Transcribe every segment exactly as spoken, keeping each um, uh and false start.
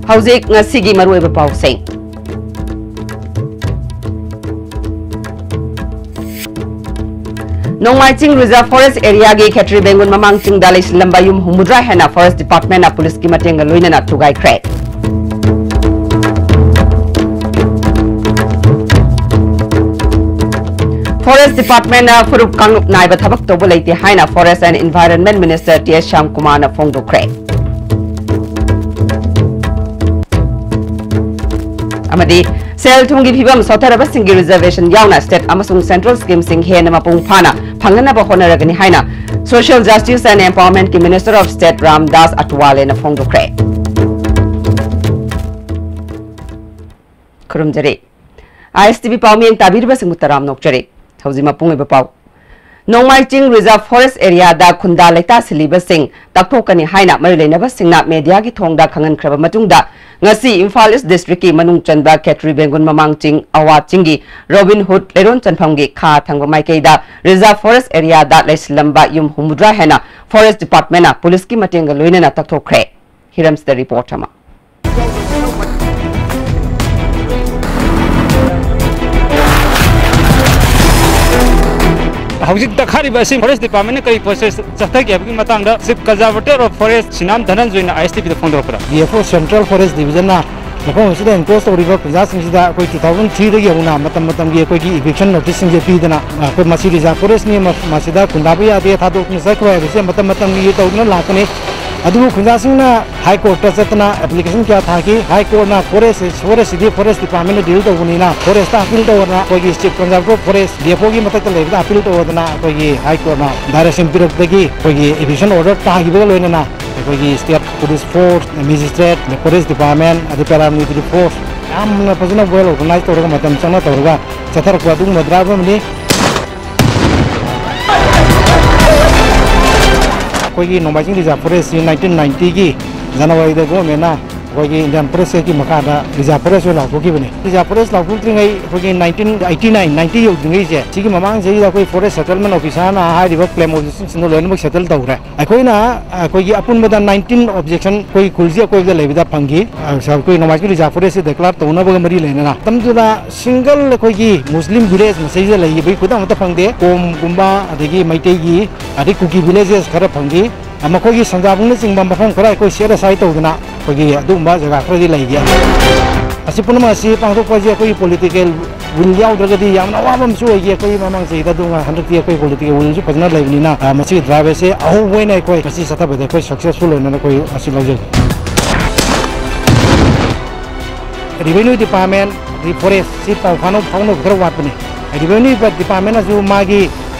ꯍꯧꯖꯤꯛ ꯉꯁꯤꯒꯤ ꯃꯔꯨꯑꯣꯏꯕ ꯄꯥꯎꯁꯤꯡ꯫ ꯅꯣꯡꯃꯥꯏꯆꯤꯡ Reserve Forest area-ꯒꯤ ꯈꯦꯇ꯭ꯔꯤ ꯕꯦꯡꯒꯨꯟ ꯃꯃꯥꯡ ꯆꯤꯡꯗ ꯂꯩꯁꯤꯜꯂꯝꯕ ꯌꯨꯝ ꯍꯨꯝꯐꯨꯇꯔꯥ ꯍꯦꯟꯅ Forest Department-ꯅ ꯄꯨꯂꯤꯁꯀꯤ ꯃꯇꯦꯡꯒ ꯂꯣꯏꯅꯅ ꯊꯨꯒꯥꯏꯈ꯭ꯔꯦ꯫ Forest Department-ꯅ ꯐꯨꯔꯨꯞ ꯀꯥꯡꯂꯨꯞ ꯅꯥꯏꯕ ꯊꯕꯛ ꯇꯧꯕ ꯂꯩꯇꯦ ꯍꯥꯏꯅ Forest and Environment Minister T S ꯁ꯭ꯌꯥꯝꯀꯨꯃꯥꯔꯅ ꯐꯣꯡꯗꯣꯛꯈ꯭ꯔꯦ꯫ ꯑꯃꯗꯤ ꯁꯦꯜ ꯊꯨꯝꯒꯤ ꯐꯤꯕꯝ ꯁꯣꯠꯊꯔꯕꯁꯤꯡꯒꯤ reservation ꯌꯥꯎꯅ state ꯑꯃꯁꯨꯡ central scheme-ꯁꯤꯡ ꯍꯦꯟꯅ ꯃꯄꯨꯡ ꯐꯥꯅ ꯐꯪꯍꯟꯅꯕ ꯍꯣꯠꯅꯔꯒꯅꯤ ꯍꯥꯏꯅ Social Justice and Empowerment-ꯀꯤ Minister of State ꯔꯥꯝꯗꯥꯁ ꯑꯊꯋꯥꯂꯦꯅ ꯐꯣꯡꯗꯣꯛꯈ꯭ꯔꯦ꯫ ꯈꯨꯔꯨꯝꯖꯔꯤ꯫ ꯑꯥꯏ ꯑꯦꯁ ꯇꯤ ꯚꯤ ꯄꯥꯎꯃꯤꯌꯦꯡ ꯇꯥꯕꯤꯔꯤꯕꯁꯤꯡꯕꯨ ꯇꯔꯥꯝꯅ ꯑꯣꯛꯆꯔꯤ꯫ ꯍꯧꯖꯤꯛ ꯃꯄꯨꯡ ꯑꯣꯏꯕ ꯄꯥꯎ꯫ ꯅꯣꯡꯃꯥꯏꯆꯤꯡ Reserve Forest area-ꯗ ꯈꯨꯟꯗꯥ ꯂꯩꯇꯥꯁꯤꯜꯂꯤꯕꯁꯤꯡ ꯇꯛꯊꯣꯛꯀꯅꯤ ꯍꯥꯏꯅ ꯃꯔꯤ ꯂꯩꯅꯕꯁꯤꯡꯅ media-ꯒꯤ ꯊꯣꯡꯗ ꯈꯪꯍꯟꯈ꯭ꯔꯕ ꯃꯇꯨꯡꯗ, ꯉꯁꯤ ꯏꯝꯐꯥꯜ East District-ꯀꯤ ꯃꯅꯨꯡ ꯆꯟꯕ ꯈꯦꯇ꯭ꯔꯤ ꯕꯦꯡꯒꯨꯟ ꯃꯃꯥꯡ ꯆꯤꯡ, ꯑꯋꯥ ꯆꯤꯡꯒꯤ ꯔꯣꯕꯤꯟ ꯍꯨꯗ ꯂꯩꯔꯣꯟ ꯆꯟꯐꯝꯒꯤ ꯈꯥ ꯊꯪꯕ ꯃꯥꯏꯀꯩꯗ Reserve Forest area-ꯗ ꯂꯩꯁꯤꯜꯂꯝꯕ ꯌꯨꯝ ꯍꯨꯝꯐꯨꯇꯔꯥ ꯍꯦꯟꯅ Forest Department-ꯅ ꯄꯨꯂꯤꯁꯀꯤ ꯃꯇꯦꯡꯒ ꯂꯣꯏꯅꯅ ꯇꯛꯊꯣꯛꯈ꯭ꯔꯦ꯫ ꯍꯤꯔꯝꯁꯤꯗ report ꯑꯃ꯫ ꯍꯧꯖꯤꯛ ꯇꯛꯈꯥꯏꯔꯤꯕ ꯑꯁꯤ Forest Department-ꯅ ꯀꯔꯤ process ꯆꯠꯊꯒꯦ ꯍꯥꯏꯕꯒꯤ ꯃꯇꯥꯡꯗ Chief Conservator of Forest Sinam ꯙꯅꯟꯖꯣꯏꯅ ꯑꯥꯏ ꯑꯦꯁ ꯇꯤ ꯚꯤꯗ ꯐꯣꯡꯗꯣꯔꯛꯄꯗ, D F O Central Forest Division-ꯅ ꯃꯐꯝ ꯑꯁꯤꯗ encroach ꯇꯧꯔꯤꯕ ꯈꯨꯟꯖꯥꯁꯤꯡꯁꯤꯗ ꯑꯩꯈꯣꯏ two thousand three-ꯗꯒꯤ ꯍꯧꯅ ꯃꯇꯝ ꯃꯇꯝꯒꯤ ꯑꯩꯈꯣꯏꯒꯤ eviction notice-ꯁꯤꯡꯁꯦ ꯄꯤꯗꯅ, ꯑꯩꯈꯣꯏ ꯃꯁꯤ Reserve Forest-ꯅꯤ, ꯃ-, ꯃꯁꯤꯗ ꯈꯨꯟꯗꯥꯕ ꯌꯥꯗꯦ, ꯊꯥꯗꯣꯛꯇꯨꯅ ꯆꯠꯈ꯭ꯔꯣ ꯍꯥꯏꯕꯁꯦ ꯃꯇꯝ ꯃꯇꯝꯒꯤ ꯇꯧꯗꯨꯅ ꯂꯥꯛꯄꯅꯤ꯫ ꯑꯗꯨꯕꯨ ꯈꯨꯟꯖꯥꯁꯤꯡꯅ High Court-ꯇ ꯆꯠꯇꯅ application ꯀꯌꯥ ꯊꯥꯈꯤ꯫ High Court-ꯅ Forest, Forest-ꯁꯤꯗꯤ Forest Department-ꯅ deal ꯇꯧꯕꯅꯤꯅ Forest-ꯇ appeal ꯇꯧꯑꯣꯅ ꯑꯩꯈꯣꯏꯒꯤ Chief Conservator of Forest, D F ꯑꯣꯒꯤ ꯃꯊꯛꯇ ꯂꯩꯕꯗ appeal ꯇꯧꯑꯣꯗꯅ ꯑꯩꯈꯣꯏꯒꯤ High Court-ꯅ direction ꯄꯤꯔꯛꯄꯗꯒꯤ ꯑꯩꯈꯣꯏꯒꯤ eviction order ꯇꯥꯈꯤꯕꯒ ꯂꯣꯏꯅꯅ ꯑꯩꯈꯣꯏꯒꯤ state police force, magistrate, forest department, ꯑꯗꯩ paramilitary force ꯌꯥꯝꯅ ꯐꯖꯅ well organize ꯇꯧꯔꯒ, ꯃꯇꯝ ꯆꯪꯅ ꯇꯧꯔꯒ ꯆꯠꯊꯔꯛꯄ ꯑꯗꯨꯒꯨꯝꯕ drive ꯑꯃꯅꯤ꯫ ꯑꯩꯈꯣꯏꯒꯤ ꯅꯣꯡꯃꯥꯏꯆꯤꯡ Reserve Forest-ꯁꯤ nineteen ninety-ꯒꯤ January-ꯗ government-ꯅ ꯑꯩꯈꯣꯏꯒꯤ ꯏꯟꯗꯤꯌꯥꯟ ꯐꯣꯔꯦꯁꯀꯤ ꯃꯈꯥꯗ ꯔꯤꯖꯥꯔꯚ ꯐꯣꯔꯦꯁ ꯑꯣꯏꯅ ꯂꯥꯎꯊꯣꯛꯈꯤꯕꯅꯦ꯫ ꯔꯤꯖꯥꯔꯚ ꯐꯣꯔꯦꯁ ꯂꯥꯎꯊꯣꯛꯇ꯭ꯔꯤꯉꯩ ꯑꯩꯈꯣꯏꯒꯤ ꯅꯥꯏꯟꯇꯤꯟ ꯑꯩꯠꯇꯤ ꯅꯥꯏꯟ ꯅꯥꯏꯟꯇꯤ ꯌꯧꯗ꯭ꯔꯤꯉꯩꯁꯦ, ꯁꯤꯒꯤ ꯃꯃꯥꯡ ꯆꯍꯤꯗ ꯑꯩꯈꯣꯏ ꯐꯣꯔꯦꯁ ꯁꯦꯇꯜꯃꯦꯟ ꯑꯣꯐꯤꯁꯥꯔꯅ ꯍꯥꯏꯔꯤꯕ ꯀ꯭ꯂꯦꯝ ꯑꯣꯕꯖꯦꯛꯁꯟꯁꯤꯡꯗꯣ ꯂꯣꯏꯅꯃꯛ ꯁꯦꯇꯜ ꯇꯧꯈ꯭ꯔꯦ꯫ ꯑꯩꯈꯣꯏꯅ ꯑꯩꯈꯣꯏꯒꯤ ꯑꯄꯨꯟꯕꯗ ꯅꯥꯏꯟꯇꯤꯟ ꯑꯣꯕꯖꯦꯛꯁꯟ ꯑꯩꯈꯣꯏ ꯈꯨꯜꯁꯤ ꯑꯀꯣꯏꯕꯗ ꯂꯩꯕꯗ ꯐꯪꯈꯤ꯫ ꯑ, ꯑꯩꯈꯣꯏ ꯅꯣꯡꯃꯥꯏꯖꯤꯡ ꯔꯤꯖꯥꯔꯚ ꯐꯣꯔꯦꯁꯁꯤ ꯗꯤꯀ꯭ꯂꯦꯌꯔ ꯇꯧꯅꯕꯒ ꯃꯔꯤ ꯂꯩꯅꯅ ꯃꯇꯝꯗꯨꯗ ꯁꯤꯡꯒꯜ ꯑꯩꯈꯣꯏꯒꯤ ꯃꯨꯁꯂꯤꯝ ꯚꯤꯂꯦꯖ ꯃꯁꯤꯗ ꯂꯩꯈꯤꯕꯒꯤ ꯈꯨꯗꯝ ꯑꯃꯠꯇ ꯐꯪꯗꯦ꯫ ꯀꯣꯝꯒꯨꯝꯕ, ꯑꯗꯒꯤ ꯃꯩꯇꯩꯒꯤ, ꯑꯗꯩ ꯀꯨꯀꯤ ꯚꯤꯂꯦꯖꯦꯁ ꯈꯔ ꯐꯪꯈꯤ꯫ ꯑ, ꯃꯈꯣꯏꯒꯤ ꯁꯟꯖꯥꯕꯨꯡꯅꯆꯤꯡꯕ ꯃꯐꯝ ꯈꯔ ꯑꯩꯈꯣꯏ ꯁꯦꯠ ꯑꯁꯥꯏꯠ ꯇꯧꯗꯅ ꯑꯩꯈꯣꯏꯒꯤ ꯑꯗꯨꯒꯨꯝꯕ ꯖꯒꯥ ꯈꯔꯗꯤ ꯂꯩꯈꯤ꯫ ꯑꯁꯤ ꯄꯨꯝꯅꯃꯛ ꯑꯁꯤ ꯄꯥꯡꯊꯣꯛꯄ ꯍꯥꯏꯁꯦ ꯑꯩꯈꯣꯏꯒꯤ ꯄꯣꯂꯤꯇꯤꯀꯦꯜ ꯋꯤꯜ ꯌꯥꯎꯗ꯭ꯔꯒꯗꯤ ꯌꯥꯝꯅ ꯑꯋꯥꯕ ꯑꯃꯁꯨ ꯑꯣꯏꯈꯤ ꯑꯩꯈꯣꯏ ꯃꯃꯥꯡ ꯆꯍꯤꯗ꯫ ꯑꯗꯨꯒ ꯍꯟꯗꯛꯇꯤ ꯑꯩꯈꯣꯏ ꯄꯣꯂꯤꯇꯤꯀꯦꯜ ꯋꯤꯜꯁꯨ ꯐꯖꯅ ꯂꯩꯕꯅꯤꯅ, ꯑ, ꯃꯁꯤꯒꯤ ꯗ꯭ꯔꯥꯏꯚ ꯑꯁꯦ ꯑꯍꯧꯕ ꯑꯣꯏꯅ ꯑꯩꯈꯣꯏ ꯉꯁꯤ ꯆꯠꯊꯕꯗ ꯑꯩꯈꯣꯏ ꯁꯛꯁꯦꯁꯐꯨꯜ ꯑꯣꯏꯅ ꯑꯩꯈꯣꯏ ꯃꯁꯤ ꯂꯧꯖꯒꯦ꯫ ꯔꯦꯚꯦꯅ꯭ꯌꯨ ꯗꯤꯄꯥꯔꯠꯃꯦꯟ, ꯐꯣꯔꯦꯁ ꯁꯤ ꯄꯥꯎ ꯐꯥꯎꯅ-, ꯐꯥꯎꯅꯕ ꯈꯔ ꯋꯥꯠꯄꯅꯤ꯫ ꯔꯦꯚꯦꯅ꯭ꯌꯨ ꯗꯤꯄꯥꯔꯠꯃꯦꯟꯅꯁꯨ ꯃꯥꯒꯤ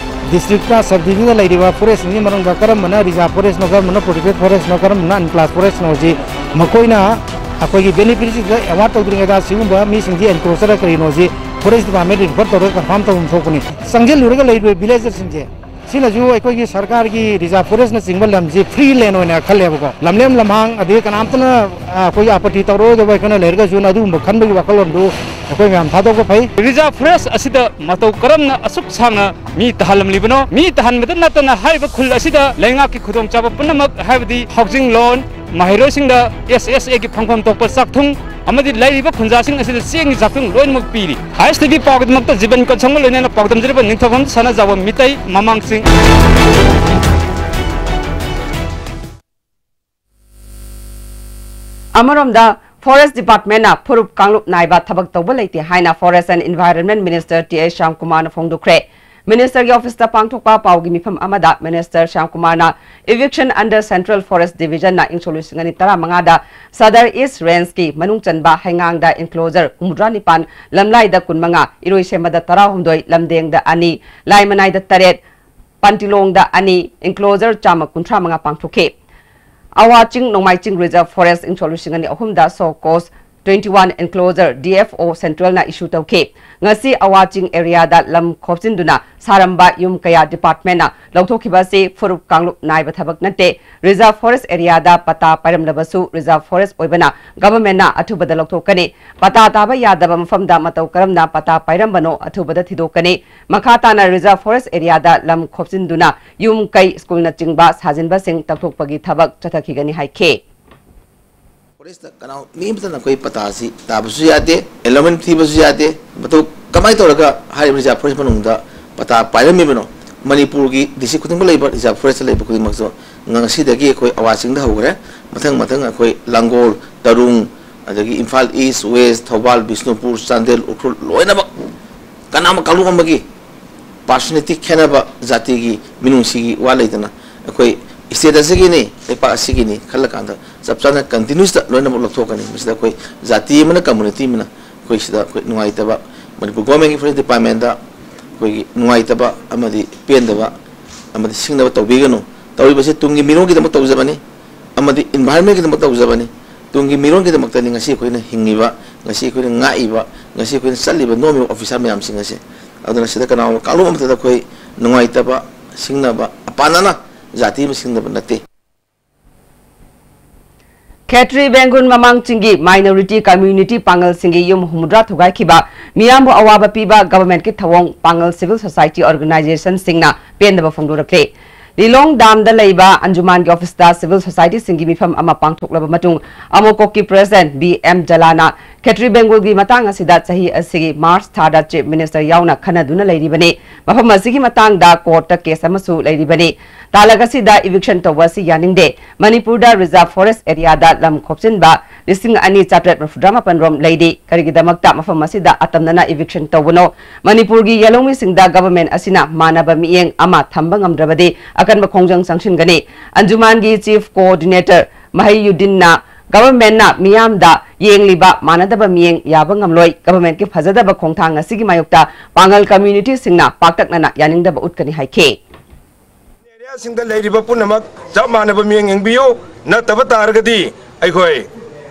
ꯗꯤꯁꯇ꯭ꯔꯤꯛꯇ, ꯁꯕ ꯗꯤꯕꯤꯖꯟꯗ ꯂꯩꯔꯤꯕ ꯐꯣꯔꯦꯁꯁꯤꯡꯒꯤ ꯃꯅꯨꯡꯗ ꯀꯔꯝꯕꯅ ꯔꯤꯖꯥꯔꯚ ꯐꯣꯔꯦꯁꯅꯣ, ꯀꯔꯝꯕꯅ ꯄ꯭ꯔꯣꯇꯦꯛꯇꯦꯗ ꯐꯣꯔꯦꯁꯅꯣ, ꯀꯔꯝꯕꯅ ꯑꯟꯀ꯭ꯂꯥꯁ ꯐꯣꯔꯦꯁꯅꯣ ꯁꯤ ꯃꯈꯣꯏꯅ ꯑꯩꯈꯣꯏꯒꯤ ꯕꯦꯅꯤꯐꯤꯁꯔꯤꯁꯤꯡꯗ ꯑꯦꯋꯥꯔꯗ ꯇꯧꯗ꯭ꯔꯤꯉꯩꯗ ꯁꯤꯒꯨꯝꯕ ꯃꯤꯁꯤꯡꯁꯤ ꯑꯦꯟꯀ꯭ꯔꯣꯆꯔ ꯀꯔꯤꯅꯣ ꯁꯤ ꯐꯣꯔꯦꯁ ꯗꯤꯄꯥꯔꯠꯃꯦꯟ ꯔꯤꯐꯔ ꯇꯧꯔꯒ ꯀꯟꯐꯥꯔꯝ ꯇꯧꯐꯝ ꯊꯣꯛꯄꯅꯤ꯫ ꯆꯪꯁꯤꯜꯂꯨꯔꯒ ꯂꯩꯔꯤꯕ ꯚꯤꯂꯦꯖꯔꯁꯤꯡꯁꯦ ꯁꯤꯅꯁꯨ ꯑꯩꯈꯣꯏꯒꯤ ꯁꯔꯀꯥꯔꯒꯤ ꯔꯤꯖꯥꯔꯚ ꯐꯣꯔꯦꯁꯅꯆꯤꯡꯕ ꯂꯝꯁꯤ ꯐ꯭ꯔꯤ ꯂꯦꯟ ꯑꯣꯏꯅ ꯈꯜꯂꯦꯕꯀꯣ꯫ ꯂꯝꯂꯦꯝ ꯂꯝꯍꯥꯡ, ꯑꯗꯩ ꯀꯅꯥꯝꯇꯅ, ꯑ, ꯑꯩꯈꯣꯏꯒꯤ ꯑꯥꯄꯠꯇꯤ ꯇꯧꯔꯣꯏꯗꯕ ꯑꯩꯈꯣꯏꯅ ꯂꯩꯔꯒꯁꯨ ꯑꯗꯨꯒꯨꯝꯕ ꯈꯟꯕꯒꯤ ꯋꯥꯈꯜꯂꯣꯟꯗꯨ ꯑꯩꯈꯣꯏ ꯃꯌꯥꯝ ꯊꯥꯗꯣꯛꯄ ꯐꯩ꯫ ꯔꯤꯖꯥꯔꯚ ꯐꯣꯔꯦꯁ ꯑꯁꯤꯗ ꯃꯇꯧ ꯀꯔꯝꯅ ꯑꯁꯨꯛ ꯁꯥꯡꯅ ꯃꯤ ꯇꯥꯍꯜꯂꯝꯂꯤꯕꯅꯣ? ꯃꯤ ꯇꯥꯍꯟꯕꯗ ꯅꯠꯇꯅ ꯍꯥꯏꯔꯤꯕ ꯈꯨꯜ ꯑꯁꯤꯗ ꯂꯩꯉꯥꯛꯀꯤ ꯈꯨꯗꯣꯡꯆꯥꯕ ꯄꯨꯝꯅꯃꯛ, ꯍꯥꯏꯕꯗꯤ ꯍꯥꯎꯁꯤꯡ ꯂꯣꯟ, ꯃꯍꯩꯔꯣꯏꯁꯤꯡꯗ ꯑꯦꯁ ꯑꯦꯁ ꯑꯦꯒꯤ ꯐꯪꯐꯝ ꯊꯣꯛꯄ ꯆꯥꯛꯊꯨꯡ ꯑꯃꯗꯤ ꯂꯩꯔꯤꯕ ꯈꯨꯟꯖꯥꯁꯤꯡ ꯑꯁꯤꯗ ꯆꯦꯡꯒꯤ ꯆꯥꯛꯊꯨꯡ ꯂꯣꯏꯅꯃꯛ ꯄꯤꯔꯤ꯫ ꯍꯥꯏꯁ ꯇꯤ ꯚꯤ ꯄꯥꯎꯒꯤꯗꯃꯛꯇ ꯖꯤꯕꯟ ꯀꯣꯟꯁꯝꯒ ꯂꯣꯏꯅꯅ ꯄꯥꯎꯗꯝꯖꯔꯤꯕ ꯅꯤꯡꯊꯧꯐꯝ ꯁꯅꯥꯖꯥꯎꯕ ꯃꯤꯇꯩ ꯃꯃꯥꯡꯁꯤꯡ꯫ ꯑꯃꯔꯣꯝꯗ, ꯐꯣꯔꯦꯁ ꯗꯤꯄꯥꯔꯠꯃꯦꯟꯅ ꯐꯨꯔꯨꯞ ꯀꯥꯡꯂꯨꯞ ꯅꯥꯏꯕ ꯊꯕꯛ ꯇꯧꯕ ꯂꯩꯇꯦ ꯍꯥꯏꯅ forest and environment minister T H ꯁ꯭ꯌꯥꯝꯀꯨꯃꯥꯔꯅ ꯐꯣꯡꯗꯣꯛꯈ꯭ꯔꯦ꯫ ꯃꯤꯅꯤꯁꯇꯔꯒꯤ ꯑꯣꯐꯤꯁꯇ ꯄꯥꯡꯊꯣꯛꯄ ꯄꯥꯎꯒꯤ ꯃꯤꯐꯝ ꯑꯃꯗ ꯃꯤꯅꯤꯁꯇꯔ ꯁ꯭ꯌꯥꯝꯀꯨꯃꯥꯔꯅ eviction under central forest divisionꯅ ꯏꯪꯁꯣꯛ ꯂꯤꯁꯤꯡ ꯑꯅꯤ ꯇꯔꯥꯃꯉꯥꯗ ꯁꯗꯔ ꯏꯁ ꯔꯦꯟꯖꯀꯤ ꯃꯅꯨꯡ ꯆꯟꯕ ꯍꯩꯉꯥꯡꯗ ꯏꯟꯀ꯭ꯂꯣꯖꯔ ꯍꯨꯝꯐꯨꯇꯔꯥ ꯅꯤꯄꯥꯟ, ꯂꯝꯂꯥꯏꯗ ꯀꯨꯟꯃꯉꯥ, ꯏꯔꯣꯏꯁꯦꯝꯕꯗ ꯇꯔꯥꯍꯨꯝꯗꯣꯏ, ꯂꯝꯗꯦꯡꯗ ꯑꯅꯤ, ꯂꯥꯏꯃꯅꯥꯏꯗ ꯇꯔꯦꯠ, ꯄꯥꯟꯇꯤꯂꯣꯡꯗ ꯑꯅꯤ, ꯏꯟꯀ꯭ꯂꯣꯖꯔ ꯆꯥꯝꯃ ꯀꯨꯟꯊ꯭ꯔꯥ ꯃꯉꯥ ꯄꯥꯡꯊꯣꯛꯈꯤ꯫ ꯑꯋꯥ ꯆꯤꯡ ꯅꯣꯡꯃꯥꯏ ꯆꯤꯡ ꯔꯤꯖꯔꯚ ꯐꯣꯔꯦꯁ ꯏꯪꯁꯣꯛ ꯂꯤꯁꯤꯡ ꯑꯅꯤ ꯑꯍꯨꯝꯗ ꯁꯣ ꯀꯣꯖ twenty one enclosure D F O centralꯅ issue ꯇꯧꯈꯤ꯫ ꯉꯁꯤ ꯑꯋꯥ ꯆꯤꯡ areaꯗ ꯂꯝ ꯈꯣꯞꯆꯤꯟꯗꯨꯅ ꯁꯥꯔꯝꯕ ꯌꯨꯝ ꯀꯌꯥ departmentꯅ ꯂꯧꯊꯣꯛꯈꯤꯕ ꯑꯁꯤ ꯐꯨꯔꯨꯞ ꯀꯥꯡꯂꯨꯞ ꯅꯥꯏꯕ ꯊꯕꯛ ꯅꯠꯇꯦ꯫ Reserve forest areaꯗ ꯄꯇꯥ ꯄꯥꯏꯔꯝꯂꯕꯁꯨ reserve forest ꯑꯣꯏꯕꯅ governmentꯅ ꯑꯊꯨꯕꯗ ꯂꯧꯊꯣꯛꯀꯅꯤ꯫ ꯄꯇꯥ ꯇꯥꯕ ꯌꯥꯗꯕ ꯃꯐꯝꯗ ꯃꯇꯧ ꯀꯔꯝꯅ ꯄꯇꯥ ꯄꯥꯏꯔꯝꯕꯅꯣ ꯑꯊꯨꯕꯗ ꯊꯤꯗꯣꯛꯀꯅꯤ꯫ ꯃꯈꯥ ꯇꯥꯅ reserve forest areaꯗ ꯂꯝ ꯈꯣꯞꯆꯤꯟꯗꯨꯅ ꯌꯨꯝ ꯀꯩ ꯁ꯭ꯀꯨꯜꯅꯆꯤꯡꯕ ꯁꯥꯖꯤꯟꯕꯁꯤꯡ ꯇꯧꯊꯣꯛꯄꯒꯤ ꯊꯕꯛ ꯆꯠꯊꯈꯤꯒꯅꯤ ꯍꯥꯏꯈꯤ꯫ Forestꯇ ꯀꯅꯥ ꯃꯤ ꯑꯃꯠꯇꯅ ꯑꯩꯈꯣꯏ ꯄꯇꯥꯁꯤ ꯇꯥꯕꯁꯨ ꯌꯥꯗꯦ, allotment ꯊꯤꯕꯁꯨ ꯌꯥꯗꯦ꯫ ꯃꯇꯧ ꯀꯃꯥꯏꯅ ꯇꯧꯔꯒ ꯍꯥꯏꯔꯤꯕ reserve forest ꯃꯅꯨꯡꯗ ꯄꯇꯥ ꯄꯥꯏꯔꯝꯃꯤꯕꯅꯣ? ꯃꯅꯤꯄꯨꯔꯒꯤ district ꯈꯨꯗꯤꯡꯃꯛ ꯂꯩꯕ reserve forestꯇ ꯂꯩꯕ ꯈꯨꯗꯤꯡꯃꯛꯁꯨ ꯉꯁꯤꯗꯒꯤ ꯑꯩꯈꯣꯏ ꯑꯋꯥ ꯆꯤꯡꯗ ꯍꯧꯈ꯭ꯔꯦ꯫ ꯃꯊꯪ ꯃꯊꯪ ꯑꯩꯈꯣꯏ ꯂꯥꯡꯒꯣꯜ, ꯇꯔꯨꯡ, ꯑꯗꯒꯤ ꯏꯝꯐꯥꯜ East, West, ꯊꯧꯕꯥꯜ, ꯕꯤꯁꯅꯨꯄꯨꯔ, ꯆꯥꯟꯗꯦꯜ, ꯎꯈ꯭ꯔꯨꯜ ꯂꯣꯏꯅꯃꯛ ꯀꯅꯥꯃ ꯀꯥꯡꯂꯨꯞ ꯑꯃꯒꯤ personality ꯈꯦꯠꯅꯕ ꯖꯥꯇꯤꯒꯤ ꯃꯤꯅꯨꯡꯁꯤꯒꯤ ꯋꯥ ꯂꯩꯇꯅ ꯑꯩꯈꯣꯏ state ꯑꯁꯤꯒꯤꯅꯤ, ꯂꯩꯄꯥꯛ ꯑꯁꯤꯒꯤꯅꯤ ꯈꯜꯂꯀꯥꯟꯗ ꯆꯞ ꯆꯥꯅ continuousꯇ ꯂꯣꯏꯅꯃꯛ ꯂꯧꯊꯣꯛꯀꯅꯤ꯫ ꯃꯁꯤꯗ ꯑꯩꯈꯣꯏ ꯖꯥꯇꯤ ꯑꯃꯅ, community ꯑꯃꯅ ꯑꯩꯈꯣꯏ ꯁꯤꯗ ꯑꯩꯈꯣꯏ ꯅꯨꯡꯉꯥꯏꯇꯕ, ꯃꯅꯤꯄꯨꯔ governmentꯀꯤ forest departmentꯇ ꯑꯩꯈꯣꯏꯒꯤ ꯅꯨꯡꯉꯥꯏꯇꯕ ꯑꯃꯗꯤ ꯄꯦꯟꯗꯕ ꯑꯃꯗꯤ ꯁꯤꯡꯅꯕ ꯇꯧꯕꯤꯒꯅꯨ꯫ ꯇꯧꯔꯤꯕꯁꯤ ꯇꯨꯡꯒꯤ ꯃꯤꯔꯣꯜꯒꯤꯗꯃꯛ ꯇꯧꯖꯕꯅꯤ ꯑꯃꯗꯤ environmentꯀꯤꯗꯃꯛ ꯇꯧꯖꯕꯅꯤ꯫ ꯇꯨꯡꯒꯤ ꯃꯤꯔꯣꯜꯒꯤꯗꯃꯛꯇꯅꯤ ꯉꯁꯤ ꯑꯩꯈꯣꯏꯅ ꯍꯤꯡꯉꯤꯕ, ꯉꯁꯤ ꯑꯩꯈꯣꯏꯅ ꯉꯥꯛꯏꯕ, ꯉꯁꯤ ꯑꯩꯈꯣꯏꯅ ꯆꯠꯂꯤꯕ, ꯅꯣꯝꯃꯤꯕ officer ꯃꯌꯥꯝꯁꯤꯡ ꯑꯁꯦ꯫ ꯑꯗꯨꯅ ꯁꯤꯗ ꯀꯅꯥꯒꯨꯝꯕ ꯀꯥꯡꯂꯨꯞ ꯑꯃꯠꯇꯗ ꯑꯩꯈꯣꯏ ꯅꯨꯡꯉꯥꯏꯇꯕ, ꯁꯤꯡꯅꯕ, ꯑꯄꯥꯅꯅ ꯖꯥꯇꯤ ꯑꯃ ꯁꯤꯡꯅꯕ ꯅꯠꯇꯦ꯫ ꯈꯦꯇ꯭ꯔꯤ ꯕꯦꯡꯒꯨꯜ ꯃꯃꯥꯡ ꯆꯤꯡꯒꯤ minority community ꯄꯥꯡꯒꯜꯁꯤꯡꯒꯤ ꯌꯨꯝ ꯍꯨꯝꯐꯨꯇꯔꯥ ꯊꯨꯒꯥꯏꯈꯤꯕ ꯃꯤꯌꯥꯝꯕꯨ ꯑꯋꯥꯕ ꯄꯤꯕ governmentꯀꯤ ꯊꯧꯑꯣꯡ ꯄꯥꯡꯒꯜ civil society organizationꯁꯤꯡꯅ ꯄꯦꯟꯗꯕ ꯐꯣꯡꯗꯣꯔꯛꯂꯦ꯫ ꯂꯤꯂꯣꯡ ꯗꯥꯝꯗ ꯂꯩꯕ ꯑꯟꯖꯨꯃꯥꯟꯒꯤ officeꯇ civil societyꯁꯤꯡꯒꯤ ꯃꯤꯐꯝ ꯑꯃ ꯄꯥꯡꯊꯣꯛꯂꯕ ꯃꯇꯨꯡ ꯑꯃꯣꯀꯣꯛꯀꯤ president ꯕꯤ ꯑꯦꯝ ꯖꯂꯥꯅ ꯈꯦꯇ꯭ꯔꯤ ꯕꯦꯡꯒꯨꯜꯒꯤ ꯃꯇꯥꯡ ꯑꯁꯤꯗ ꯆꯍꯤ ꯑꯁꯤꯒꯤ March ꯊꯥꯗ chief minister ꯌꯥꯎꯅ ꯈꯟꯅꯗꯨꯅ ꯂꯩꯔꯤꯕꯅꯤ꯫ ꯃꯐꯝ ꯑꯁꯤꯒꯤ ꯃꯇꯥꯡꯗ courtꯇ case ꯑꯃꯁꯨ ꯂꯩꯔꯤꯕꯅꯤ꯫ ꯇꯥꯂꯛ ꯑꯁꯤꯗ eviction ꯇꯧꯕ ꯑꯁꯤ ꯌꯥꯅꯤꯡꯗꯦ꯫ ꯃꯅꯤꯄꯨꯔꯗ reserve forest areaꯗ ꯂꯝ ꯈꯣꯞꯆꯤꯟꯕ ꯂꯤꯁꯤꯡ ꯑꯅꯤ ꯆꯥꯇ꯭ꯔꯦꯠ ꯃꯔꯤꯐꯨꯇꯔꯥ ꯃꯥꯄꯟ ꯔꯣꯝ ꯂꯩꯔꯤ꯫ ꯀꯔꯤꯒꯤꯗꯃꯛꯇ ꯃꯐꯝ ꯑꯁꯤꯗ ꯑꯇꯝꯅꯅ eviction ꯇꯧꯕꯅꯣ? ꯃꯅꯤꯄꯨꯔꯒꯤ ꯌꯦꯜꯍꯧꯃꯤꯁꯤꯡꯗ government ꯑꯁꯤꯅ ꯃꯥꯟꯅꯕ ꯃꯤꯠꯌꯦꯡ ꯑꯃ ꯊꯝꯕ ꯉꯝꯗ꯭ꯔꯕꯗꯤ ꯑꯀꯟꯕ ꯈꯣꯡꯖꯪ ꯆꯪꯁꯤꯟꯒꯅꯤ꯫ ꯑꯟꯖꯨꯃꯥꯟꯒꯤ chief coordinator ꯃꯍꯩꯌꯨꯗꯤꯟꯅ governmentꯅ ꯃꯤꯌꯥꯝꯗ ꯌꯦꯡꯂꯤꯕ ꯃꯥꯟꯅꯗꯕ ꯃꯤꯠꯌꯦꯡ ꯌꯥꯕ ꯉꯝꯂꯣꯏ꯫ Governmentꯀꯤ ꯐꯖꯗꯕ ꯈꯣꯡꯊꯥꯡ ꯑꯁꯤꯒꯤ ꯃꯥꯌꯣꯛꯇ ꯄꯥꯡꯒꯜ communityꯁꯤꯡꯅ ꯄꯥꯛꯇꯛꯅꯅ ꯌꯥꯅꯤꯡꯗꯕ ꯎꯠꯀꯅꯤ ꯍꯥꯏꯈꯤ꯫ Areaꯁꯤꯡꯗ ꯂꯩꯔꯤꯕ ꯄꯨꯝꯅꯃꯛ ꯆꯞ ꯃꯥꯟꯅꯕ ꯃꯤꯠꯌꯦꯡ ꯌꯦꯡꯕꯤꯌꯨ꯫ ꯅꯠꯇꯕ ꯇꯥꯔꯒꯗꯤ ꯑꯩꯈꯣꯏ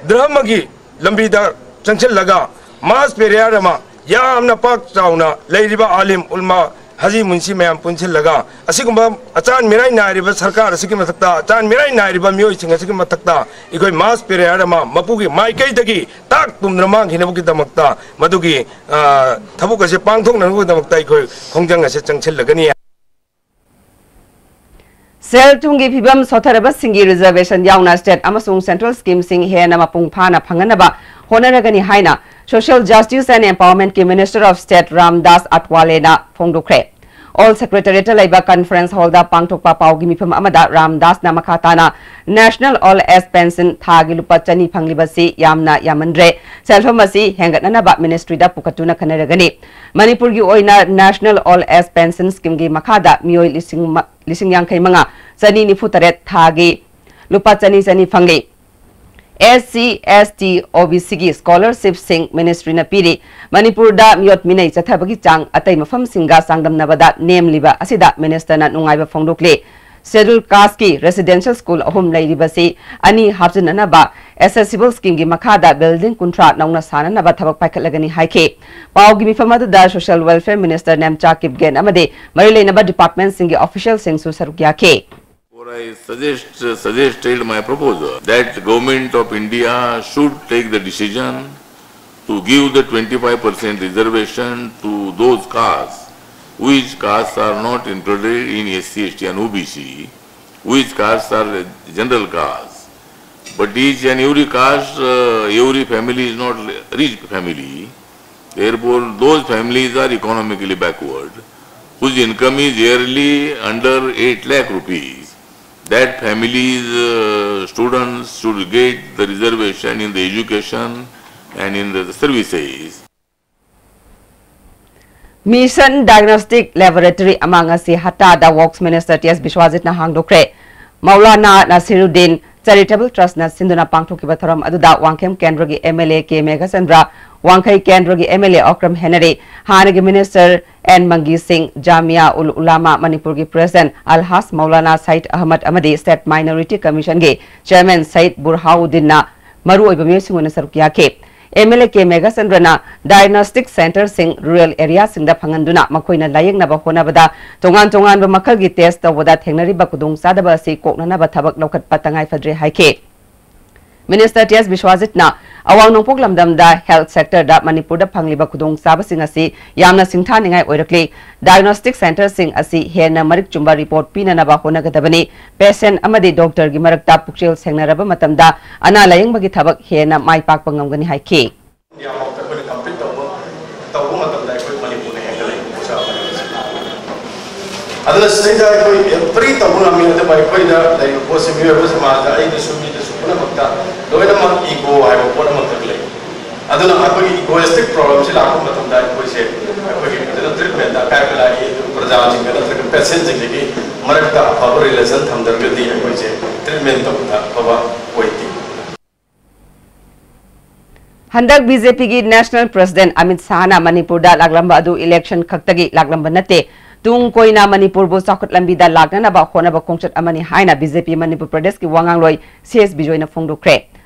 ꯙꯔꯃꯒꯤ ꯂꯝꯕꯤꯗ ꯆꯪꯁꯤꯜꯂꯒ ꯃꯥꯁ ꯄ꯭ꯔꯦꯌꯔ ꯑꯃ ꯌꯥꯝꯅ ꯄꯥꯛ ꯆꯥꯎꯅ ꯂꯩꯔꯤꯕ ꯑꯥꯂꯤꯝ ꯎꯜꯃꯥ ꯍꯖꯤ ꯃꯨꯟꯁꯤ ꯃꯌꯥꯝ ꯄꯨꯟꯁꯤꯜꯂꯒ ꯑꯁꯤꯒꯨꯝꯕ ꯑꯆꯥꯟ ꯃꯤꯔꯥꯏ ꯅꯥꯏꯔꯤꯕ ꯁꯔꯀꯥꯔ ꯑꯁꯤꯒꯤ ꯃꯊꯛꯇ, ꯑꯆꯥꯟ ꯃꯤꯔꯥꯏ ꯅꯥꯏꯔꯤꯕ ꯃꯤꯑꯣꯏꯁꯤꯡ ꯑꯁꯤꯒꯤ ꯃꯊꯛꯇ ꯑꯩꯈꯣꯏ ꯃꯥꯁ ꯄ꯭ꯔꯦꯌꯔ ꯑꯃ ꯃꯄꯨꯒꯤ ꯃꯥꯏꯀꯩꯗꯒꯤ ꯇꯥꯛ ꯇꯨꯝꯗꯅ ꯃꯥꯡꯈꯤꯅꯕꯒꯤꯗꯃꯛꯇ, ꯃꯗꯨꯒꯤ, ꯑ, ꯊꯕꯛ ꯑꯁꯤ ꯄꯥꯡꯊꯣꯛꯅꯕꯒꯤꯗꯃꯛꯇ ꯑꯩꯈꯣꯏ ꯈꯣꯡꯖꯪ ꯑꯁꯤ ꯆꯪꯁꯤꯜꯂꯒꯅꯤ꯫ ꯁꯦꯜ ꯊꯨꯝꯒꯤ ꯐꯤꯕꯝ ꯁꯣꯠꯊꯔꯕꯁꯤꯡꯒꯤ ꯔꯤꯖꯔꯕꯦꯁꯟ ꯌꯥꯎꯅ ꯁ꯭ꯇꯦꯠ ꯑꯃꯁꯨꯡ ꯁꯦꯟꯇ꯭ꯔꯦꯜ ꯁ꯭ꯀꯤꯝꯁꯤꯡ ꯍꯦꯟꯅ ꯃꯄꯨꯡ ꯐꯥꯅ ꯐꯪꯍꯟꯅꯕ ꯍꯣꯠꯅꯔꯒꯅꯤ ꯍꯥꯏꯅ Social Justice and Empowermentꯀꯤ Minister of State ꯔꯥꯝꯗꯥꯁ ꯑꯠꯋꯥꯂꯦꯅ ꯐꯣꯡꯗꯣꯛꯈ꯭ꯔꯦ꯫ ꯑꯣꯜ ꯁꯦꯀ꯭ꯔꯦꯇꯔꯤꯌꯦꯠꯇ ꯂꯩꯕ ꯀꯟꯐꯔꯦꯟꯁ ꯍꯣꯜꯗ ꯄꯥꯡꯊꯣꯛꯄ ꯄꯥꯎꯒꯤ ꯃꯤꯐꯝ ꯑꯃꯗ ꯔꯥꯝꯗꯥꯁꯅ ꯃꯈꯥ ꯇꯥꯅ National Old Age Pension ꯊꯥꯒꯤ ꯂꯨꯄꯥ ꯆꯅꯤ ꯐꯪꯂꯤꯕꯁꯤ ꯌꯥꯝꯅ ꯌꯥꯝꯃꯟꯗ꯭ꯔꯦ, ꯁꯦꯜꯐꯝ ꯑꯁꯤ ꯍꯦꯟꯒꯠꯅꯅꯕ ꯃꯤꯅꯤꯁꯇ꯭ꯔꯤꯗ ꯄꯨꯈꯠꯇꯨꯅ ꯈꯟꯅꯔꯒꯅꯤ꯫ ꯃꯅꯤꯄꯨꯔꯒꯤ ꯑꯣꯏꯅ National Old Age Pension Schemeꯒꯤ ꯃꯈꯥꯗ ꯃꯤꯑꯣꯏ ꯂꯤꯁꯤꯡ ꯃ-, ꯂꯤꯁꯤꯡ ꯌꯥꯡꯈꯩ ꯃꯉꯥ, ꯆꯅꯤ ꯅꯤꯐꯨ ꯇꯔꯦꯠ ꯊꯥꯒꯤ ꯂꯨꯄꯥ ꯆꯅꯤ ꯆꯅꯤ ꯐꯪꯂꯤ꯫ ꯑꯦꯁ ꯁꯤ, ꯑꯦꯁ ꯇꯤ, ꯑꯣ ꯕꯤ ꯁꯤꯒꯤ ꯁ꯭ꯀꯣꯂꯔꯁꯤꯞꯁꯤꯡ ꯃꯤꯅꯤꯁꯇ꯭ꯔꯤꯅ ꯄꯤꯔꯤ꯫ ꯃꯅꯤꯄꯨꯔꯗ ꯃꯤꯑꯣꯠ ꯃꯤꯅꯩ ꯆꯠꯊꯕꯒꯤ ꯆꯥꯡ ꯑꯇꯩ ꯃꯐꯝꯁꯤꯡꯒ ꯆꯥꯡꯗꯝꯅꯕꯗ ꯅꯦꯝꯂꯤꯕ ꯑꯁꯤꯗ ꯃꯤꯅꯤꯁꯇꯔꯅ ꯅꯨꯡꯉꯥꯏꯕ ꯐꯣꯡꯗꯣꯛꯂꯤ꯫ ꯁꯦꯗ꯭ꯌꯨꯜ ꯀꯥꯁꯀꯤ ꯔꯦꯁꯤꯗꯦꯟꯁꯤꯌꯦꯜ ꯁ꯭ꯀꯨꯜ ꯑꯍꯨꯝ ꯂꯩꯔꯤꯕꯁꯤ ꯑꯅꯤ ꯍꯥꯞꯆꯤꯟꯅꯅꯕ ꯑꯦꯁꯦꯁꯤꯕꯜ ꯁ꯭ꯀꯤꯝꯒꯤ ꯃꯈꯥꯗ ꯕꯤꯜꯗꯤꯡ ꯀꯨꯟꯊ꯭ꯔꯥ ꯅꯧꯅ ꯁꯥꯅꯅꯕ ꯊꯕꯛ ꯄꯥꯏꯈꯠꯂꯒꯅꯤ ꯍꯥꯏꯈꯤ꯫ ꯄꯥꯎꯒꯤ ꯃꯤꯐꯝ ꯑꯗꯨꯗ social welfare minister Nemcha Kipgen ꯑꯃꯗꯤ ꯃꯔꯤ ꯂꯩꯅꯕ ꯗꯤꯄꯥꯔꯠꯃꯦꯟꯠꯁꯤꯡꯒꯤ ꯑꯣꯐꯤꯁꯤꯌꯦꯜꯁꯤꯡꯁꯨ ꯁꯔꯨꯛ ꯌꯥꯈꯤ꯫ Therefore, I suggest, suggested my proposal that government of India should take the decision to give the twenty-five percent reservation to those castes which castes are not included in S C, S T and O B C, which castes are general castes. But each and every caste, uh, every family is not rich family. Therefore, those families are economically backward, whose income is yearly under eight lakh rupees. That families, uh, students should get the reservation in the education and in the services. Mission Diagnostic Laboratory ꯑꯃ ꯉꯁꯤ ꯍꯠꯇꯥꯗ works minister T ꯑꯦꯁ ꯕꯤꯁ꯭ꯋꯥꯖꯤꯠꯅ ꯍꯥꯡꯗꯣꯛꯈ꯭ꯔꯦ꯫ Maulana ꯅꯁꯤꯔꯨꯗꯤꯟ charitable ꯇ꯭ꯔꯁꯠꯅ ꯁꯤꯟꯗꯨꯅ ꯄꯥꯡꯊꯣꯛꯈꯤꯕ ꯊꯧꯔꯝ ꯑꯗꯨꯗ ꯋꯥꯡꯈꯦꯝ ꯀꯦꯟꯗ꯭ꯔꯒꯤ M L A ꯀꯦ ꯃꯦꯘꯆꯟꯗ꯭ꯔ, ꯋꯥꯡꯈꯩ ꯀꯦꯟꯗ꯭ꯔꯒꯤ M L ꯑꯦ Okram Henry, ꯍꯥꯟꯅꯒꯤ ꯃꯤꯅꯤꯁꯇꯔ ꯑꯦꯟ ꯃꯪꯒꯤ ꯁꯤꯡ, ꯖꯥꯃꯤꯌꯥ ꯎꯜ ꯎꯂꯥꯃꯥ ꯃꯅꯤꯄꯨꯔꯒꯤ ꯄ꯭ꯔꯦꯁꯤꯗꯦꯟꯠ ꯑꯜꯍꯥꯖ ꯃꯧꯂꯥꯅꯥ ꯁꯌꯤꯗ ꯑꯍꯃꯗ ꯑꯃꯗꯤ ꯁ꯭ꯇꯦꯠ ꯃꯥꯏꯅꯣꯔꯤꯇꯤ ꯀꯃꯤꯁꯟꯒꯤ ꯆꯦꯌꯔꯃꯦꯟ ꯁꯌꯤꯗ ꯕꯨꯔꯍꯥꯎꯗꯤꯟꯅ ꯃꯔꯨꯑꯣꯏꯕ ꯃꯤꯑꯣꯏꯁꯤꯡ ꯑꯣꯏꯅ ꯁꯔꯨꯛ ꯌꯥꯈꯤ꯫ ꯑꯦꯝ ꯑꯦꯜ ꯑꯦ ꯀꯦ ꯃꯦꯘꯆꯟꯗ꯭ꯔꯅ diagnostic centreꯁꯤꯡ rural areaꯁꯤꯡꯗ ꯐꯪꯍꯟꯗꯨꯅ ꯃꯈꯣꯏꯅ ꯂꯥꯌꯦꯡꯅꯕ ꯍꯣꯠꯅꯕꯗ ꯇꯣꯉꯥꯟ ꯇꯣꯉꯥꯟꯕ ꯃꯈꯜꯒꯤ test ꯇꯧꯕꯗ ꯊꯦꯡꯅꯔꯤꯕ ꯈꯨꯗꯣꯡꯆꯥꯗꯕ ꯑꯁꯤ ꯀꯣꯛꯅꯅꯕ ꯊꯕꯛ ꯂꯧꯈꯠꯄ ꯇꯉꯥꯏꯐꯗ꯭ꯔꯦ ꯍꯥꯏꯈꯤ꯫ Minister ꯇꯤ ꯑꯦꯁ ꯕꯤꯁ꯭ꯋꯥꯖꯤꯠꯅ ꯑꯋꯥꯡ ꯅꯣꯡꯄꯣꯛ ꯂꯝꯗꯝꯗ health sectorꯗ ꯃꯅꯤꯄꯨꯔꯗ ꯐꯪꯂꯤꯕ ꯈꯨꯗꯣꯡꯆꯥꯕꯁꯤꯡ ꯑꯁꯤ ꯌꯥꯝꯅ ꯁꯤꯡꯊꯥꯅꯤꯡꯉꯥꯏ ꯑꯣꯏꯔꯛꯂꯤ꯫ Diagnostic centreꯁꯤꯡ ꯑꯁꯤ ꯍꯦꯟꯅ ꯃꯔꯤꯛ ꯆꯨꯝꯕ report ꯄꯤꯅꯅꯕ ꯍꯣꯠꯅꯒꯗꯕꯅꯤ꯫ Patient ꯑꯃꯗꯤ doctorꯒꯤ ꯃꯔꯛꯇ ꯄꯨꯛꯆꯦꯜ ꯁꯦꯡꯅꯔꯕ ꯃꯇꯝꯗ ꯑꯅꯥ ꯂꯥꯌꯦꯡꯕꯒꯤ ꯊꯕꯛ ꯍꯦꯟꯅ ꯃꯥꯏ ꯄꯥꯛꯄ ꯉꯝꯒꯅꯤ ꯍꯥꯏꯈꯤ꯫ ꯏꯟꯗꯤꯌꯥꯃꯛꯇ ꯑꯩꯈꯣꯏꯅ compete ꯇꯧꯕ, ꯇꯧꯕ ꯃꯇꯝꯗ ꯑꯩꯈꯣꯏ ꯃꯅꯤꯄꯨꯔꯅ ꯍꯦꯟꯒꯠꯂꯛꯏ ꯄꯣꯠꯁꯛ ꯑꯃꯅꯤ꯫ ꯑꯗꯨꯅ ꯁꯤꯗꯩꯗ ꯑꯩꯈꯣꯏ every ꯇꯧꯕ ꯉꯝꯃꯤ, ꯑꯗꯨꯕꯨ ꯑꯩꯈꯣꯏꯗ ꯂꯩꯔꯤꯕ ꯄꯣꯠꯁꯤ ꯃꯤꯑꯣꯏꯕ ꯁꯃꯥꯖꯗ ꯑꯩꯗꯁꯨ ꯃꯤꯗꯁꯨ ꯄꯨꯝꯅꯃꯛꯇ ꯂꯣꯏꯅꯃꯛ ego ꯍꯥꯏꯕ ꯄꯣꯠ ꯑꯃꯈꯛ ꯂꯩ꯫ ꯑꯗꯨꯅ ꯑꯩꯈꯣꯏꯒꯤ egoistic problemꯁꯤ ꯂꯥꯛꯄ ꯃꯇꯝꯗ ꯑꯩꯈꯣꯏꯁꯦ, ꯑꯩꯈꯣꯏꯒꯤ ꯐꯖꯅ treatmentꯇ ꯑꯀꯥꯏꯕ ꯂꯥꯛꯏ, ꯑꯗꯨ ꯄ꯭ꯔꯖꯥꯁꯤꯡꯒ ꯅꯠꯇ꯭ꯔꯒ patientꯁꯤꯡꯗꯒꯤ ꯃꯔꯛꯇ ꯑꯐꯕ relation ꯊꯝꯗ꯭ꯔꯒꯗꯤ ꯑꯩꯈꯣꯏꯁꯦ treatment ꯇꯧꯕꯗ ꯑꯐꯕ ꯑꯣꯏꯗꯦ꯫ ꯍꯟꯗꯛ ꯕꯤ ꯖꯦ ꯄꯤꯒꯤ National President ꯑꯃꯤꯠ ꯁꯥꯍꯅ ꯃꯅꯤꯄꯨꯔꯗ ꯂꯥꯛꯂꯝꯕ ꯑꯗꯨ election ꯈꯛꯇꯒꯤ ꯂꯥꯛꯂꯝꯕ ꯅꯠꯇꯦ, ꯇꯨꯡ ꯀꯣꯏꯅ ꯃꯅꯤꯄꯨꯔꯕꯨ ꯆꯥꯎꯈꯠ ꯂꯝꯕꯤꯗ ꯂꯥꯛꯅꯅꯕ ꯍꯣꯠꯅꯕ ꯈꯣꯡꯆꯠ ꯑꯃꯅꯤ ꯍꯥꯏꯅ ꯕꯤ ꯖꯦ ꯄꯤ ꯃꯅꯤꯄꯨꯔ ꯄ꯭ꯔꯗꯦꯁꯀꯤ ꯋꯥꯉꯥꯡꯂꯣꯏ ꯁꯤ ꯑꯦꯁ ꯕꯤꯖꯣꯏꯅ ꯐꯣꯡꯗꯣꯛꯈ꯭ꯔꯦ꯫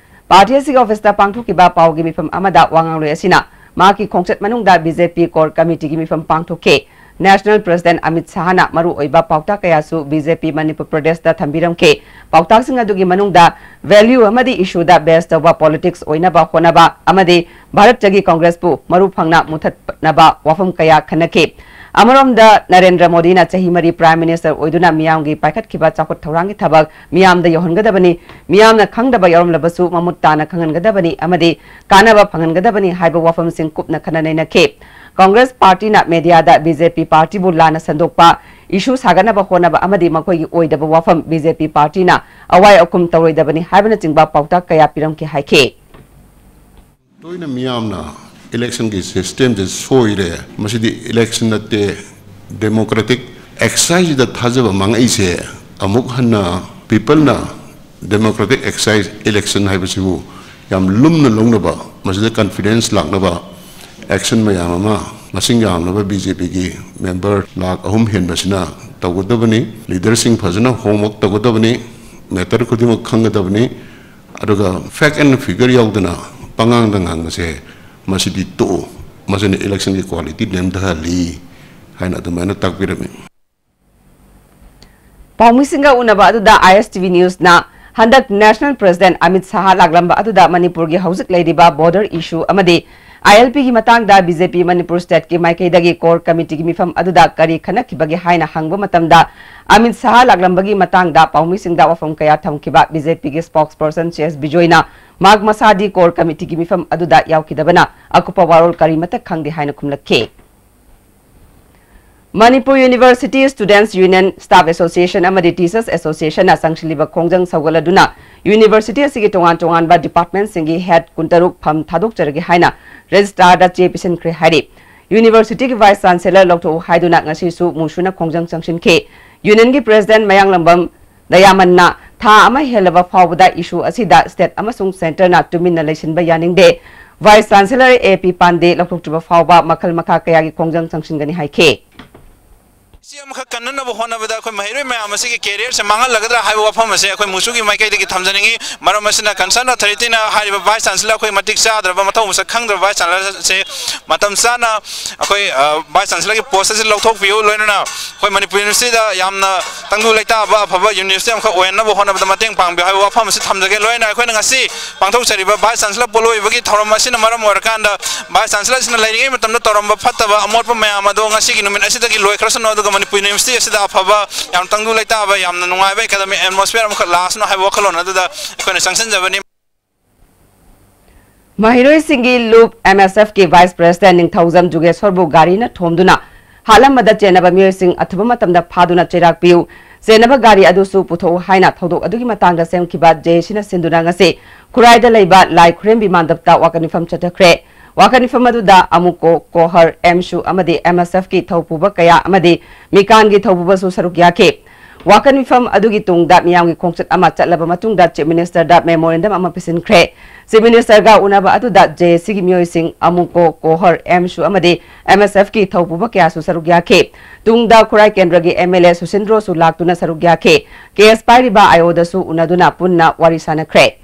Party ꯑꯁꯤꯒꯤ officeꯇ ꯄꯥꯡꯊꯣꯛꯈꯤꯕ ꯄꯥꯎꯒꯤ ꯃꯤꯐꯝ ꯑꯃꯗ ꯋꯥꯉꯥꯡꯂꯣꯏ ꯑꯁꯤꯅ ꯃꯍꯥꯛꯀꯤ ꯈꯣꯡꯆꯠ ꯃꯅꯨꯡꯗ ꯕꯤ ꯖꯦ ꯄꯤ Core Committeeꯒꯤ ꯃꯤꯐꯝ ꯄꯥꯡꯊꯣꯛꯈꯤ꯫ National President ꯑꯃꯤꯠ ꯁꯥꯍꯅ ꯃꯔꯨꯑꯣꯏꯕ ꯄꯥꯎꯇꯥꯛ ꯀꯌꯥꯁꯨ ꯕꯤ ꯖꯦ ꯄꯤ ꯃꯅꯤꯄꯨꯔ ꯄ꯭ꯔꯗꯦꯁꯇ ꯊꯝꯕꯤꯔꯝꯈꯤ꯫ ꯄꯥꯎꯇꯥꯛꯁꯤꯡ ꯑꯗꯨꯒꯤ ꯃꯅꯨꯡꯗ value ꯑꯃꯗꯤ issueꯗ base ꯇꯧꯕ politics ꯑꯣꯏꯅꯕ ꯍꯣꯠꯅꯕ ꯑꯃꯗꯤ ꯚꯥꯔꯠꯇꯒꯤ ꯀꯪꯒ꯭ꯔꯦꯁꯄꯨ ꯃꯔꯨ ꯐꯪꯅ ꯃꯨꯊꯠꯅꯕ ꯋꯥꯐꯝ ꯀꯌꯥ ꯈꯟꯅꯈꯤ꯫ ꯑꯃꯔꯣꯝꯗ ꯅꯔꯦꯟꯗ꯭ꯔ ꯃꯣꯗꯤꯅ ꯆꯍꯤ ꯃꯔꯤ Prime Minister ꯑꯣꯏꯗꯨꯅ ꯃꯤꯌꯥꯝꯒꯤ ꯄꯥꯏꯈꯠꯈꯤꯕ ꯆꯥꯎꯈꯠ ꯊꯧꯔꯥꯡꯒꯤ ꯊꯕꯛ ꯃꯤꯌꯥꯝꯗ ꯌꯧꯍꯟꯒꯗꯕꯅꯤ, ꯃꯤꯌꯥꯝꯅ ꯈꯪꯗꯕ ꯌꯥꯎꯔꯝꯂꯕꯁꯨ ꯃꯃꯨꯠ ꯇꯥꯅ ꯈꯪꯍꯟꯒꯗꯕꯅꯤ ꯑꯃꯗꯤ ꯀꯥꯟꯅꯕ ꯐꯪꯍꯟꯒꯗꯕꯅꯤ ꯍꯥꯏꯕ ꯋꯥꯐꯝꯁꯤꯡ ꯀꯨꯞꯅ ꯈꯟꯅ ꯅꯩꯅꯈꯤ꯫ ꯀꯪꯒ꯭ꯔꯦꯁ ꯄꯥꯔꯇꯤꯅ ꯃꯦꯗꯤꯌꯥꯗ ꯕꯤ ꯖꯦ ꯄꯤ ꯄꯥꯔꯇꯤꯕꯨ ꯂꯥꯟꯅ ꯁꯟꯗꯣꯛꯄ, issue ꯁꯥꯒꯠꯅꯕ ꯍꯣꯠꯅꯕ ꯑꯃꯗꯤ ꯃꯈꯣꯏꯒꯤ ꯑꯣꯏꯗꯕ ꯋꯥꯐꯝ ꯕꯤ ꯖꯦ ꯄꯤ ꯄꯥꯔꯇꯤꯅ ꯑꯋꯥꯏ ꯑꯈꯨꯝ ꯇꯧꯔꯣꯏꯗꯕꯅꯤ ꯍꯥꯏꯕꯅꯆꯤꯡꯕ ꯄꯥꯎꯇꯥꯛ ꯀꯌꯥ ꯄꯤꯔꯝꯈꯤ ꯍꯥꯏꯈꯤ꯫ ꯇꯣꯏꯅ ꯃꯤꯌꯥꯝꯅ electionꯒꯤ systemꯁꯦ ꯁꯣꯏꯔꯦ, ꯃꯁꯤꯗꯤ election ꯅꯠꯇꯦ, democratic exerciseꯗ ꯊꯥꯖꯕ ꯃꯥꯡꯉꯛꯏꯁꯦ꯫ ꯑꯃꯨꯛ ꯍꯟꯅ peopleꯅ democratic exercise election ꯍꯥꯏꯕꯁꯤꯕꯨ ꯌꯥꯝ ꯂꯨꯝꯅ ꯂꯧꯅꯕ, ꯃꯁꯤꯗ confidence ꯂꯥꯛꯅꯕ action ꯃꯌꯥꯝ ꯑꯃ, ꯃꯁꯤꯡ ꯌꯥꯝꯂꯕ ꯕꯤ ꯖꯦ ꯄꯤꯒꯤ member ꯂꯥꯈ ꯑꯍꯨꯝ ꯍꯦꯟꯕꯁꯤꯅ ꯇꯧꯒꯗꯕꯅꯤ꯫ Leaderꯁꯤꯡ ꯐꯖꯅ homework ꯇꯧꯒꯗꯕꯅꯤ, matter ꯈꯨꯗꯤꯡꯃꯛ ꯈꯪꯒꯗꯕꯅꯤ꯫ ꯑꯗꯨꯒ fact and figure ꯌꯥꯎꯗꯅ ꯄꯉꯥꯡꯗ ꯉꯥꯡꯕꯁꯦ, ꯃꯁꯤꯗꯤ ꯇꯣꯛꯎ, ꯃꯁꯤꯅ election ꯒꯤ quality ꯅꯦꯝꯊꯍꯜꯂꯤ ꯍꯥꯏꯅ ꯑꯗꯨꯃꯥꯏꯅ ꯇꯥꯛꯄꯤꯔꯝꯃꯤ꯫ ꯄꯥꯎꯃꯤꯁꯤꯡꯒ ꯎꯅꯕ ꯑꯗꯨꯗ I S T V News ꯅ ꯍꯟꯗꯛ National President ꯑꯃꯤꯠ ꯁꯥꯍ ꯂꯥꯛꯂꯝꯕ ꯑꯗꯨꯗ ꯃꯅꯤꯄꯨꯔꯒꯤ ꯍꯧꯖꯤꯛ ꯂꯩꯔꯤꯕ border issue ꯑꯃꯗꯤ I L P ꯒꯤ ꯃꯇꯥꯡꯗ B J P Manipur state ꯀꯤ ꯃꯥꯏꯀꯩꯗꯒꯤ core committee ꯒꯤ ꯃꯤꯐꯝ ꯑꯗꯨꯗ ꯀꯔꯤ ꯈꯟꯅꯈꯤꯕꯒꯦ ꯍꯥꯏꯅ ꯍꯪꯕ ꯃꯇꯝꯗ, ꯑꯃꯤꯠ ꯁꯥꯍ ꯂꯥꯛꯂꯝꯕꯒꯤ ꯃꯇꯥꯡꯗ ꯄꯥꯎꯃꯤꯁꯤꯡꯗ ꯋꯥꯐꯝ ꯀꯌꯥ ꯊꯝꯈꯤꯕ B J P ꯒꯤ spokesperson C S ꯕꯤꯖꯣꯏꯅ ꯃꯍꯥꯛ ꯃꯁꯥꯗꯤ core committee ꯒꯤ ꯃꯤꯐꯝ ꯑꯗꯨꯗ ꯌꯥꯎꯈꯤꯗꯕꯅ ꯑꯀꯨꯞꯄ ꯋꯥꯔꯣꯜ ꯀꯔꯤꯃꯠꯇ ꯈꯪꯗꯦ ꯍꯥꯏꯅ ꯈꯨꯝꯂꯛꯈꯤ꯫ Manipur University Students Union, Staff Association ꯑꯃꯗꯤ Teachers Association ꯅ ꯆꯪꯁꯤꯜꯂꯤꯕ ꯈꯣꯡꯖꯪ ꯁꯧꯒꯠꯂꯗꯨꯅ university ꯑꯁꯤꯒꯤ ꯇꯣꯉꯥꯟ ꯇꯣꯉꯥꯟꯕ department ꯁꯤꯡꯒꯤ head ꯀꯨꯟꯇꯔꯨꯛ ꯐꯝ ꯊꯥꯗꯣꯛꯆꯔꯒꯦ ꯍꯥꯏꯅ registrar ꯗ ꯆꯦ ꯄꯤꯁꯤꯟꯈ꯭ꯔꯦ ꯍꯥꯏꯔꯤ꯫ University ꯒꯤ vice chancellor ꯂꯧꯊꯣꯛꯎ ꯍꯥꯏꯗꯨꯅ ꯉꯁꯤꯁꯨ ꯃꯨꯁꯨꯅ ꯈꯣꯡꯖꯪ ꯆꯪꯁꯤꯟꯈꯤ꯫ Union ꯒꯤ president ꯃꯌꯥꯡꯂꯝꯕꯝ ꯗꯌꯥꯃꯟꯅ ꯊꯥ ꯑꯃ ꯍꯦꯜꯂꯕ ꯐꯥꯎꯕꯗ issue ꯑꯁꯤꯗ state ꯑꯃꯁꯨꯡ centre ꯅ ꯇꯨꯃꯤꯟꯅ ꯂꯩꯁꯤꯟꯕ ꯌꯥꯅꯤꯡꯗꯦ꯫ Vice Chancellor A P ꯄꯥꯟꯗꯦ ꯂꯧꯊꯣꯛꯇ꯭ꯔꯤꯕ ꯐꯥꯎꯕ ꯃꯈꯜ ꯃꯈꯥ ꯀꯌꯥꯒꯤ ꯈꯣꯡꯖꯪ ꯆꯪꯁꯤꯟꯒꯅꯤ ꯍꯥꯏꯈꯤ꯫ ꯁꯤ ꯑꯃꯈꯛ ꯀꯟꯅꯅꯕ ꯍꯣꯠꯅꯕꯗ ꯑꯩꯈꯣꯏ ꯃꯍꯩꯔꯣꯏ ꯃꯌꯥꯝ ꯑꯁꯤꯒꯤ career ꯁꯦ ꯃꯥꯡꯍꯜꯂꯒꯗ꯭ꯔꯥ ꯍꯥꯏꯕ ꯋꯥꯐꯝ ꯑꯁꯦ ꯑꯩꯈꯣꯏ ꯃꯨꯁꯨꯒꯤ ꯃꯥꯏꯀꯩꯗꯒꯤ ꯊꯝꯖꯅꯤꯡꯏ꯫ ꯃꯔꯝ ꯑꯁꯤꯅ concern authority ꯅ ꯍꯥꯏꯔꯤꯕ vice chancellor, ꯑꯩꯈꯣꯏ ꯃꯇꯤꯛ ꯆꯥꯗ꯭ꯔꯕ, ꯃꯊꯧ ꯃꯁꯛ ꯈꯪꯗ꯭ꯔꯕ vice chancellor ꯁꯦ ꯃꯇꯝ ꯆꯥꯅ ꯑꯩꯈꯣꯏ, ꯑ, vice chancellor ꯒꯤ post ꯑꯁꯤ ꯂꯧꯊꯣꯛꯄꯤꯌꯨ, ꯂꯣꯏꯅꯅ ꯑꯩꯈꯣꯏ ꯃꯅꯤꯄꯨꯔ university ꯗ ꯌꯥꯝꯅ ꯇꯪꯗꯨ ꯂꯩꯇꯥꯕ ꯑꯐꯕ university ꯑꯃꯈꯛ ꯑꯣꯏꯍꯟꯅꯕ ꯍꯣꯠꯅꯕꯗ ꯃꯇꯦꯡ ꯄꯥꯡꯕꯤꯌꯨ ꯍꯥꯏꯕ ꯋꯥꯐꯝ ꯑꯁꯤ ꯊꯝꯖꯒꯦ꯫ ꯂꯣꯏꯅ ꯑꯩꯈꯣꯏꯅ ꯉꯁꯤ ꯄꯥꯡꯊꯣꯛꯆꯔꯤꯕ vice chancellor ꯄꯣꯠꯂꯣꯏꯕꯒꯤ ꯊꯧꯔꯝ ꯑꯁꯤꯅ ꯃꯔꯝ ꯑꯣꯏꯔꯀꯥꯟꯗ vice chancellor ꯑꯁꯤꯅ ꯂꯩꯔꯤꯉꯩ ꯃꯇꯝꯗ ꯇꯧꯔꯝꯕ ꯐꯠꯇꯕ ꯑꯃꯣꯠꯄ ꯃꯌꯥꯝ ꯑꯗꯣ ꯉꯁꯤꯒꯤ ꯅꯨꯃꯤꯠ ꯑꯁꯤꯗꯒꯤ ꯂꯣꯏꯈ꯭ꯔꯁꯅꯨ, ꯑꯗꯨꯒ ꯃꯅꯤꯄꯨꯔ university ꯑꯁꯤꯗ ꯑꯐꯕ, ꯌꯥꯝ ꯇꯪꯗꯨ ꯂꯩꯇꯥꯕ, ꯌꯥꯝꯅ ꯅꯨꯡꯉꯥꯏꯕ academic atmosphere ꯑꯃꯈꯛ ꯂꯥꯛꯁꯅꯨ ꯍꯥꯏꯕ ꯋꯥꯈꯜꯂꯣꯟ ꯑꯗꯨꯗ ꯑꯩꯈꯣꯏꯅ ꯆꯪꯁꯤꯟꯖꯕꯅꯤ꯫ ꯃꯍꯩꯔꯣꯏꯁꯤꯡꯒꯤ ꯂꯨꯞ M S F ꯀꯤ vice president ꯅꯤꯡꯊꯧꯖꯝ ꯖꯨꯒꯦꯁꯣꯔꯕꯨ ꯒꯥꯔꯤꯅ ꯊꯣꯝꯗꯨꯅ ꯍꯥꯠꯂꯝꯕꯗ ꯆꯦꯟꯅꯕ ꯃꯤꯑꯣꯏꯁꯤꯡ ꯑꯊꯨꯕ ꯃꯇꯝꯗ ꯐꯥꯗꯨꯅ ꯆꯩꯔꯥꯛ ꯄꯤꯌꯨ, ꯆꯦꯟꯅꯕ ꯒꯥꯔꯤ ꯑꯗꯨꯁꯨ ꯄꯨꯊꯣꯛꯎ ꯍꯥꯏꯅ ꯊꯧꯗꯣꯛ ꯑꯗꯨꯒꯤ ꯃꯇꯥꯡꯗ ꯁꯦꯝꯈꯤꯕ J A C ꯅ ꯁꯤꯟꯗꯨꯅ ꯉꯁꯤ ꯈꯨꯔꯥꯏꯗ ꯂꯩꯕ ꯂꯥꯏ ꯈꯨꯔꯦꯝꯕꯤ ꯃꯥꯟꯗꯞꯇ ꯋꯥꯀꯠ ꯃꯤꯐꯝ ꯆꯠꯊꯈ꯭ꯔꯦ꯫ ꯋꯥꯀꯠ ꯃꯤꯐꯝ ꯑꯗꯨꯗ ꯑꯃꯨꯀꯣ, ꯀꯣꯍꯔ, ꯑꯦꯝꯁꯨ ꯑꯃꯗꯤ M S F ꯀꯤ ꯊꯧꯄꯨꯕ ꯀꯌꯥ ꯑꯃꯗꯤ ꯃꯤꯀꯥꯟꯒꯤ ꯊꯧꯄꯨꯕꯁꯨ ꯁꯔꯨꯛ ꯌꯥꯈꯤ꯫ ꯋꯥꯀꯠ ꯃꯤꯐꯝ ꯑꯗꯨꯒꯤ ꯇꯨꯡꯗ ꯃꯤꯌꯥꯝꯒꯤ ꯈꯣꯡꯆꯠ ꯑꯃ ꯆꯠꯂꯕ ꯃꯇꯨꯡꯗ Chief Minister ꯗ memorandum ꯑꯃ ꯄꯤꯁꯤꯟꯈ꯭ꯔꯦ꯫ Chief Minister ꯒ ꯎꯅꯕ ꯑꯗꯨꯗ J A C ꯒꯤ ꯃꯤꯑꯣꯏꯁꯤꯡ ꯑꯃꯨꯀꯣ, ꯀꯣꯍꯔ, ꯑꯦꯝꯁꯨ ꯑꯃꯗꯤ M S F ꯀꯤ ꯊꯧꯄꯨꯕ ꯀꯌꯥꯁꯨ ꯁꯔꯨꯛ ꯌꯥꯈꯤ꯫ ꯇꯨꯡꯗ ꯈꯨꯔꯥꯏ ꯀꯦꯟꯗ꯭ꯔꯒꯤ M L A ꯁꯨꯁꯤꯟꯗ꯭ꯔꯣꯁꯨ ꯂꯥꯛꯇꯨꯅ ꯁꯔꯨꯛ ꯌꯥꯈꯤ꯫ Case ꯄꯥꯏꯔꯤꯕ I O ꯗꯁꯨ ꯎꯅꯗꯨꯅ ꯄꯨꯟꯅ ꯋꯥꯔꯤ ꯁꯥꯅꯈ꯭ꯔꯦ꯫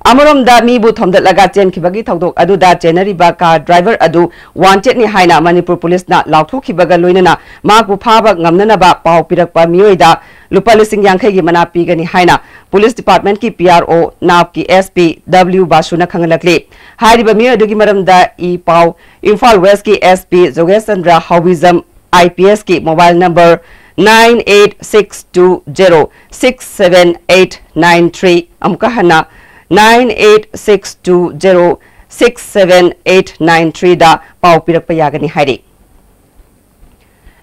ꯑꯃꯔꯣꯝꯗ, ꯃꯤꯕꯨ ꯊꯣꯝꯗꯠꯂꯒ ꯆꯦꯟꯈꯤꯕꯒꯤ ꯊꯧꯗꯣꯛ ꯑꯗꯨꯗ ꯆꯦꯟꯅꯔꯤꯕ car driver ꯑꯗꯨ wanted ꯅꯤ ꯍꯥꯏꯅ ꯃꯅꯤꯄꯨꯔ ꯄꯨꯂꯤꯁꯅ ꯂꯥꯎꯊꯣꯛꯈꯤꯕꯒ ꯂꯣꯏꯅꯅ ꯃꯍꯥꯛꯄꯨ ꯐꯥꯕ ꯉꯝꯅꯅꯕ ꯄꯥꯎ ꯄꯤꯔꯛꯄ ꯃꯤꯑꯣꯏꯗ ꯂꯨꯄꯥ ꯂꯤꯁꯤꯡ ꯌꯥꯡꯈꯩꯒꯤ ꯃꯅꯥ ꯄꯤꯒꯅꯤ ꯍꯥꯏꯅ ꯄꯨꯂꯤꯁ department ꯀꯤ P R O ꯅꯥꯞꯀꯤ S P W ꯕꯥꯁꯨꯅ ꯈꯪꯍꯜꯂꯛꯂꯤ꯫ ꯍꯥꯏꯔꯤꯕ ꯃꯤꯑꯣꯏ ꯑꯗꯨꯒꯤ ꯃꯔꯝꯗ ꯏ ꯄꯥꯎ ꯏꯝꯐꯥꯜ West ꯀꯤ S P ꯖꯣꯒꯦꯁ Chandra ꯍꯥꯎꯕꯤꯖꯝ, I P S ꯀꯤ mobile number nine eight six two zero six seven eight nine three, ꯑꯃꯨꯛꯀ ꯍꯟꯅ, nine eight six two zero six seven eight nine three ꯗ ꯄꯥꯎ ꯄꯤꯔꯛꯄ ꯌꯥꯒꯅꯤ ꯍꯥꯏꯔꯤ꯫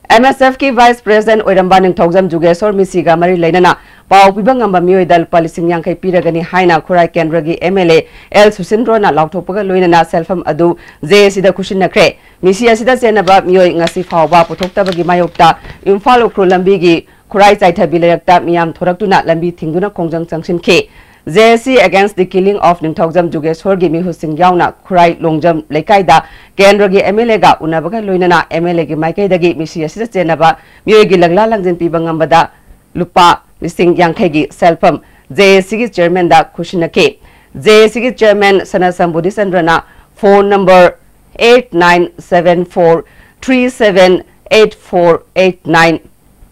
M S F ꯀꯤ vice president ꯑꯣꯏꯔꯝꯕ ꯅꯤꯡꯊꯧꯖꯝ ꯖꯨꯒꯦꯁꯣꯔ ꯃꯤꯁꯤꯒ ꯃꯔꯤ ꯂꯩꯅꯅ ꯄꯥꯎ ꯄꯤꯕ ꯉꯝꯕ ꯃꯤꯑꯣꯏꯗ ꯂꯨꯄꯥ ꯂꯤꯁꯤꯡ ꯌꯥꯡꯈꯩ ꯄꯤꯔꯒꯅꯤ ꯍꯥꯏꯅ ꯈꯨꯔꯥꯏ ꯀꯦꯟꯗ꯭ꯔꯒꯤ M L A L ꯁꯨꯁꯤꯟꯗ꯭ꯔꯣꯅ ꯂꯥꯎꯊꯣꯛꯄꯒ ꯂꯣꯏꯅꯅ ꯁꯦꯜꯐꯝ ꯑꯗꯨ J A C ꯗ ꯈꯨꯠꯁꯤꯟꯅꯈ꯭ꯔꯦ꯫ ꯃꯤꯁꯤ ꯑꯁꯤꯗ ꯆꯦꯟꯅꯕ ꯃꯤꯑꯣꯏ ꯉꯁꯤ ꯐꯥꯎꯕ ꯄꯨꯊꯣꯛꯇꯕꯒꯤ ꯃꯥꯌꯣꯛꯇ ꯏꯝꯐꯥꯜ ꯎꯈ꯭ꯔꯨꯜ ꯂꯝꯕꯤꯒꯤ ꯈꯨꯔꯥꯏ ꯆꯥꯏꯊꯕꯤ ꯂꯩꯔꯛꯇ ꯃꯤꯌꯥꯝ ꯊꯣꯔꯛꯇꯨꯅ ꯂꯝꯕꯤ ꯊꯤꯡꯗꯨꯅ ꯈꯣꯡꯖꯪ ꯆꯪꯁꯤꯟꯈꯤ꯫ J A C against the killing of ꯅꯤꯡꯊꯧꯖꯝ ꯖꯨꯒꯦꯁꯣꯔꯒꯤ ꯃꯤꯍꯨꯠꯁꯤꯡ ꯌꯥꯎꯅ ꯈꯨꯔꯥꯏ ꯂꯣꯡꯖꯝ ꯂꯩꯀꯥꯏꯗ ꯀꯦꯟꯗ꯭ꯔꯒꯤ M L A ꯒ ꯎꯅꯕꯒ ꯂꯣꯏꯅꯅ M L A ꯒꯤ ꯃꯥꯏꯀꯩꯗꯒꯤ ꯃꯤꯁꯤ ꯑꯁꯤꯗ ꯆꯦꯟꯅꯕ ꯃꯤꯑꯣꯏꯒꯤ ꯂꯪꯂꯥ ꯂꯪꯖꯤꯟ ꯄꯤꯕ ꯉꯝꯕꯗ ꯂꯨꯄꯥ ꯂꯤꯁꯤꯡ ꯌꯥꯡꯈꯩꯒꯤ ꯁꯦꯜꯐꯝ J A C ꯒꯤ chairman the ꯈꯨꯠꯁꯤꯟꯅꯈꯤ꯫ J A C ꯒꯤ chairman ꯁꯅꯥꯁꯝ ꯕꯣꯙꯤꯆꯟꯗ꯭ꯔꯅ phone number eight nine seven four three seven eight four eight nine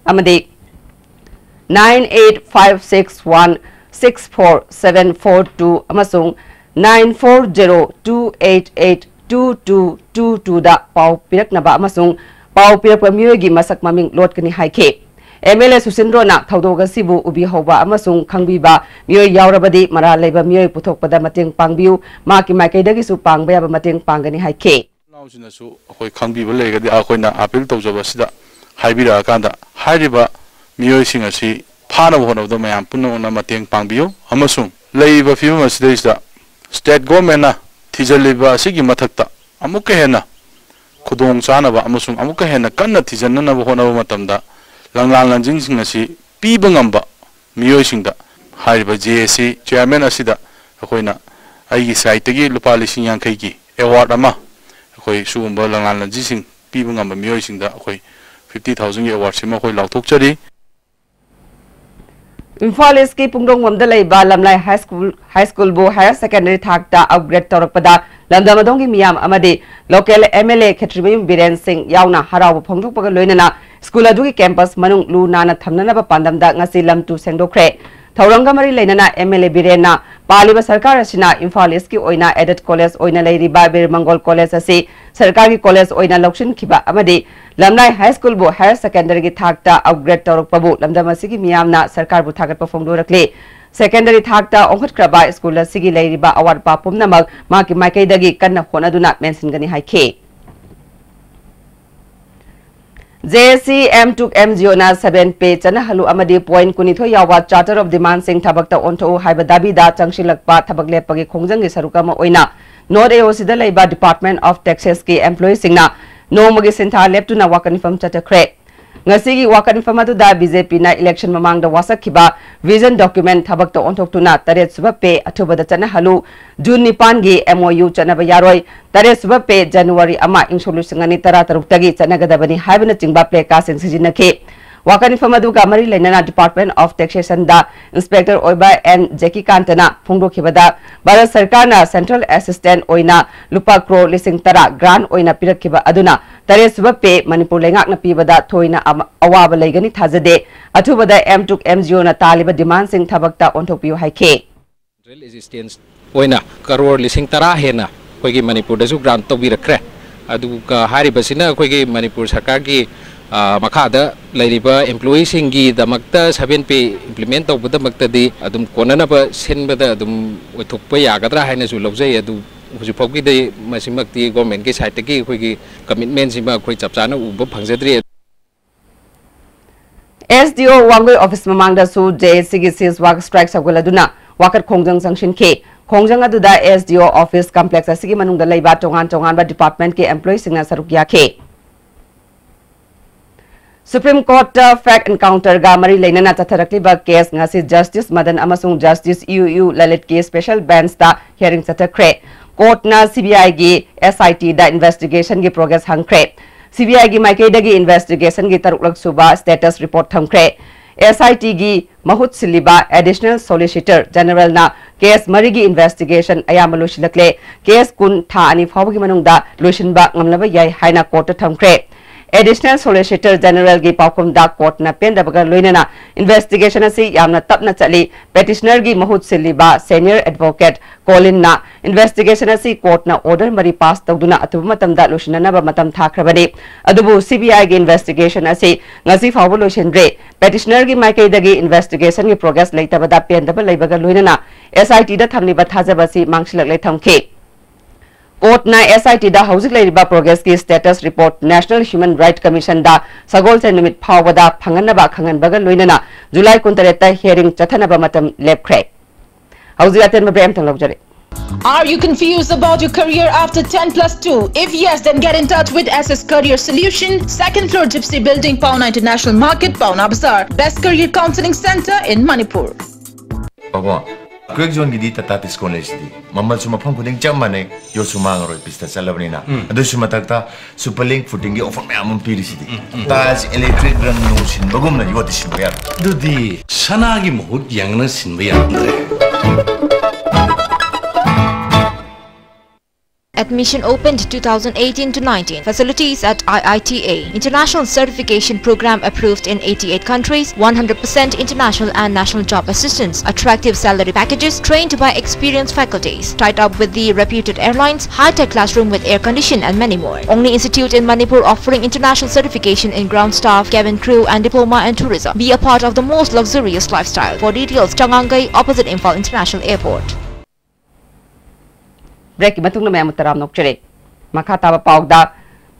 ꯑꯃꯗꯤ nine eight five six one six four seven four two ꯑꯃꯁꯨꯡ nine four zero two eight eight two two two two ꯗ ꯄꯥꯎ ꯄꯤꯔꯛꯅꯕ ꯑꯃꯁꯨꯡ ꯄꯥꯎ ꯄꯤꯔꯛꯄ ꯃꯤꯑꯣꯏꯒꯤ ꯃꯁꯛ ꯃꯃꯤꯡ ꯂꯣꯠꯀꯅꯤ ꯍꯥꯏꯈꯤ꯫ M L A ꯁꯨꯁꯤꯟꯗ꯭ꯔꯣꯅ ꯊꯧꯗꯣꯛ ꯑꯁꯤꯕꯨ ꯎꯕꯤꯍꯧꯕ ꯑꯃꯁꯨꯡ ꯈꯪꯕꯤꯕ ꯃꯤꯑꯣꯏ ꯌꯥꯎꯔꯕꯗꯤ ꯃꯔꯥꯜ ꯂꯩꯕ ꯃꯤꯑꯣꯏ ꯄꯨꯊꯣꯛꯄꯗ ꯃꯇꯦꯡ ꯄꯥꯡꯕꯤꯌꯨ, ꯃꯍꯥꯛꯀꯤ ꯃꯥꯏꯀꯩꯗꯒꯤꯁꯨ ꯄꯥꯡꯕ ꯌꯥꯕ ꯃꯇꯦꯡ ꯄꯥꯡꯒꯅꯤ ꯍꯥꯏꯈꯤ꯫ ꯏꯅꯥꯎꯁꯤꯡꯅꯁꯨ ꯑꯩꯈꯣꯏ ꯈꯪꯕꯤꯕ ꯂꯩꯔꯒꯗꯤ ꯑꯩꯈꯣꯏꯅ appeal ꯇꯧꯖꯕ ꯑꯁꯤꯗ ꯍꯥꯏꯕꯤꯔꯛꯑꯀꯥꯟꯗ ꯍꯥꯏꯔꯤꯕ ꯃꯤꯑꯣꯏꯁꯤꯡ ꯑꯁꯤ ꯐꯥꯅꯕ ꯍꯣꯠꯅꯕꯗ ꯃꯌꯥꯝ ꯄꯨꯝꯅꯃꯛꯅ ꯃꯇꯦꯡ ꯄꯥꯡꯕꯤꯌꯨ ꯑꯃꯁꯨꯡ ꯂꯩꯔꯤꯕ ꯐꯤꯕꯝ ꯑꯁꯤꯗꯩꯁꯤꯗ state government ꯅ ꯊꯤꯖꯤꯜꯂꯤꯕ ꯑꯁꯤꯒꯤ ꯃꯊꯛꯇ ꯑꯃꯨꯛꯀ ꯍꯦꯟꯅ ꯈꯨꯗꯣꯡ ꯆꯥꯅꯕ ꯑꯃꯁꯨꯡ ꯑꯃꯨꯛꯀ ꯍꯦꯟꯅ ꯀꯟꯅ ꯊꯤꯖꯤꯟꯅꯅꯕ ꯍꯣꯠꯅꯕ ꯃꯇꯝꯗ ꯂꯪꯂꯥꯟ ꯂꯪꯖꯤꯟꯁꯤꯡ ꯑꯁꯤ ꯄꯤꯕ ꯉꯝꯕ ꯃꯤꯑꯣꯏꯁꯤꯡꯗ ꯍꯥꯏꯔꯤꯕ J A C chairman ꯑꯁꯤꯗ ꯑꯩꯈꯣꯏꯅ ꯑꯩꯒꯤ side ꯇꯒꯤ ꯂꯨꯄꯥ ꯂꯤꯁꯤꯡ ꯌꯥꯡꯈꯩꯒꯤ award ꯑꯃ ꯑꯩꯈꯣꯏ ꯁꯤꯒꯨꯝꯕ ꯂꯪꯂꯥꯟ ꯂꯪꯖꯤꯟꯁꯤꯡ ꯄꯤꯕ ꯉꯝꯕ ꯃꯤꯑꯣꯏꯁꯤꯡꯗ ꯑꯩꯈꯣꯏ fifty thousand ꯒꯤ award ꯁꯤꯃ ꯑꯩꯈꯣꯏ ꯂꯥꯎꯊꯣꯛꯆꯔꯤ꯫ ꯏꯝꯐꯥꯜ ꯏꯁꯀꯤ ꯄꯨꯡꯗꯣꯡꯕꯝꯗ ꯂꯩꯕ ꯂꯝꯂꯥꯏ ꯍꯥꯏ ꯁ꯭ꯀꯨꯜ, ꯍꯥꯏ ꯁ꯭ꯀꯨꯜꯕꯨ ꯍꯥꯌꯔ ꯁꯦꯀꯦꯟꯗꯔꯤ ꯊꯥꯛꯇ ꯑꯞꯒ꯭ꯔꯦꯗ ꯇꯧꯔꯛꯄꯗ ꯂꯝꯗꯝ ꯑꯗꯣꯝꯒꯤ ꯃꯤꯌꯥꯝ ꯑꯃꯗꯤ ꯂꯣꯀꯦꯜ ꯑꯦꯝ ꯑꯦꯜ ꯑꯦ ꯈꯦꯇ꯭ꯔꯤꯃꯌꯨꯝ ꯕꯤꯔꯦꯟ ꯁꯤꯡ ꯌꯥꯎꯅ ꯍꯔꯥꯎꯕ ꯐꯣꯡꯗꯣꯛꯄꯒ ꯂꯣꯏꯅꯅ ꯁ꯭ꯀꯨꯜ ꯑꯗꯨꯒꯤ ꯀꯦꯝꯄꯁ ꯃꯅꯨꯡ ꯂꯨ ꯅꯥꯟꯅ ꯊꯝꯅꯅꯕ ꯄꯥꯟꯗꯝꯗ ꯉꯁꯤ ꯂꯝ ꯇꯨ ꯁꯦꯡꯗꯣꯛꯈ꯭ꯔꯦ꯫ ꯊꯧꯔꯝꯒ ꯃꯔꯤ ꯂꯩꯅꯅ ꯑꯦꯝ ꯑꯦꯜ ꯑꯦ ꯕꯤꯔꯦꯟꯅ ꯄꯥꯜꯂꯤꯕ ꯁꯔꯀꯥꯔ ꯑꯁꯤꯅ ꯏꯝꯐꯥꯜ ꯏꯁꯀꯤ ꯑꯣꯏꯅ ꯑꯦꯗꯦꯗ ꯀꯣꯂꯦꯖ ꯑꯣꯏꯅ ꯂꯩꯔꯤꯕ ꯕꯤꯔ ꯃꯪꯒꯣꯜ ꯀꯣꯂꯦꯖ ꯑꯁꯤ ꯁꯔꯀꯥꯔꯒꯤ ꯀꯣꯂꯦꯖ ꯑꯣꯏꯅ ꯂꯧꯁꯤꯟꯈꯤꯕ ꯑꯃꯗꯤ ꯂꯝꯂꯥꯏ ꯍꯥꯏ ꯁ꯭ꯀꯨꯜꯕꯨ ꯍꯥꯌꯔ ꯁꯦꯀꯦꯟꯗꯔꯤꯒꯤ ꯊꯥꯛꯇ ꯑꯞꯒ꯭ꯔꯦꯗ ꯇꯧꯔꯛꯄꯕꯨ ꯂꯝꯗꯝ ꯑꯁꯤꯒꯤ ꯃꯤꯌꯥꯝꯅ ꯁꯔꯀꯥꯔꯕꯨ ꯊꯥꯒꯠꯄ ꯐꯣꯡꯗꯣꯔꯛꯂꯤ꯫ ꯁꯦꯀꯦꯟꯗꯔꯤ ꯊꯥꯛꯇ ꯑꯣꯟꯈꯠꯈ꯭ꯔꯕ ꯁ꯭ꯀꯨꯜ ꯑꯁꯤꯒꯤ ꯂꯩꯔꯤꯕ ꯑꯋꯥꯠ ꯑꯄꯥ ꯄꯨꯝꯅꯃꯛ ꯃꯍꯥꯛꯀꯤ ꯃꯥꯏꯀꯩꯗꯒꯤ ꯀꯟꯅ ꯍꯣꯠꯅꯗꯨꯅ ꯃꯦꯟꯁꯤꯟꯒꯅꯤ ꯍꯥꯏꯈꯤ꯫ J S C M two M G on seven pay ꯆꯠꯅꯍꯜꯂꯨ ꯑꯃꯗꯤ point ꯀꯨꯟꯅꯤꯊꯣꯏ ꯌꯥꯎꯕ Charter of Demand ꯁꯤꯡ ꯊꯕꯛꯇ ꯑꯣꯟꯊꯣꯛꯎ ꯍꯥꯏꯕ ꯗꯥꯕꯤꯗ ꯆꯪꯁꯤꯜꯂꯛꯄ ꯊꯕꯛ ꯂꯦꯞꯄꯒꯤ ꯈꯣꯡꯖꯪꯒꯤ ꯁꯔꯨꯛ ꯑꯃ ꯑꯣꯏꯅ ꯅꯣꯔꯠ ꯑꯦ ꯑꯣ ꯁꯤꯗ ꯂꯩꯕ Department of Taxes ꯀꯤ employee ꯁꯤꯡꯅ ꯅꯣꯡꯃꯒꯤ ꯁꯤꯟꯊꯥ ꯂꯦꯞꯇꯨꯅ ꯋꯥꯀꯠ ꯃꯤꯐꯝ ꯆꯠꯊꯈ꯭ꯔꯦ꯫ ꯉꯁꯤꯒꯤ ꯋꯥꯀꯠ ꯃꯤꯐꯝ ꯑꯗꯨꯗ ꯕꯤ ꯖꯦ ꯄꯤꯅ election ꯃꯃꯥꯡꯗ ꯋꯥꯁꯛꯈꯤꯕ vision document ꯊꯕꯛꯇ ꯑꯣꯟꯊꯣꯛꯇꯨꯅ ꯇꯔꯦꯠ ꯁꯨꯕ pay ꯑꯊꯨꯕꯗ ꯆꯠꯅꯍꯜꯂꯨ, ꯖꯨꯟ ꯅꯤꯄꯥꯟꯒꯤ M O U ꯆꯠꯅꯕ ꯌꯥꯔꯣꯏ, ꯇꯔꯦꯠ ꯁꯨꯕ pay ꯖꯅꯋꯥꯔꯤ ꯑꯃ, ꯏꯪ ꯁꯣꯛ ꯂꯤꯁꯤꯡ ꯑꯅꯤ ꯇꯔꯥ ꯇꯔꯨꯛꯇꯒꯤ ꯆꯠꯅꯒꯗꯕꯅꯤ ꯍꯥꯏꯕꯅꯆꯤꯡꯕ placard ꯁꯤꯡ ꯁꯤꯖꯤꯟꯅꯈꯤ꯫ ꯋꯥꯀꯠ ꯃꯤꯐꯝ ꯑꯗꯨꯒ ꯃꯔꯤ ꯂꯩꯅꯅ Department of Taxation the Inspector ꯑꯣꯏꯕ ꯑꯦꯟ ꯖꯦꯀꯤꯀꯥꯟꯇꯅ ꯐꯣꯡꯗꯣꯛꯈꯤꯕꯗ, ꯚꯥꯔꯠ ꯁꯔꯀꯥꯔꯅ central assistance ꯑꯣꯏꯅ ꯂꯨꯄꯥ ꯀ꯭ꯔꯣꯔ ꯂꯤꯁꯤꯡ ꯇꯔꯥ grant ꯑꯣꯏꯅ ꯄꯤꯔꯛꯈꯤꯕ ꯑꯗꯨꯅ ꯇꯔꯦꯠ ꯁꯨꯕ pay ꯃꯅꯤꯄꯨꯔ ꯂꯩꯉꯥꯛꯅ ꯄꯤꯕꯗ ꯊꯣꯏꯅ ꯑꯃ-, ꯑꯋꯥꯕ ꯂꯩꯒꯅꯤ ꯊꯥꯖꯗꯦ꯫ ꯑꯊꯨꯕꯗ ꯑꯦꯝ ꯇꯨ ꯑꯦꯝ ꯖꯤ ꯑꯣꯅ ꯇꯥꯜꯂꯤꯕ demand ꯁꯤꯡ ꯊꯕꯛꯇ ꯑꯣꯟꯊꯣꯛꯄꯤꯌꯨ ꯍꯥꯏꯈꯤ꯫ Central assistance ꯑꯣꯏꯅ ꯀꯔꯣꯔ ꯂꯤꯁꯤꯡ ꯇꯔꯥ ꯍꯦꯟꯅ ꯑꯩꯈꯣꯏꯒꯤ ꯃꯅꯤꯄꯨꯔꯗꯁꯨ grant ꯇꯧꯕꯤꯔꯛꯈ꯭ꯔꯦ꯫ ꯑꯗꯨꯒ ꯍꯥꯏꯔꯤꯕꯁꯤꯅ ꯑꯩꯈꯣꯏꯒꯤ ꯃꯅꯤꯄꯨꯔ ꯁꯔꯀꯥꯔꯒꯤ, ꯑ, ꯃꯈꯥꯗ ꯂꯩꯔꯤꯕ employee ꯁꯤꯡꯒꯤꯗꯃꯛꯇ seven pay implement ꯇꯧꯕꯗꯃꯛꯇꯗꯤ ꯑꯗꯨꯝ ꯀꯣꯟꯅꯅꯕ ꯁꯤꯟꯕꯗ ꯑꯗꯨꯝ ꯑꯣꯏꯊꯣꯛꯄ ꯌꯥꯒꯗ꯭ꯔꯥ ꯍꯥꯏꯅꯁꯨ ꯂꯧꯖꯩ꯫ ꯑꯗꯨ ꯍꯧꯖꯤꯛ ꯐꯥꯎꯒꯤꯗꯤ ꯃꯁꯤꯃꯛꯇꯤ government ꯀꯤ side ꯇꯒꯤ ꯑꯩꯈꯣꯏꯒꯤ commitment ꯁꯤꯃ ꯑꯩꯈꯣꯏ ꯆꯞ ꯆꯥꯅ ꯎꯕ ꯐꯪꯖꯗ꯭ꯔꯤ꯫ ꯑꯦꯁ ꯗꯤ ꯑꯣ ꯋꯥꯡꯒꯣꯏ office ꯃꯃꯥꯡꯗꯁꯨ ꯖꯦ ꯑꯦ ꯁꯤ ꯒꯤ cease work strike ꯁꯧꯒꯠꯂꯗꯨꯅ ꯋꯥꯀꯠ ꯈꯣꯡꯖꯪ ꯆꯪꯁꯤꯟꯈꯤ꯫ ꯈꯣꯡꯖꯪ ꯑꯗꯨꯗ ꯑꯦꯁ ꯗꯤ ꯑꯣ office complex ꯑꯁꯤꯒꯤ ꯃꯅꯨꯡꯗ ꯂꯩꯕ ꯇꯣꯉꯥꯟ ꯇꯣꯉꯥꯟꯕ department ꯀꯤ employee ꯁꯤꯡꯅ ꯁꯔꯨꯛ ꯌꯥꯈꯤ꯫ Supreme Court ꯇ fake encounter ꯒ ꯃꯔꯤ ꯂꯩꯅꯅ ꯆꯠꯊꯔꯛꯂꯤꯕ case ꯉꯁꯤ Justice ꯃꯗꯟ ꯑꯃꯁꯨꯡ Justice ꯌꯨ ꯌꯨ ꯂꯂꯤꯠꯀꯤ special bench ꯇ hearing ꯆꯠꯊꯈ꯭ꯔꯦ꯫ Court ꯅ C B I ꯒꯤ S I T ꯗ investigation ꯒꯤ progress ꯍꯪꯈ꯭ꯔꯦ꯫ C B I ꯒꯤ ꯃꯥꯏꯀꯩꯗꯒꯤ investigation ꯒꯤ ꯇꯔꯨꯛꯂꯛ ꯁꯨꯕ status report ꯊꯝꯈ꯭ꯔꯦ꯫ ꯑꯦꯁ ꯑꯥꯏ ꯇꯤꯒꯤ ꯃꯍꯨꯠ ꯁꯤꯜꯂꯤꯕ Additional Solicitor Generalꯅ case ꯃꯔꯤꯒꯤ investigation ꯑꯌꯥꯝꯕ ꯂꯣꯏꯁꯤꯜꯂꯛꯂꯦ꯫ Case ꯀꯨꯟ ꯊꯥ ꯑꯅꯤ ꯐꯥꯎꯕꯒꯤ ꯃꯅꯨꯡꯗ ꯂꯣꯏꯁꯤꯟꯕ ꯉꯝꯂꯕ ꯌꯥꯏ ꯍꯥꯏꯅ courtꯇ ꯊꯝꯈ꯭ꯔꯦ꯫ Additional Solicitor Generalꯒꯤ ꯄꯥꯎꯈꯨꯝꯗ courtꯅ ꯄꯦꯟꯗꯕꯒ ꯂꯣꯏꯅꯅ investigation ꯑꯁꯤ ꯌꯥꯝꯅ ꯇꯞꯅ ꯆꯠꯂꯤ꯫ Petitionerꯒꯤ ꯃꯍꯨꯠ ꯁꯤꯜꯂꯤꯕ senior advocate Colinꯅ investigation ꯑꯁꯤ courtꯅ order ꯃꯔꯤ pass ꯇꯧꯗꯨꯅ ꯑꯊꯨꯕ ꯃꯇꯝꯗ ꯂꯣꯏꯁꯤꯟꯅꯅꯕ ꯃꯇꯝ ꯊꯥꯈ꯭ꯔꯕꯅꯤ꯫ ꯑꯗꯨꯕꯨ C B Iꯒꯤ investigation ꯑꯁꯤ ꯉꯁꯤ ꯐꯥꯎꯕ ꯂꯣꯏꯁꯤꯟꯗ꯭ꯔꯤ꯫ Petitionerꯒꯤ ꯃꯥꯏꯀꯩꯗꯒꯤ investigationꯒꯤ progress ꯂꯩꯇꯕꯗ ꯄꯦꯟꯗꯕ ꯂꯩꯕꯒ ꯂꯣꯏꯅꯅ S I Tꯗ ꯊꯝꯂꯤꯕ ꯊꯥꯖꯕ ꯑꯁꯤ ꯃꯥꯡꯁꯤꯜꯂꯛꯂꯦ ꯊꯝꯈꯤ꯫ Courtꯅ S I Tꯗ ꯍꯧꯖꯤꯛ ꯂꯩꯔꯤꯕ progressꯀꯤ status report National Human Rights Commissionꯗ ꯁꯒꯣꯜꯁꯦꯟ ꯅꯨꯃꯤꯠ ꯐꯥꯎꯕꯗ ꯐꯪꯍꯟꯅꯕ ꯈꯪꯍꯟꯕꯒ ꯂꯣꯏꯅꯅ July ꯀꯨꯟꯇꯔꯦꯠꯇ hearing ꯆꯠꯊꯅꯕ ꯃꯇꯝ ꯂꯦꯞꯈ꯭ꯔꯦ꯫ ꯍꯧꯖꯤꯛ ꯑꯇꯦꯟꯕ break ꯑꯃꯇꯪ ꯂꯧꯖꯔꯦ꯫ Are you confused about your career after ten plus two? If yes, then get in touch with S S Career Solution, second floor Gypsy Building, Paona International Market, Paona Bazaar. Best career counseling center in Manipur. ꯄꯥꯕꯣ, quake ꯖꯣꯟꯒꯤꯗꯤ ꯇꯥꯇꯥ ꯇꯤꯁꯀꯣꯟ ꯂꯩꯁꯤꯗꯤ꯫ ꯃꯃꯜꯁꯨ ꯃꯐꯝ ꯈꯨꯗꯤꯡ ꯆꯞ ꯃꯥꯟꯅꯩ, ꯌꯣꯠꯁꯨ ꯃꯥꯡꯉꯔꯣꯏ, ꯄꯤꯁꯇ ꯆꯠꯂꯕꯅꯤꯅ꯫ ꯎꯝ꯫ ꯑꯗꯨꯁꯨ ꯃꯊꯛꯇ ꯁꯨꯄꯔ ꯂꯤꯡ ꯐꯨꯇꯤꯡꯒꯤ ꯑꯣꯐꯔ ꯃꯌꯥꯝ ꯑꯃ ꯄꯤꯔꯤꯁꯤꯗꯤ꯫ ꯎꯝ, ꯎꯝ꯫ ꯇꯥꯏꯜꯁ, ꯏꯂꯦꯛꯇ꯭ꯔꯤꯛ, ꯔꯪ ꯅꯨꯡ ꯁꯤꯟꯕꯒꯨꯝꯅ ꯌꯣꯠꯇꯤ ꯁꯤꯟꯕ ꯌꯥꯔꯣꯏ꯫ ꯑꯗꯨꯗꯤ ꯁꯅꯥꯒꯤ ꯃꯍꯨꯠ ꯌꯦꯡꯉꯅ ꯁꯤꯟꯕ ꯌꯥꯔꯝꯗ꯭ꯔꯦ꯫ Admission opened two thousand eighteen to nineteen. Facilities at I I T A. International certification program approved in eighty-eight countries, one hundred percent international and national job assistance, attractive salary packages, trained by experienced faculties, tied up with the reputed airlines, high-tech classroom with air condition and many more. Only institute in Manipur offering international certification in ground staff, cabin crew and diploma and tourism. Be a part of the most luxurious lifestyle. For details, Changangai, opposite Imphal International Airport. Breakꯀꯤ ꯃꯇꯨꯡꯗ ꯃꯌꯥꯝ ꯇꯔꯥꯝꯅ ꯑꯣꯛꯆꯔꯤ꯫ ꯃꯈꯥ ꯇꯥꯕ ꯄꯥꯎꯗ,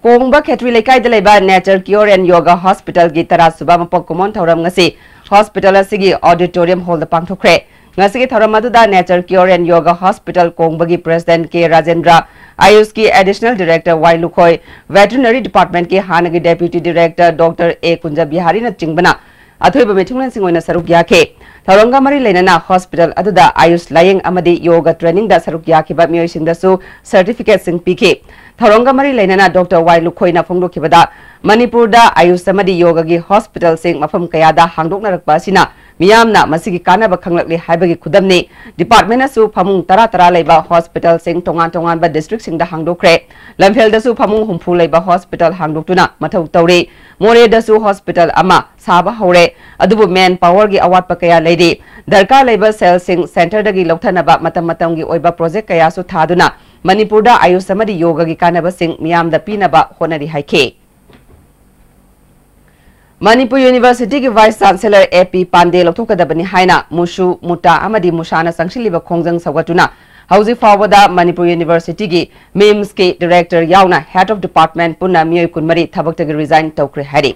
ꯀꯣꯡꯕ ꯈꯦꯇ꯭ꯔꯤ ꯂꯩꯀꯥꯏꯗ ꯂꯩꯕ Nature Cure and Yoga Hospitalꯒꯤ ꯇꯔꯥ ꯁꯨꯕ ꯃꯄꯣꯛ ꯀꯨꯝꯑꯣꯟ ꯊꯧꯔꯝ ꯉꯁꯤ hospital ꯑꯁꯤꯒꯤ auditorium hallꯗ ꯄꯥꯡꯊꯣꯛꯈ꯭ꯔꯦ꯫ ꯉꯁꯤꯒꯤ ꯊꯧꯔꯝ ꯑꯗꯨꯗ Nature Cure and Yoga Hospital ꯀꯣꯡꯕꯒꯤ President K Rajendra, ꯑꯥꯌꯨꯁꯀꯤ Additional Director Y Lukhoi, Veterinary Departmentꯀꯤ ꯍꯥꯟꯅꯒꯤ Deputy Director Doctor A ꯀꯨꯟꯖ ꯕꯤꯍꯥꯔꯤꯅꯆꯤꯡꯕꯅ ꯑꯊꯣꯏꯕ ꯃꯤꯊꯨꯡꯂꯦꯟꯁꯤꯡ ꯑꯣꯏꯅ ꯁꯔꯨꯛ ꯌꯥꯈꯤ꯫ ꯊꯧꯔꯝꯒ ꯃꯔꯤ ꯂꯩꯅꯅ ꯍꯣꯁꯄꯤꯇꯥꯜ ꯑꯗꯨꯗ ꯑꯥꯌꯨꯁ ꯂꯥꯌꯦꯡ ꯑꯃꯗꯤ ꯌꯣꯒ ꯇ꯭ꯔꯦꯅꯤꯡꯗ ꯁꯔꯨꯛ ꯌꯥꯈꯤꯕ ꯃꯤꯑꯣꯏꯁꯤꯡꯗꯁꯨ ꯁꯔꯇꯤꯐꯤꯀꯦꯠꯁꯤꯡ ꯄꯤꯈꯤ꯫ ꯊꯧꯔꯝꯒ ꯃꯔꯤ ꯂꯩꯅꯅ ꯗꯣꯛꯇꯔ ꯋꯥꯏ ꯂꯨꯈꯣꯏꯅ ꯐꯣꯡꯗꯣꯛꯈꯤꯕꯗ, ꯃꯅꯤꯄꯨꯔꯗ ꯑꯥꯌꯨꯁ ꯑꯃꯗꯤ ꯌꯣꯒꯒꯤ ꯍꯣꯁꯄꯤꯇꯥꯜꯁꯤꯡ ꯃꯐꯝ ꯀꯌꯥꯗ ꯍꯥꯡꯗꯣꯛꯅꯔꯛꯄ ꯑꯁꯤꯅ ꯃꯤꯌꯥꯝꯅ ꯃꯁꯤꯒꯤ ꯀꯥꯟꯅꯕ ꯈꯪꯂꯛꯂꯦ ꯍꯥꯏꯕꯒꯤ ꯈꯨꯗꯝꯅꯤ꯫ ꯗꯤꯄꯥꯔꯠꯃꯦꯟꯅꯁꯨ ꯐꯃꯨꯡ ꯇꯔꯥ ꯇꯔꯥ ꯂꯩꯕ ꯍꯣꯁꯄꯤꯇꯥꯜꯁꯤꯡ ꯇꯣꯉꯥꯟ ꯇꯣꯉꯥꯟꯕ ꯗꯤꯁꯇ꯭ꯔꯤꯛꯁꯤꯡꯗ ꯍꯥꯡꯗꯣꯛꯈ꯭ꯔꯦ꯫ ꯂꯝꯐꯦꯜꯗꯁꯨ ꯐꯃꯨꯡ ꯍꯨꯝꯐꯨ ꯂꯩꯕ ꯍꯣꯁꯄꯤꯇꯥꯜ ꯍꯥꯡꯗꯣꯛꯇꯨꯅ ꯃꯊꯧ ꯇꯧꯔꯤ꯫ ꯃꯣꯔꯦꯗꯁꯨ ꯍꯣꯁꯄꯤꯇꯥꯜ ꯑꯃ ꯁꯥꯕ ꯍꯧꯔꯦ꯫ ꯑꯗꯨꯕꯨ ꯃꯦꯟ ꯄꯥꯋꯔꯒꯤ ꯑꯋꯥꯠꯄ ꯀꯌꯥ ꯂꯩꯔꯤ꯫ ꯗꯔꯀꯥꯔ ꯂꯩꯕ ꯁꯦꯜꯁꯤꯡ ꯁꯦꯟꯇꯔꯗꯒꯤ ꯂꯧꯊꯅꯕ ꯃꯇꯝ ꯃꯇꯝꯒꯤ ꯑꯣꯏꯕ ꯄ꯭ꯔꯣꯖꯦꯛ ꯀꯌꯥꯁꯨ ꯊꯥꯗꯨꯅ ꯃꯅꯤꯄꯨꯔꯗ ꯑꯥꯌꯨꯁ ꯑꯃꯗꯤ ꯌꯣꯒꯒꯤ ꯀꯥꯟꯅꯕꯁꯤꯡ ꯃꯤꯌꯥꯝꯗ ꯄꯤꯅꯕ ꯍꯣꯠꯅꯔꯤ ꯍꯥꯏꯈꯤ꯫ ꯃꯅꯤꯄꯨꯔ ꯌꯨꯅꯤꯚꯔꯁꯤꯇꯤꯒꯤ ꯚꯥꯏꯁ ꯆꯥꯟꯁꯦꯂꯔ ꯑꯦ ꯄꯤ ꯄꯥꯟꯗꯦ ꯂꯧꯊꯣꯛꯀꯗꯕꯅꯤ ꯍꯥꯏꯅ ꯃꯨꯁꯨ, ꯃꯨꯇꯥ ꯑꯃꯗꯤ ꯃꯨꯁꯥꯅ ꯆꯪꯁꯤꯜꯂꯤꯕ ꯈꯣꯡꯖꯪ ꯁꯧꯒꯠꯇꯨꯅ ꯍꯧꯖꯤꯛ ꯐꯥꯎꯕꯗ ꯃꯅꯤꯄꯨꯔ ꯌꯨꯅꯤꯚꯔꯁꯤꯇꯤꯒꯤ ꯃꯤꯝꯁꯀꯤ ꯗꯤꯔꯦꯛꯇꯔ ꯌꯥꯎꯅ ꯍꯦꯗ ꯑꯣꯐ ꯗꯤꯄꯥꯔꯠꯃꯦꯟ ꯄꯨꯟꯅ ꯃꯤꯑꯣꯏ ꯀꯨꯟꯃꯔꯤ ꯊꯕꯛꯇꯒꯤ ꯔꯤꯖꯥꯏꯟ ꯇꯧꯈ꯭ꯔꯦ ꯍꯥꯏꯔꯤ꯫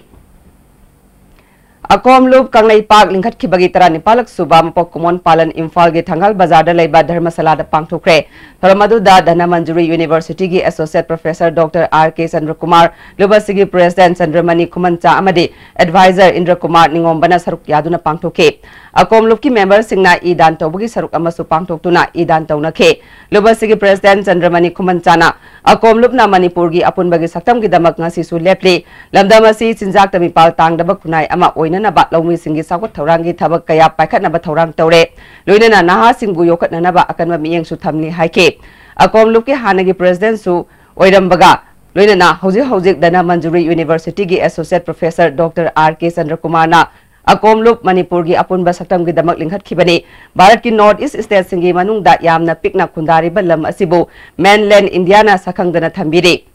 ꯑꯀꯣꯝꯂꯨꯞ ꯀꯪꯂꯩꯄꯥꯛ ꯂꯤꯡꯈꯠꯈꯤꯕꯒꯤ ꯇꯔꯥꯅꯤꯄꯥꯜꯂꯛ ꯁꯨꯕ ꯃꯄꯣꯛ ꯀꯨꯝꯑꯣꯟ ꯄꯥꯂꯟ ꯏꯝꯐꯥꯜꯒꯤ ꯊꯪꯒꯥꯜ ꯕꯖꯥꯔꯗ ꯂꯩꯕ ꯙꯔꯃꯁꯥꯂꯥꯗ ꯄꯥꯡꯊꯣꯛꯈ꯭ꯔꯦ꯫ ꯊꯧꯔꯝ ꯑꯗꯨꯗ ꯙꯅꯃꯟꯖꯨꯔꯤ ꯌꯨꯅꯤꯚꯔꯁꯤꯇꯤꯒꯤ ꯑꯦꯁꯣꯁꯤꯌꯦꯠ ꯄ꯭ꯔꯣꯐꯦꯁꯔ ꯗꯣꯛꯇꯔ ꯑꯥꯔ ꯀꯦ ꯆꯟꯗ꯭ꯔꯀꯨꯃꯥꯔ, ꯂꯨꯕꯁꯤꯒꯤ ꯄ꯭ꯔꯦꯁꯤꯗꯦꯟꯠ ꯆꯟꯗ꯭ꯔꯃꯅꯤ ꯈꯨꯃꯟꯆꯥ ꯑꯃꯗꯤ ꯑꯦꯗꯚꯥꯏꯖꯔ ꯏꯟꯗ꯭ꯔꯀꯨꯃꯥꯔ ꯅꯤꯉꯣꯝꯕꯅ ꯁꯔꯨꯛ ꯌꯥꯗꯨꯅ ꯄꯥꯡꯊꯣꯛꯈꯤ꯫ ꯑꯀꯣꯝꯂꯨꯞꯀꯤ ꯃꯦꯝꯕꯔꯁꯤꯡꯅ ꯏ ꯗꯥꯟ ꯇꯧꯕꯒꯤ ꯁꯔꯨꯛ ꯑꯃꯁꯨ ꯄꯥꯡꯊꯣꯛꯇꯨꯅ ꯏ ꯗꯥꯟ ꯇꯧꯅꯈꯤ꯫ ꯂꯨꯕꯁꯤꯒꯤ ꯄ꯭ꯔꯦꯁꯤꯗꯦꯟꯠ ꯆꯟꯗ꯭ꯔꯃꯅꯤ ꯈꯨꯃꯟꯆꯥꯅ ꯑꯀꯣꯝꯂꯨꯞꯅ ꯃꯅꯤꯄꯨꯔꯒꯤ ꯑꯄꯨꯟꯕꯒꯤ ꯁꯛꯇꯝꯒꯤꯗꯃꯛ ꯉꯁꯤꯁꯨ ꯂꯦꯞꯂꯤ꯫ ꯂꯝꯗꯝ ꯑꯁꯤ ꯆꯤꯟꯖꯥꯛꯇ ꯃꯤꯄꯥꯜ ꯇꯥꯡꯗꯕ ꯈꯨꯟꯅꯥꯏ ꯑꯃ ꯑꯣꯏꯅꯅꯕ ꯂꯧꯃꯤꯁꯤꯡꯒꯤ ꯆꯥꯎꯈꯠ ꯊꯧꯔꯥꯡꯒꯤ ꯊꯕꯛ ꯀꯌꯥ ꯄꯥꯏꯈꯠꯅꯕ ꯊꯧꯔꯥꯡ ꯇꯧꯔꯦ꯫ ꯂꯣꯏꯅꯅ ꯅꯍꯥꯁꯤꯡꯕꯨ ꯌꯣꯛꯈꯠꯅꯅꯕ ꯑꯀꯟꯕ ꯃꯤꯠꯌꯦꯡꯁꯨ ꯊꯝꯂꯤ ꯍꯥꯏꯈꯤ꯫ ꯑꯀꯣꯝꯂꯨꯞꯀꯤ ꯍꯥꯟꯅꯒꯤ ꯄ꯭ꯔꯦꯁꯤꯗꯦꯟꯠꯁꯨ ꯑꯣꯏꯔꯝꯕꯒ ꯂꯣꯏꯅꯅ ꯍꯧꯖꯤꯛ ꯍꯧꯖꯤꯛ ꯙꯅꯃꯟꯖꯨꯔꯤ ꯌꯨꯅꯤꯚꯔꯁꯤꯇꯤꯒꯤ ꯑꯦꯁꯣꯁꯤꯌꯦꯠ ꯄ꯭ꯔꯣꯐꯦꯁꯔ ꯗꯣꯛꯇꯔ ꯑꯥꯔ ꯀꯦ ꯆꯟꯗ꯭ꯔꯀꯨꯃꯥꯔꯅ ꯑꯀꯣꯝꯂꯨꯞ ꯃꯅꯤꯄꯨꯔꯒꯤ ꯑꯄꯨꯟꯕ ꯁꯛꯇꯝꯒꯤꯗꯃꯛ ꯂꯤꯡꯈꯠꯈꯤꯕꯅꯤ꯫ ꯚꯥꯔꯠꯀꯤ ꯅꯣꯔꯠ ꯏꯁ꯭ꯠ ꯁ꯭ꯇꯦꯠꯁꯤꯡꯒꯤ ꯃꯅꯨꯡꯗ ꯌꯥꯝꯅ ꯄꯤꯛꯅ ꯈꯨꯟꯗꯥꯔꯤꯕ ꯂꯝ ꯑꯁꯤꯕꯨ ꯃꯦꯟꯂꯦꯟꯗ ꯏꯟꯗꯤꯌꯥꯅ ꯁꯛꯈꯪꯗꯅ ꯊꯝꯕꯤꯔꯤ꯫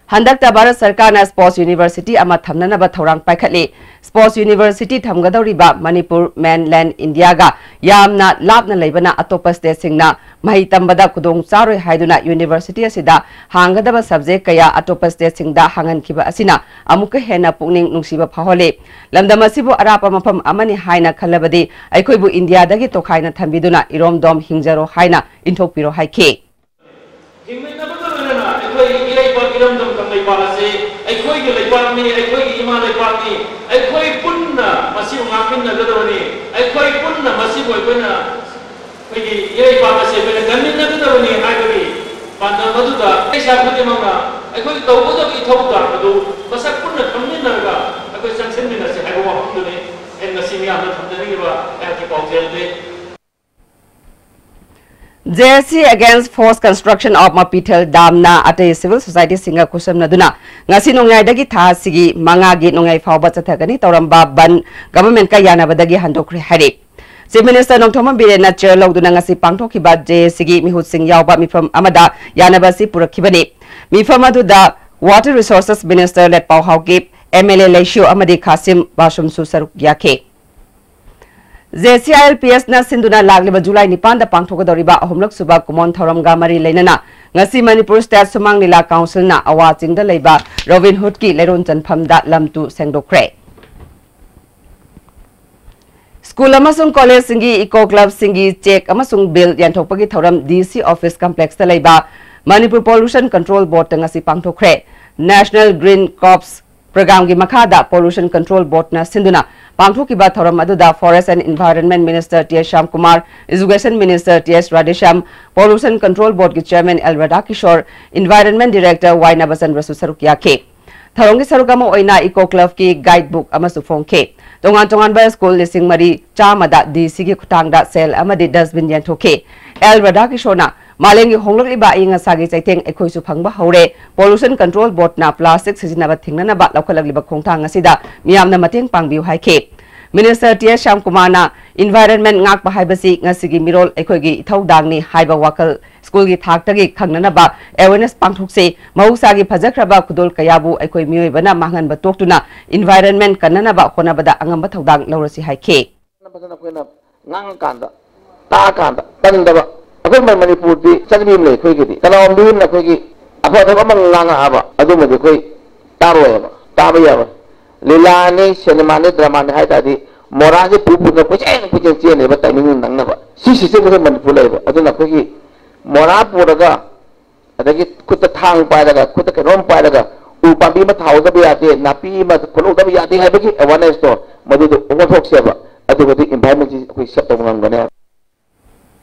ꯍꯟꯗꯛꯇ ꯚꯥꯔꯠ ꯁꯔꯀꯥꯔꯅ ꯁ꯭ꯄꯣꯔꯠꯁ ꯌꯨꯅꯤꯚꯔꯁꯤꯇꯤ ꯑꯃ ꯊꯝꯅꯅꯕ ꯊꯧꯔꯥꯡ ꯄꯥꯏꯈꯠꯂꯤ꯫ ꯁ꯭ꯄꯣꯔꯠꯁ ꯌꯨꯅꯤꯚꯔꯁꯤꯇꯤ ꯊꯝꯒꯗꯧꯔꯤꯕ ꯃꯅꯤꯄꯨꯔ ꯃꯦꯟꯂꯦꯟꯗ ꯏꯟꯗꯤꯌꯥꯒ ꯌꯥꯝꯅ ꯂꯥꯞꯅ ꯂꯩꯕꯅ ꯑꯇꯣꯞꯄ ꯁ꯭ꯇꯦꯠꯁꯤꯡꯅ ꯃꯍꯩ ꯇꯝꯕꯗ ꯈꯨꯗꯣꯡ ꯆꯥꯔꯣꯏ ꯍꯥꯏꯗꯨꯅ ꯌꯨꯅꯤꯚꯔꯁꯤꯇꯤ ꯑꯁꯤꯗ ꯍꯥꯡꯒꯗꯕ ꯁꯕꯖꯦꯛ ꯀꯌꯥ ꯑꯇꯣꯞꯄ ꯁ꯭ꯇꯦꯠꯁꯤꯡꯗ ꯍꯥꯡꯍꯟꯈꯤꯕ ꯑꯁꯤꯅ ꯑꯃꯨꯛꯀ ꯍꯦꯟꯅ ꯄꯨꯛꯅꯤꯡ ꯅꯨꯡꯁꯤꯕ ꯐꯥꯎꯍꯜꯂꯤ꯫ ꯂꯝꯗꯝ ꯑꯁꯤꯕꯨ ꯑꯔꯥꯞꯄ ꯃꯐꯝ ꯑꯃꯅꯤ ꯍꯥꯏꯅ ꯈꯜꯂꯕꯗꯤ ꯑꯩꯈꯣꯏꯕꯨ ꯏꯟꯗꯤꯌꯥꯗꯒꯤ ꯇꯣꯈꯥꯏꯅ ꯊꯝꯕꯤꯗꯨꯅ ꯏꯔꯣꯝꯗꯣꯝ ꯍꯤꯡꯖꯔꯣ ꯍꯥꯏꯅ ꯏꯟꯊꯣꯛꯄꯤꯔꯣ ꯍꯥꯏꯈꯤ꯫ ꯍꯤꯡꯃꯤꯟꯅꯕꯒ ꯂꯣꯏꯅꯅ ꯑꯩꯈꯣꯏ ꯏꯔꯩꯄꯥꯛ ꯏꯔꯝꯗꯝ ꯀꯪꯂꯩꯄꯥꯛ ꯑꯁꯤ ꯑꯩꯈꯣꯏꯒꯤ ꯂꯩꯕꯥꯛꯅꯤ, ꯑꯩꯈꯣꯏꯒꯤ ꯏꯃꯥ ꯂꯩꯕꯥꯛꯅꯤ, ꯑꯩꯈꯣꯏ ꯄꯨꯟꯅ ꯃꯁꯤꯕꯨ ꯉꯥꯛꯃꯤꯟꯅꯒꯗꯕꯅꯤ, ꯑꯩꯈꯣꯏ ꯄꯨꯟꯅ ꯃꯁꯤꯕꯨ ꯑꯩꯈꯣꯏꯅ ꯑꯩꯈꯣꯏꯒꯤ ꯏꯔꯩꯄꯥꯛ ꯑꯁꯤ ꯑꯩꯈꯣꯏꯅ ꯀꯟꯃꯤꯟꯅꯒꯗꯕꯅꯤ ꯍꯥꯏꯕꯒꯤ ꯄꯥꯟꯗꯝ ꯑꯗꯨꯗ ꯏꯁꯥ ꯈꯨꯗꯤꯡꯃꯛꯅ ꯑꯩꯈꯣꯏ ꯇꯧꯒꯗꯕ ꯏꯊꯧ ꯊꯧꯗꯥꯡ ꯑꯗꯨ ꯃꯁꯛ ꯄꯨꯟꯅ ꯈꯪꯃꯤꯟꯅꯔꯒ ꯑꯩꯈꯣꯏ ꯆꯪꯁꯤꯟꯃꯤꯟꯅꯁꯤ ꯍꯥꯏꯕ ꯋꯥꯐꯝꯗꯨꯅꯤ ꯑꯩꯅ ꯉꯁꯤ ꯃꯤꯌꯥꯝꯗ ꯊꯝꯖꯅꯤꯡꯂꯤꯕ ꯑꯩꯍꯥꯛꯀꯤ ꯄꯥꯎꯖꯦꯜꯗꯤ꯫ J S C Against Forced Construction of Mapithel Damꯅ ꯑꯇꯩ civil societyꯁꯤꯡꯒ ꯈꯨꯠꯁꯝꯅꯗꯨꯅ ꯉꯁꯤ ꯅꯣꯡꯌꯥꯏꯗꯒꯤ ꯊꯥ ꯑꯁꯤꯒꯤ ꯃꯉꯥꯒꯤ ꯅꯣꯡꯌꯥꯏ ꯐꯥꯎꯕ ꯆꯠꯊꯒꯅꯤ ꯇꯧꯔꯝꯕ ꯕꯟ governmentꯀ ꯌꯥꯅꯕꯗꯒꯤ ꯍꯟꯗꯣꯛꯈ꯭ꯔꯦ ꯍꯥꯏꯔꯤ꯫ Chief Minister ꯅꯣꯡꯊꯣꯝꯕꯝ ꯕꯤꯔꯦꯟꯅ chair ꯂꯧꯗꯨꯅ ꯉꯁꯤ ꯄꯥꯡꯊꯣꯛꯈꯤꯕ J S Cꯒꯤ ꯃꯤꯍꯨꯠꯁꯤꯡ ꯌꯥꯎꯕ ꯃꯤꯐꯝ ꯑꯃꯗ ꯌꯥꯅꯕ ꯑꯁꯤ ꯄꯨꯔꯛꯈꯤꯕꯅꯤ꯫ ꯃꯤꯐꯝ ꯑꯗꯨꯗ Water Resources Minister ꯂꯦꯠꯄꯥꯎ Haokip, M L A ꯂꯩꯁꯤꯌꯨ ꯑꯃꯗꯤ ꯈꯥꯁꯤꯝ ꯕꯥꯁꯨꯝꯁꯨ ꯁꯔꯨꯛ ꯌꯥꯈꯤ꯫ J C I L P Sꯅ ꯁꯤꯟꯗꯨꯅ ꯂꯥꯛꯂꯤꯕ ꯖꯨꯂꯥꯏ ꯅꯤꯄꯥꯟꯗ ꯄꯥꯡꯊꯣꯛꯀꯗꯧꯔꯤꯕ ꯑꯍꯨꯝꯂꯛ ꯁꯨꯕ ꯀꯨꯃꯣꯟ ꯊꯧꯔꯝꯒ ꯃꯔꯤ ꯂꯩꯅꯅ ꯉꯁꯤ ꯃꯅꯤꯄꯨꯔ State ꯁꯨꯃꯥꯡ ꯂꯤꯂꯥ Councilꯅ ꯑꯋꯥ ꯆꯤꯡꯗ ꯂꯩꯕ Robin Hoodꯀꯤ ꯂꯩꯔꯣꯟ ꯆꯟꯐꯝꯗ ꯂꯝ ꯇꯨ ꯁꯦꯡꯗꯣꯛꯈ꯭ꯔꯦ꯫ ꯁ꯭ꯀꯨꯜ ꯑꯃꯁꯨꯡ ꯀꯣꯂꯦꯖꯁꯤꯡꯒꯤ ꯏꯀꯣ ꯀ꯭ꯂꯕꯁꯤꯡꯒꯤ ꯆꯦꯛ ꯑꯃꯁꯨꯡ ꯕꯤꯜ ꯌꯦꯟꯊꯣꯛꯄꯒꯤ ꯊꯧꯔꯝ D C Office Complexꯇ ꯂꯩꯕ Manipur Pollution Control Boardꯇ ꯉꯁꯤ ꯄꯥꯡꯊꯣꯛꯈ꯭ꯔꯦ꯫ National Green Crops Programꯒꯤ ꯃꯈꯥꯗ Pollution Control Boardꯅ ꯁꯤꯟꯗꯨꯅ ꯄꯥꯡꯊꯣꯛꯈꯤꯕ ꯊꯧꯔꯝ ꯑꯗꯨꯗ Forest and Environment Minister T S Shyamkumar, Education Minister T S Radheshyam, Pollution Control Boardꯀꯤ Chairman L Radhakishore, Environment Director Y Nabachandraꯁꯨ ꯁꯔꯨꯛ ꯌꯥꯈꯤ꯫ ꯊꯧꯔꯝꯒꯤ ꯁꯔꯨꯛ ꯑꯃ ꯑꯣꯏꯅ Eco Clubꯀꯤ guide book ꯑꯃꯁꯨ ꯐꯣꯡꯈꯤ꯫ ꯇꯣꯉꯥꯟ ꯇꯣꯉꯥꯟꯕ ꯁ꯭ꯀꯨꯜ ꯂꯤꯁꯤꯡ ꯃꯔꯤ ꯆꯥꯝꯃꯗ D Cꯒꯤ ꯈꯨꯠꯊꯥꯡꯗ ꯁꯦꯜ ꯑꯃꯗꯤ dustbin ꯌꯦꯟꯊꯣꯛꯈꯤ꯫ L ꯔꯥꯙꯥꯀꯤꯁꯣꯔꯅ ꯃꯥꯂꯦꯝꯒꯤ ꯍꯣꯡꯂꯛꯂꯤꯕ ꯑꯏꯪ ꯑꯁꯥꯒꯤ ꯆꯩꯊꯦꯡ ꯑꯩꯈꯣꯏꯁꯨ ꯐꯪꯕ ꯍꯧꯔꯦ꯫ Pollution Control Boardꯅ plastic ꯁꯤꯖꯤꯟꯅꯕ ꯊꯤꯡꯅꯅꯕ ꯂꯧꯈꯠꯂꯛꯂꯤꯕ ꯈꯣꯡꯊꯥꯡ ꯑꯁꯤꯗ ꯃꯤꯌꯥꯝꯅ ꯃꯇꯦꯡ ꯄꯥꯡꯕꯤꯌꯨ ꯍꯥꯏꯈꯤ꯫ Minister T S Shyamkumarꯅ environment ꯉꯥꯛꯄ ꯍꯥꯏꯕꯁꯤ ꯉꯁꯤꯒꯤ ꯃꯤꯔꯣꯜ ꯑꯩꯈꯣꯏꯒꯤ ꯏꯊꯧꯗꯥꯡꯅꯤ ꯍꯥꯏꯕ ꯋꯥꯈꯜ ꯁ꯭ꯀꯨꯜꯒꯤ ꯊꯥꯛꯇꯒꯤ ꯈꯪꯅꯅꯕ awareness ꯄꯥꯡꯊꯣꯛꯁꯤ꯫ ꯃꯍꯧꯁꯥꯒꯤ ꯐꯖꯈ꯭ꯔꯕ ꯈꯨꯗꯣꯜ ꯀꯌꯥꯕꯨ ꯑꯩꯈꯣꯏ ꯃꯤꯑꯣꯏꯕꯅ ꯃꯥꯡꯍꯟꯕ ꯇꯣꯛꯇꯨꯅ environment ꯀꯟꯅꯅꯕ ꯍꯣꯠꯅꯕꯗ ꯑꯉꯝꯕ ꯊꯧꯗꯥꯡ ꯂꯧꯔꯁꯤ ꯍꯥꯏꯈꯤ꯫ ꯐꯖꯅ ꯑꯩꯈꯣꯏꯅ ꯉꯥꯡꯉꯀꯥꯟꯗ, ꯇꯥꯛꯑꯀꯥꯟꯗ ꯇꯟꯗꯕ꯫ ꯑꯩꯈꯣꯏ ꯃ-, ꯃꯅꯤꯄꯨꯔꯗꯤ ꯆꯠꯅꯕꯤ ꯑꯃ ꯂꯩ ꯑꯩꯈꯣꯏꯒꯤꯗꯤ꯫ ꯀꯅꯥꯒꯨꯝꯕꯤ ꯑꯃꯅ ꯑꯩꯈꯣꯏꯒꯤ ꯑꯐ ꯑꯐꯕ ꯑꯃ ꯉꯥꯡꯉꯛꯑꯕ, ꯑꯗꯨꯃꯗꯤ ꯑꯩꯈꯣꯏ ꯇꯥꯔꯣꯏꯕ, ꯇꯥꯕ ꯌꯥꯔꯣꯏ꯫ ꯂꯤꯂꯥꯅꯤ, ꯁꯤꯅꯦꯃꯥꯅꯤ, ꯗ꯭ꯔꯃꯥꯅꯤ ꯍꯥꯏ ꯇꯥꯔꯗꯤ ꯃꯣꯔꯥꯁꯦ ꯄꯨ ꯄꯨꯗꯅ ꯀꯣꯏꯆꯦꯟ ꯀꯣꯏꯆꯦꯟ ꯆꯦꯜꯂꯦꯕ timing ꯅꯪꯅꯕ꯫ ꯁꯤ system ꯑꯩꯈꯣꯏ ꯃꯅꯤꯄꯨꯔ ꯂꯩꯌꯦꯕ꯫ ꯑꯗꯨꯅ ꯑꯩꯈꯣꯏꯒꯤ ꯃꯣꯔꯥ ꯄꯨꯔꯒ, ꯑꯗꯒꯤ ꯈꯨꯠꯇ ꯊꯥꯡ ꯄꯥꯏꯔꯒ, ꯈꯨꯠꯇ ꯀꯩꯅꯣꯝ ꯄꯥꯏꯔꯒ ꯎ ꯄꯥꯝꯕꯤ ꯑꯃ ꯊꯥꯍꯧꯗꯕ ꯌꯥꯗꯦ, ꯅꯥꯄꯤ ꯑꯃ ꯈꯣꯠꯍꯧꯗꯕ ꯌꯥꯗꯦ ꯍꯥꯏꯕꯒꯤ awareness ꯇꯣ ꯃꯗꯨꯗꯣ ꯑꯣꯟꯊꯣꯛꯁꯦꯕ꯫ ꯑꯗꯨꯒꯗꯤ environment ꯁꯤ ꯑꯩꯈꯣꯏ save ꯇꯧꯕ ꯉꯝꯒꯅꯦꯕ꯫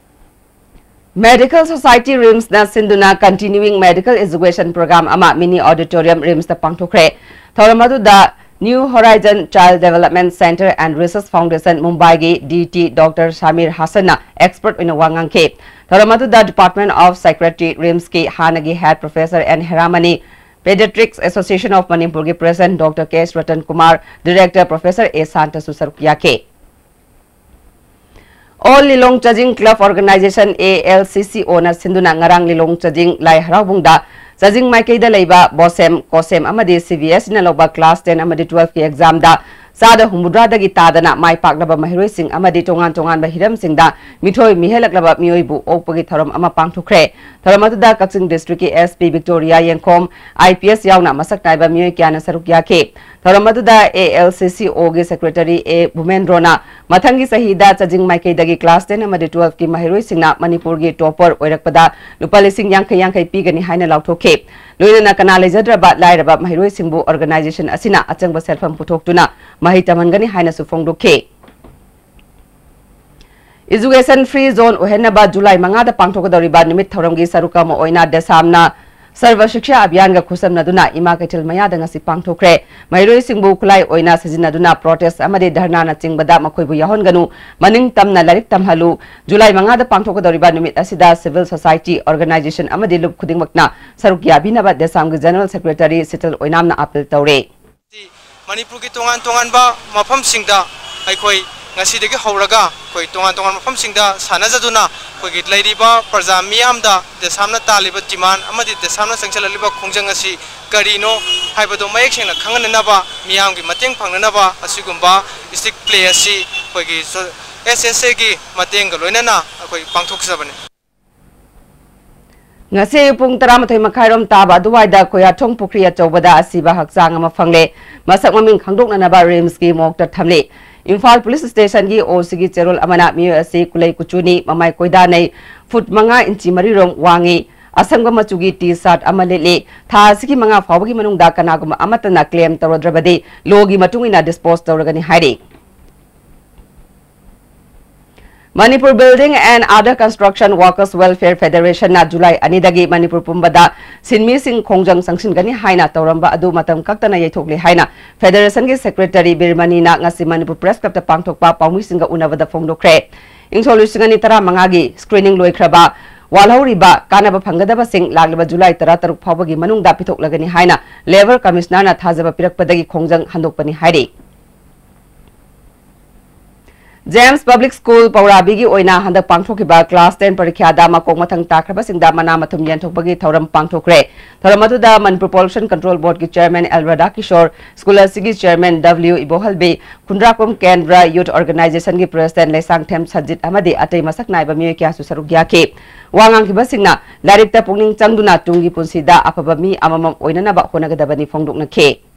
Medical Society RIMS ꯅ ꯁꯤꯟꯗꯨꯅ Continuing Medical Education Program ꯑꯃ mini auditorium RIMS ꯇ ꯄꯥꯡꯊꯣꯛꯈ꯭ꯔꯦ꯫ ꯊꯧꯔꯝ ꯑꯗꯨꯗ New Horizon Child Development Center and Research Foundation ꯃꯨꯝꯕꯥꯏꯒꯤ D T Doctor Samir Hassan ꯅ expert ꯑꯣꯏꯅ ꯋꯥ ꯉꯥꯡꯈꯤ꯫ ꯊꯧꯔꯝ ꯑꯗꯨꯗ Department of Psychiatry RIMS ꯀꯤ ꯍꯥꯟꯅꯒꯤ head professor N Heramani, Pediatrics Association of Manipur ꯒꯤ president Doctor K S Ratan Kumar, director Professor A Santa ꯁꯨ ꯁꯔꯨꯛ ꯌꯥꯈꯤ꯫ All Lilong Chajing Club Organization, A L C C O ꯅ ꯁꯤꯟꯗꯨꯅ ꯉꯔꯥꯡ ꯂꯤꯂꯣꯡ ꯆꯥꯖꯤꯡ ꯂꯥꯏ ꯍꯔꯥꯎꯕꯨꯡꯗ ꯆꯥꯖꯤꯡ ꯃꯥꯏꯀꯩꯗ ꯂꯩꯕ ꯕꯣꯁꯦꯝ, ꯀꯣꯁꯦꯝ ꯑꯃꯗꯤ C B S E ꯅ ꯂꯧꯕ class ten ꯑꯃꯗꯤ twelve ꯀꯤ exam ꯗ ꯆꯥꯗ ꯍꯨꯝꯐꯨꯇꯔꯥꯗꯒꯤ ꯇꯥꯗꯅ ꯃꯥꯏ ꯄꯥꯛꯂꯕ ꯃꯍꯩꯔꯣꯏꯁꯤꯡ ꯑꯃꯗꯤ ꯇꯣꯉꯥꯟ ꯇꯣꯉꯥꯟꯕ ꯍꯤꯔꯝꯁꯤꯡꯗ ꯃꯤꯊꯣꯏ ꯃꯤꯍꯦꯜꯂꯛꯂꯕ ꯃꯤꯑꯣꯏꯕꯨ ꯑꯣꯛꯄꯒꯤ ꯊꯧꯔꯝ ꯑꯃ ꯄꯥꯡꯊꯣꯛꯈ꯭ꯔꯦ꯫ ꯊꯧꯔꯝ ꯑꯗꯨꯗ ꯀꯛꯆꯤꯡ district ꯀꯤ S P Victoria ꯌꯦꯡꯈꯣꯝ, I P S ꯌꯥꯎꯅ ꯃꯁꯛ ꯅꯥꯏꯕ ꯃꯤꯑꯣꯏ ꯀꯌꯥꯅ ꯁꯔꯨꯛ ꯌꯥꯈꯤ꯫ ꯊꯧꯔꯝ ꯑꯗꯨꯗ A L C C O ꯒꯤ secretary A ꯚꯨꯃꯦꯟꯗ꯭ꯔꯣꯅ ꯃꯊꯪꯒꯤ ꯆꯍꯤꯗ ꯆꯥꯖꯤꯡ ꯃꯥꯏꯀꯩꯗꯒꯤ class ten ꯑꯃꯗꯤ twelve ꯀꯤ ꯃꯍꯩꯔꯣꯏꯁꯤꯡꯅ ꯃꯅꯤꯄꯨꯔꯒꯤ topper ꯑꯣꯏꯔꯛꯄꯗ ꯂꯨꯄꯥ ꯂꯤꯁꯤꯡ ꯌꯥꯡꯈꯩ ꯌꯥꯡꯈꯩ ꯄꯤꯒꯅꯤ ꯍꯥꯏꯅ ꯂꯥꯎꯊꯣꯛꯈꯤ꯫ ꯂꯣꯏꯅꯅ ꯀꯅꯥ ꯂꯩꯖꯗ꯭ꯔꯕ ꯂꯥꯏꯔꯕ ꯃꯍꯩꯔꯣꯏꯁꯤꯡꯕꯨ organization ꯑꯁꯤꯅ ꯑꯆꯪꯕ ꯁꯦꯜꯐꯝ ꯄꯨꯊꯣꯛꯇꯨꯅ ꯃꯍꯩ ꯇꯝꯍꯟꯒꯅꯤ ꯍꯥꯏꯅꯁꯨ ꯐꯣꯡꯗꯣꯛꯈꯤ꯫ Education free zone ꯑꯣꯏꯍꯟꯅꯕ ꯖꯨꯂꯥꯏ ꯃꯉꯥꯗ ꯄꯥꯡꯊꯣꯛꯀꯗꯧꯔꯤꯕ ꯅꯨꯃꯤꯠ ꯊꯧꯔꯝꯒꯤ ꯁꯔꯨꯛ ꯑꯃ ꯑꯣꯏꯅ ꯗꯦꯁꯥꯝꯅ ꯁꯔꯕ ꯁꯤꯛꯁꯥ ꯑꯚꯤꯌꯥꯟꯒ ꯈꯨꯠꯁꯝꯅꯗꯨꯅ ꯏꯃꯥ ꯀꯩꯊꯦꯜ ꯃꯌꯥꯗ ꯉꯁꯤ ꯄꯥꯡꯊꯣꯛꯈ꯭ꯔꯦ꯫ ꯃꯍꯩꯔꯣꯏꯁꯤꯡꯕꯨ ꯈꯨꯠꯂꯥꯏ ꯑꯣꯏꯅ ꯁꯤꯖꯤꯟꯅꯗꯨꯅ protest ꯑꯃꯗꯤ ꯙꯔꯅꯥꯅꯆꯤꯡꯕꯗ ꯃꯈꯣꯏꯕꯨ ꯌꯥꯎꯍꯟꯒꯅꯨ, ꯃꯅꯤꯡ ꯇꯝꯅ ꯂꯥꯏꯔꯤꯛ ꯇꯝꯍꯜꯂꯨ꯫ ꯖꯨꯂꯥꯏ ꯃꯉꯥꯗ ꯄꯥꯡꯊꯣꯛꯀꯗꯧꯔꯤꯕ ꯅꯨꯃꯤꯠ ꯑꯁꯤꯗ civil society organization ꯑꯃꯗꯤ ꯂꯨꯞ ꯈꯨꯗꯤꯡꯃꯛꯅ ꯁꯔꯨꯛ ꯌꯥꯕꯤꯅꯕ ꯗꯦꯁꯥꯝꯒꯤ general secretary ꯁꯤꯇꯜ ꯑꯣꯏꯅꯥꯝꯅ appeal ꯇꯧꯔꯦ꯫ ꯃꯅꯤꯄꯨꯔꯒꯤ ꯇꯣꯉꯥꯟ ꯇꯣꯉꯥꯟꯕ ꯃꯐꯝꯁꯤꯡꯗ ꯑꯩꯈꯣꯏ ꯉꯁꯤꯗꯒꯤ ꯍꯧꯔꯒ ꯑꯩꯈꯣꯏ ꯇꯣꯉꯥꯟ ꯇꯣꯉꯥꯟꯕ ꯃꯐꯝꯁꯤꯡꯗ ꯁꯥꯟꯅꯖꯗꯨꯅ ꯑꯩꯈꯣꯏꯒꯤ ꯂꯩꯔꯤꯕ ꯄ꯭ꯔꯖꯥ ꯃꯤꯌꯥꯝꯗ ꯗꯦꯁꯥꯝꯅ ꯇꯥꯜꯂꯤꯕ demand ꯑꯃꯗꯤ ꯗꯦꯁꯥꯝꯅ ꯆꯪꯁꯤꯜꯂꯛꯂꯤꯕ ꯈꯣꯡꯖꯪ ꯑꯁꯤ ꯀꯔꯤꯅꯣ ꯍꯥꯏꯕꯗꯨ ꯃꯌꯦꯛ ꯁꯦꯡꯅ ꯈꯪꯍꯟꯅꯅꯕ, ꯃꯤꯌꯥꯝꯒꯤ ꯃꯇꯦꯡ ꯐꯪꯅꯅꯕ ꯑꯁꯤꯒꯨꯝꯕ stick play ꯑꯁꯤ ꯑꯩꯈꯣꯏꯒꯤ S S A ꯒꯤ ꯃꯇꯦꯡꯒ ꯂꯣꯏꯅꯅ ꯑꯩꯈꯣꯏ ꯄꯥꯡꯊꯣꯛꯆꯕꯅꯤ꯫ ꯉꯁꯤ ꯑꯌꯨꯛ ꯄꯨꯡ ꯇꯔꯥꯃꯥꯊꯣꯏ ꯃꯈꯥꯏꯔꯣꯝ ꯇꯥꯕ ꯑꯗꯨꯋꯥꯏꯗ ꯈꯣꯌꯥꯊꯣꯡ ꯄꯨꯈ꯭ꯔꯤ ꯑꯆꯧꯕꯗ ꯑꯁꯤꯕ ꯍꯛꯆꯥꯡ ꯑꯃ ꯐꯪꯂꯦ꯫ ꯃꯁꯛ ꯃꯃꯤꯡ ꯈꯪꯗꯣꯛꯅꯅꯕ RIMS ꯀꯤ morgue ꯇ ꯊꯝꯂꯤ꯫ ꯏꯝꯐꯥꯜ police station ꯒꯤ O C ꯒꯤ ꯆꯦꯔꯣꯜ ꯑꯃꯅ ꯃꯤꯑꯣꯏ ꯑꯁꯤ ꯀꯨꯂꯩ ꯀꯨꯆꯨꯅꯤ, ꯃꯃꯥꯏ ꯀꯣꯏꯗꯥꯅꯩ, ꯐꯨꯠ ꯃꯉꯥ ꯏꯟꯆꯤ ꯃꯔꯤꯔꯣꯝ ꯋꯥꯡꯏ꯫ ꯑꯁꯪꯕ ꯃꯆꯨꯒꯤ T-shirt ꯑꯃ ꯂꯤꯠꯂꯤ꯫ ꯊꯥ ꯑꯁꯤꯒꯤ ꯃꯉꯥ ꯐꯥꯎꯕꯒꯤ ꯃꯅꯨꯡꯗ ꯀꯅꯥꯒꯨꯝꯕ ꯑꯃꯠꯇꯅ claim ꯇꯧꯔꯗ꯭ꯔꯕꯗꯤ law ꯒꯤ ꯃꯇꯨꯡ ꯏꯟꯅ dispose ꯇꯧꯔꯒꯅꯤ ꯍꯥꯏꯔꯤ꯫ Manipur Building and Other Construction Workers Welfare Federation ꯅ July ꯑꯅꯤꯗꯒꯤ ꯃꯅꯤꯄꯨꯔ ꯄꯨꯝꯕꯗ ꯁꯤꯟꯃꯤꯁꯤꯡ ꯈꯣꯡꯖꯪ ꯆꯪꯁꯤꯟꯒꯅꯤ ꯍꯥꯏꯅ ꯇꯧꯔꯝꯕ ꯑꯗꯨ ꯃꯇꯝ ꯀꯛꯇꯅ ꯌꯩꯊꯣꯛꯂꯦ ꯍꯥꯏꯅ Federation ꯒꯤ Secretary ꯕꯤꯔꯃꯅꯤꯅ ꯉꯁꯤ ꯃꯅꯤꯄꯨꯔ Press Club ꯇ ꯄꯥꯡꯊꯣꯛꯄ ꯄꯥꯎꯃꯤꯁꯤꯡꯒ ꯎꯅꯕꯗ ꯐꯣꯡꯗꯣꯛꯈ꯭ꯔꯦ꯫ ꯏꯪꯁꯣꯛ ꯂꯤꯁꯤꯡ ꯑꯅꯤ ꯇꯔꯥꯃꯉꯥꯒꯤ screening ꯂꯣꯏꯈ꯭ꯔꯕ, ꯋꯥꯠꯍꯧꯔꯤꯕ ꯀꯥꯟꯅꯕ ꯐꯪꯒꯗꯕꯁꯤꯡ ꯂꯥꯛꯂꯤꯕ July ꯇꯔꯥꯇꯔꯨꯛ ꯐꯥꯎꯕꯒꯤ ꯃꯅꯨꯡꯗ ꯄꯤꯊꯣꯛꯂꯒꯅꯤ ꯍꯥꯏꯅ Labour Commissioner ꯅ ꯊꯥꯖꯕ ꯄꯤꯔꯛꯄꯗꯒꯤ ꯈꯣꯡꯖꯪ ꯍꯟꯗꯣꯛꯄꯅꯤ ꯍꯥꯏꯔꯤ꯫ James Public School ꯄꯧꯔꯥꯕꯤꯒꯤ ꯑꯣꯏꯅ ꯍꯟꯗꯛ ꯄꯥꯡꯊꯣꯛꯈꯤꯕ class ten ꯄꯔꯤꯈ꯭ꯌꯥꯗ ꯃꯀꯣꯛ ꯃꯊꯪ ꯇꯥꯈ꯭ꯔꯕꯁꯤꯡꯗ ꯃꯅꯥ ꯃꯊꯨꯝ ꯌꯦꯟꯊꯣꯛꯄꯒꯤ ꯊꯧꯔꯝ ꯄꯥꯡꯊꯣꯛꯈ꯭ꯔꯦ꯫ ꯊꯧꯔꯝ ꯑꯗꯨꯗ Manipur Pollution Control Board ꯀꯤ Chairman ꯑꯦꯜ ꯔꯥꯙꯥꯀꯤꯁꯣꯔ, school ꯑꯁꯤꯒꯤ Chairman ꯗꯕ꯭ꯂꯤꯎ ꯏꯕꯣꯍꯜꯕꯤ, ꯈꯨꯟꯗ꯭ꯔꯥꯛꯄꯝ ꯀꯦꯟꯗ꯭ꯔ Youth Organization ꯒꯤ President ꯂꯩꯁꯥꯡꯊꯦꯝ ꯁꯖꯤꯠ ꯑꯃꯗꯤ ꯑꯇꯩ ꯃꯁꯛ ꯅꯥꯏꯕ ꯃꯤꯑꯣꯏ ꯀꯌꯥꯁꯨ ꯁꯔꯨꯛ ꯌꯥꯈꯤ꯫ ꯋꯥ ꯉꯥꯡꯈꯤꯕꯁꯤꯡꯅ ꯂꯥꯏꯔꯤꯛꯇ ꯄꯨꯛꯅꯤꯡ ꯆꯪꯗꯨꯅ ꯇꯨꯡꯒꯤ ꯄꯨꯟꯁꯤꯗ ꯑꯐꯕ ꯃꯤ ꯑꯃꯃꯝ ꯑꯣꯏꯅꯅꯕ ꯍꯣꯠꯅꯒꯗꯕꯅꯤ ꯐꯣꯡꯗꯣꯛꯅꯈꯤ꯫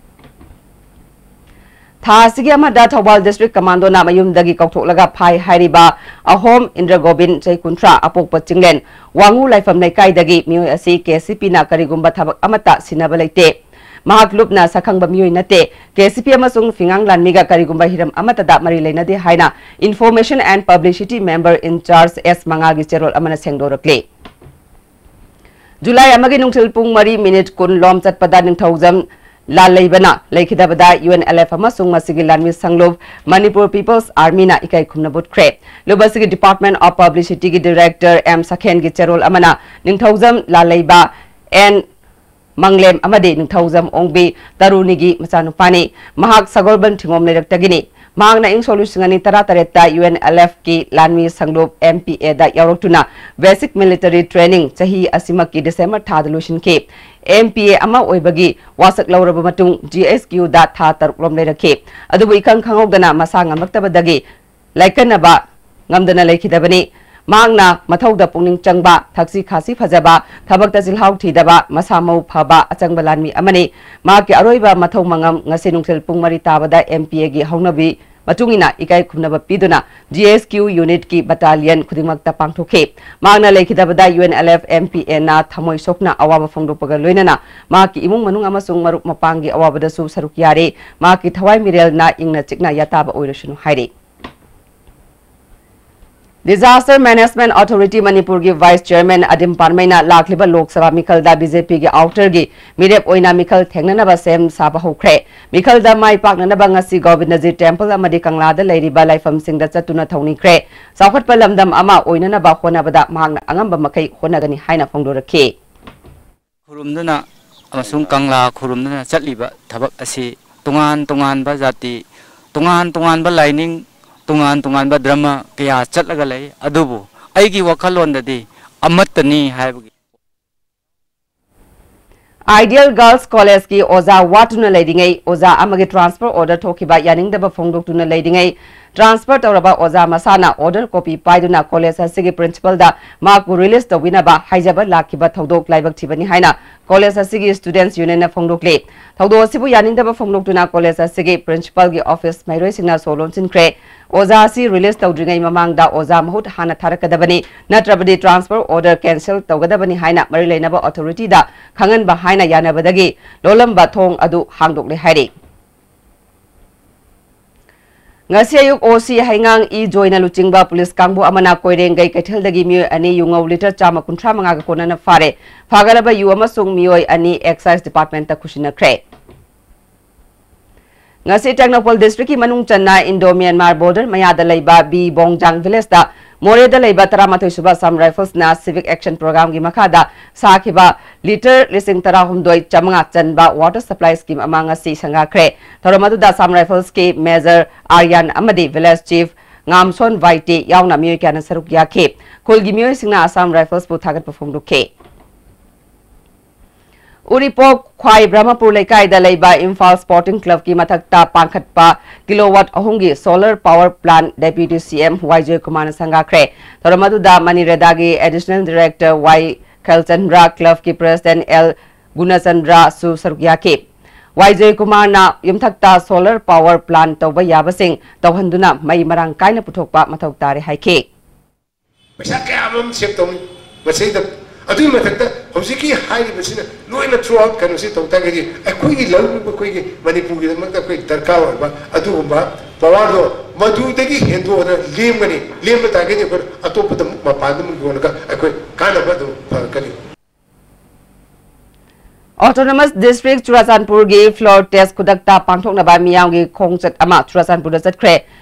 ꯊꯥ ꯑꯁꯤꯒꯤ ꯑꯃꯗ ꯊꯧꯕꯥꯜ District Commando ꯅ ꯃꯌꯨꯝꯗꯒꯤ ꯀꯧꯊꯣꯛꯂꯒ ꯐꯥꯏ ꯍꯥꯏꯔꯤꯕ ꯑꯍꯣꯝ ꯏꯟꯗ꯭ꯔ ꯒꯣꯕꯤꯟ, ꯆꯍꯤ ꯀꯨꯟꯊ꯭ꯔꯥ, ꯑꯄꯣꯛꯄ ꯆꯤꯡꯂꯦꯟ, ꯋꯥꯉꯨ ꯂꯥꯏꯐꯝ ꯂꯩꯀꯥꯏꯗꯒꯤ ꯃꯤꯑꯣꯏ ꯑꯁꯤ ꯀꯦ ꯑꯦꯁ ꯁꯤ ꯄꯤ ꯅ ꯀꯔꯤꯒꯨꯝꯕ ꯊꯕꯛ ꯑꯃꯠꯇ ꯁꯤꯟꯅꯕ ꯂꯩꯇꯦ꯫ ꯃꯍꯥꯛ ꯂꯨꯞꯅ ꯁꯛꯈꯪꯕ ꯃꯤꯑꯣꯏ ꯅꯠꯇꯦ꯫ ꯀꯦ ꯑꯦꯁ ꯁꯤ ꯄꯤ ꯑꯃꯁꯨꯡ ꯐꯤꯉꯥꯡ ꯂꯥꯟꯃꯤꯒ ꯀꯔꯤꯒꯨꯝꯕ ꯍꯤꯔꯝ ꯑꯃꯠꯇꯗ ꯃꯔꯤ ꯂꯩꯅꯗꯦ ꯍꯥꯏꯅ Information and Publicity Member in Charge ꯑꯦꯁ ꯃꯉꯥꯜꯒꯤ ꯆꯦꯔꯣꯜ ꯑꯃꯅ ꯁꯦꯡꯗꯣꯔꯛꯂꯤ꯫ July ꯑꯃꯒꯤ ꯅꯨꯡꯊꯤꯜ ꯄꯨꯡ ꯃꯔꯤ minute ꯀꯨꯟ ꯂꯣꯝ ꯆꯠꯄꯗ ꯅꯤꯡꯊꯧꯖꯝ ꯂꯥꯜꯂꯩꯕꯅ ꯂꯩꯈꯤꯗꯕꯗ ꯌꯨ ꯑꯦꯟ ꯑꯦꯜ ꯑꯦꯐ ꯑꯃꯁꯨꯡ ꯃꯁꯤꯒꯤ ꯂꯥꯟꯃꯤ ꯁꯪꯂꯨꯞ Manipur People's Army ꯅ ꯏꯀꯥꯏ ꯈꯨꯝꯅꯕ ꯎꯠꯈ꯭ꯔꯦ꯫ ꯂꯨꯞ ꯑꯁꯤꯒꯤ Department of Publicity ꯒꯤ Director ꯑꯦꯝ ꯁꯈꯦꯟꯒꯤ ꯆꯦꯔꯣꯜ ꯑꯃꯅ ꯅꯤꯡꯊꯧꯖꯝ ꯂꯥꯜꯂꯩꯕ ꯑꯦꯟ ꯃꯪꯂꯦꯝ ꯑꯃꯗꯤ ꯅꯤꯡꯊꯧꯖꯝ ꯑꯣꯡꯕꯤ ꯇꯔꯨꯅꯤꯒꯤ ꯃꯆꯥꯅꯨꯄꯥꯅꯤ꯫ ꯃꯍꯥꯛ ꯁꯒꯣꯜꯕꯟ ꯊꯤꯉꯣꯝ ꯂꯩꯔꯛꯇꯒꯤꯅꯤ꯫ ꯃꯍꯥꯛꯅ ꯏꯪ ꯁꯣꯛ ꯂꯤꯁꯤꯡ ꯑꯅꯤ ꯇꯔꯥꯇꯔꯦꯠꯇ ꯌꯨ ꯑꯦꯟ ꯑꯦꯜ ꯑꯦꯐ ꯀꯤ ꯂꯥꯟꯃꯤ ꯁꯪꯂꯨꯞ ꯑꯦꯝ ꯄꯤ ꯑꯦ ꯗ ꯌꯥꯎꯔꯛꯇꯨꯅ basic military training ꯆꯍꯤ ꯑꯁꯤꯃꯛꯀꯤ December ꯊꯥꯗ ꯂꯣꯏꯁꯤꯟꯈꯤ꯫ ꯑꯦꯝ ꯄꯤ ꯑꯦ ꯑꯃ ꯑꯣꯏꯕꯒꯤ ꯋꯥꯁꯛ ꯂꯧꯔꯕ ꯃꯇꯨꯡ ꯖꯤ ꯑꯩꯆ ꯀ꯭ꯌꯨ ꯗ ꯊꯥ ꯇꯔꯨꯛ ꯂꯣꯝ ꯂꯩꯔꯛꯈꯤ꯫ ꯑꯗꯨꯕꯨ ꯏꯈꯪ ꯈꯪꯍꯧꯗꯅ ꯃꯁꯥ ꯉꯝꯂꯛꯇꯕꯗꯒꯤ ꯂꯥꯏꯀꯠꯅꯕ ꯉꯝꯗꯅ ꯂꯩꯈꯤꯗꯕꯅꯤ꯫ ꯃꯍꯥꯛꯅ ꯃꯊꯧꯗ ꯄꯨꯛꯅꯤꯡ ꯆꯪꯕ, ꯊꯛꯁꯤ ꯈꯥꯁꯤ ꯐꯖꯕ, ꯊꯕꯛꯇ ꯆꯤꯜꯍꯥꯎ ꯊꯤꯗꯕ, ꯃꯁꯥ ꯃꯎ ꯐꯕ ꯑꯆꯪꯕ ꯂꯥꯟꯃꯤ ꯑꯃꯅꯤ꯫ ꯃꯍꯥꯛꯀꯤ ꯑꯔꯣꯏꯕ ꯃꯊꯧ ꯃꯉꯝ ꯉꯁꯤ ꯅꯨꯡꯊꯤꯜ ꯄꯨꯡ ꯃꯔꯤ ꯇꯥꯕꯗ ꯑꯦꯝ ꯄꯤ ꯑꯦꯒꯤ ꯍꯧꯅꯕꯤ ꯃꯇꯨꯡ ꯏꯟꯅ ꯏꯀꯥꯏ ꯈꯨꯝꯅꯕ ꯄꯤꯗꯨꯅ G S Q unit ꯀꯤ battalion ꯈꯨꯗꯤꯡꯃꯛꯇ ꯄꯥꯡꯊꯣꯛꯈꯤ꯫ ꯃꯍꯥꯛꯅ ꯂꯩꯈꯤꯗꯕꯗ U N L F M P N ꯅ ꯊꯃꯣꯏ ꯁꯣꯛꯅ ꯑꯋꯥꯕ ꯐꯣꯡꯗꯣꯛꯄꯒ ꯂꯣꯏꯅꯅ ꯃꯍꯥꯛꯀꯤ ꯏꯃꯨꯡ ꯃꯅꯨꯡ ꯑꯃꯁꯨꯡ ꯃꯔꯨꯞ ꯃꯄꯥꯡꯒꯤ ꯑꯋꯥꯕꯗꯁꯨ ꯁꯔꯨꯛ ꯌꯥꯔꯤ꯫ ꯃꯍꯥꯛꯀꯤ ꯊꯋꯥꯏ ꯃꯤꯔꯦꯜꯅ ꯏꯪꯅ ꯆꯤꯛꯅ ꯌꯥꯇꯥꯕ ꯑꯣꯏꯔꯁꯅꯨ ꯍꯥꯏꯔꯤ꯫ Disaster Management Authority ꯃꯅꯤꯄꯨꯔꯒꯤ Vice Chairman ꯑꯗꯤꯝ ꯄꯥꯟꯃꯩꯅ ꯂꯥꯛꯂꯤꯕ Lok Sabha ꯃꯤꯈꯜꯗ B J P ꯒꯤ outer ꯒꯤ ꯃꯤꯔꯦꯞ ꯑꯣꯏꯅ ꯃꯤꯈꯜ ꯊꯦꯡꯅꯅꯕ ꯁꯦꯝ ꯁꯥꯕ ꯍꯧꯈ꯭ꯔꯦ꯫ ꯃꯤꯈꯜꯗ ꯃꯥꯏ ꯄꯥꯛꯅꯅꯕ ꯉꯁꯤ ꯒꯣꯕꯤꯟꯗꯖꯤ temple ꯑꯃꯗꯤ ꯀꯪꯂꯥꯗ ꯂꯩꯔꯤꯕ ꯂꯥꯏꯐꯝꯁꯤꯡꯗ ꯆꯠꯇꯨꯅ ꯊꯧꯅꯤꯈ꯭ꯔꯦ꯫ ꯆꯥꯎꯈꯠꯄ ꯂꯝꯗꯝ ꯑꯃ ꯑꯣꯏꯅꯅꯕ ꯍꯣꯠꯅꯕꯗ ꯃꯍꯥꯛꯅ ꯑꯉꯝꯕ ꯃꯈꯩ ꯍꯣꯠꯅꯒꯅꯤ ꯍꯥꯏꯅ ꯐꯣꯡꯗꯣꯔꯛꯈꯤ꯫ ꯈꯨꯔꯨꯝꯗꯨꯅ ꯑꯃꯁꯨꯡ ꯀꯪꯂꯥ ꯈꯨꯔꯨꯝꯗꯨꯅ ꯆꯠꯂꯤꯕ ꯊꯕꯛ ꯑꯁꯤ ꯇꯣꯉꯥꯟ ꯇꯣꯉꯥꯟꯕ ꯖꯥꯇꯤ, ꯇꯣꯉꯥꯟ ꯇꯣꯉꯥꯟꯕ ꯂꯥꯏꯅꯤꯡ, ꯇꯣꯉꯥꯟ ꯇꯣꯉꯥꯟꯕ ꯙꯔꯃ ꯀꯌꯥ ꯆꯠꯂꯒ ꯂꯩ꯫ ꯑꯗꯨꯕꯨ ꯑꯩꯒꯤ ꯋꯥꯈꯜꯂꯣꯟꯗꯗꯤ ꯑꯃꯠꯇꯅꯤ ꯍꯥꯏꯕꯒꯤ Ideal Girls College ꯀꯤ ꯑꯣꯖꯥ ꯋꯥꯠꯇꯨꯅ ꯂꯩꯔꯤꯉꯩ, ꯑꯣꯖꯥ ꯑꯃꯒꯤ transfer order ꯊꯣꯛꯈꯤꯕ ꯌꯥꯅꯤꯡꯗꯕ ꯐꯣꯡꯗꯣꯛꯇꯨꯅ ꯂꯩꯔꯤꯉꯩ, transfer ꯇꯧꯔꯕ ꯑꯣꯖꯥ ꯃꯁꯥꯅ order copy ꯄꯥꯏꯗꯨꯅ college ꯑꯁꯤꯒꯤ principal ꯗ ꯃꯍꯥꯛꯄꯨ release ꯇꯧꯕꯤꯅꯕ ꯍꯥꯏꯖꯕ ꯂꯥꯛꯈꯤꯕ ꯊꯧꯗꯣꯛ ꯂꯥꯏꯕꯛ ꯊꯤꯕꯅꯤ ꯍꯥꯏꯅ college ꯑꯁꯤꯒꯤ students union ꯅ ꯐꯣꯡꯗꯣꯛꯂꯤ꯫ ꯊꯧꯗꯣꯛ ꯑꯁꯤꯕꯨ ꯌꯥꯅꯤꯡꯗꯕ ꯐꯣꯡꯗꯣꯛꯇꯨꯅ college ꯑꯁꯤꯒꯤ principal ꯒꯤ office ꯃꯍꯩꯔꯣꯏꯁꯤꯡꯅ ꯁꯣ ꯂꯣꯟꯁꯤꯟꯈ꯭ꯔꯦ꯫ ꯑꯣꯖꯥ ꯑꯁꯤ release ꯇꯧꯗ꯭ꯔꯤꯉꯩ ꯃꯃꯥꯡꯗ ꯑꯣꯖꯥ ꯃꯍꯨꯠ ꯍꯥꯟꯅ ꯊꯥꯔꯛꯀꯗꯕꯅꯤ, ꯅꯠꯇ꯭ꯔꯕꯗꯤ transfer order cancel ꯇꯧꯒꯗꯕꯅꯤ ꯍꯥꯏꯅ ꯃꯔꯤ ꯂꯩꯅꯕ authority ꯗ ꯈꯪꯍꯟꯕ ꯍꯥꯏꯅ ꯌꯥꯅꯕꯗꯒꯤ ꯂꯣꯜꯂꯝꯕ ꯊꯣꯡ ꯑꯗꯨ ꯍꯥꯡꯗꯣꯛꯂꯦ ꯍꯥꯏꯔꯤ꯫ ꯉꯁꯤ ꯑꯌꯨꯛ O C ꯍꯩꯉꯥꯡ ꯏ ꯖꯣꯏꯅ ꯂꯨꯆꯤꯡꯕ police ꯀꯥꯡꯕꯨ ꯑꯃꯅ ꯀꯣꯏꯔꯦꯡꯒꯩ ꯀꯩꯊꯦꯜꯗꯒꯤ ꯃꯤꯑꯣꯏ ꯑꯅꯤ ꯌꯨꯉꯧ litre ꯆꯥꯝꯃ ꯀꯨꯟꯊ꯭ꯔꯥ ꯃꯉꯥꯒ ꯀꯣꯟꯅꯅ ꯐꯥꯔꯦ꯫ ꯐꯥꯒꯠꯂꯕ ꯌꯨ ꯑꯃꯁꯨꯡ ꯃꯤꯑꯣꯏ ꯑꯅꯤ excise department ꯇ ꯈꯨꯠꯁꯤꯟꯅꯈ꯭ꯔꯦ꯫ ꯉꯁꯤ ꯇꯦꯡꯅꯧꯄꯜ district ꯀꯤ ꯃꯅꯨꯡ ꯆꯟꯅ Indo Myanmar border ꯃꯌꯥꯗ ꯂꯩꯕ ꯕꯤ ꯕꯣꯡꯖꯥꯡ village ꯇ ꯃꯣꯔꯦꯗ ꯂꯩꯕ ꯇꯔꯥꯃꯥꯊꯣꯏ ꯁꯨꯕ Assam Rifles ꯅ civic action program ꯒꯤ ꯃꯈꯥꯗ ꯁꯥꯈꯤꯕ litre ꯂꯤꯁꯤꯡ ꯇꯔꯥꯍꯨꯝꯗꯣꯏ ꯆꯥꯃꯉꯥ ꯆꯟꯕ water supply scheme ꯑꯃ ꯉꯁꯤ ꯁꯪꯒꯥꯈ꯭ꯔꯦ꯫ ꯊꯧꯔꯝ ꯑꯗꯨꯗ Assam Rifles ꯀꯤ Major ꯑꯥꯔꯌꯥꯟ ꯑꯃꯗꯤ village chief ꯉꯥꯝꯁꯣꯟ ꯋꯥꯏꯇꯦ ꯌꯥꯎꯅ ꯃꯤꯑꯣꯏ ꯀꯌꯥꯅ ꯁꯔꯨꯛ ꯌꯥꯈꯤ꯫ ꯈꯨꯜꯒꯤ ꯃꯤꯑꯣꯏꯁꯤꯡꯅ Assam Rifles ꯄꯨ ꯊꯥꯒꯠꯄ ꯐꯣꯡꯗꯣꯛꯈꯤ꯫ ꯎꯔꯤꯄꯣꯛ ꯈ꯭ꯋꯥꯏ ꯕ꯭ꯔꯍꯃꯄꯨꯔ ꯂꯩꯀꯥꯏꯗ ꯂꯩꯕ ꯏꯝꯐꯥꯜ Sporting Club ꯀꯤ ꯃꯊꯛꯇ ꯄꯥꯡꯈꯠꯄ kilowatt ꯑꯍꯨꯝꯒꯤ solar power plant Deputy C M ꯋꯥꯏ ꯖꯣꯏꯀꯨꯃꯥꯔꯅ ꯁꯪꯒꯥꯈ꯭ꯔꯦ꯫ ꯊꯧꯔꯝ ꯑꯗꯨꯗ ꯃꯅꯤꯔꯦꯗꯥꯒꯤ Additional Director ꯋꯥꯏ ꯈꯦꯜꯆꯟꯗ꯭ꯔ, club ꯀꯤ President ꯑꯦꯜ ꯒꯨꯅꯆꯟꯗ꯭ꯔꯁꯨ ꯁꯔꯨꯛ ꯌꯥꯈꯤ꯫ ꯋꯥꯏ ꯖꯣꯏꯀꯨꯃꯥꯔꯅ ꯌꯨꯝꯊꯛꯇ solar power plant ꯇꯧꯕ ꯌꯥꯕꯁꯤꯡ ꯇꯧꯍꯟꯗꯨꯅ ꯃꯩ ꯃꯔꯥꯡ ꯀꯥꯏꯅ ꯄꯨꯊꯣꯛꯄ ꯃꯊꯧ ꯇꯥꯔꯦ ꯍꯥꯏꯈꯤ꯫ ꯄꯩꯁꯥ ꯀꯌꯥ ꯑꯃ save ꯇꯧꯅꯤ꯫ ꯃꯁꯤꯗ ꯑꯗꯨꯒꯤ ꯃꯊꯛꯇ ꯍꯧꯖꯤꯛꯀꯤ ꯍꯥꯏꯔꯤꯕꯁꯤꯅ ꯂꯣꯏꯅ throughout ꯀꯩꯅꯣꯁꯤ ꯇꯧ ꯇꯥꯔꯒꯗꯤ ꯑꯩꯈꯣꯏꯒꯤ ꯂꯧꯃꯤꯕ ꯑꯩꯈꯣꯏꯒꯤ ꯃꯅꯤꯄꯨꯔꯒꯤꯗꯃꯛꯇ ꯑꯩꯈꯣꯏ ꯗꯔꯀꯥꯔ ꯑꯣꯏꯕ ꯑꯗꯨꯒꯨꯝꯕ powerꯗꯣ ꯃꯗꯨꯗꯒꯤ ꯍꯦꯟꯗꯣꯛꯑꯒ ꯂꯦꯝꯒꯅꯤ꯫ ꯂꯦꯝꯕ ꯇꯥꯔꯒꯗꯤ ꯑꯩꯈꯣꯏ ꯑꯇꯣꯞꯄꯗ ꯑꯃꯨꯛ ꯃꯄꯥꯟꯗ ꯑꯃꯨꯛ ꯌꯣꯜꯂꯒ ꯑꯩꯈꯣꯏ ꯀꯥꯟꯅꯕ ꯑꯗꯨꯝ ꯐꯪꯉꯛꯀꯅꯤ꯫ Autonomous District ꯆꯨꯔꯥꯆꯥꯟꯄꯨꯔꯒꯤ floor test ꯈꯨꯗꯛꯇ ꯄꯥꯡꯊꯣꯛꯅꯕ ꯃꯤꯌꯥꯝꯒꯤ ꯈꯣꯡꯆꯠ ꯑꯃ ꯆꯨꯔꯥꯆꯥꯟꯄꯨꯔꯗ ꯆꯠꯈ꯭ꯔꯦ꯫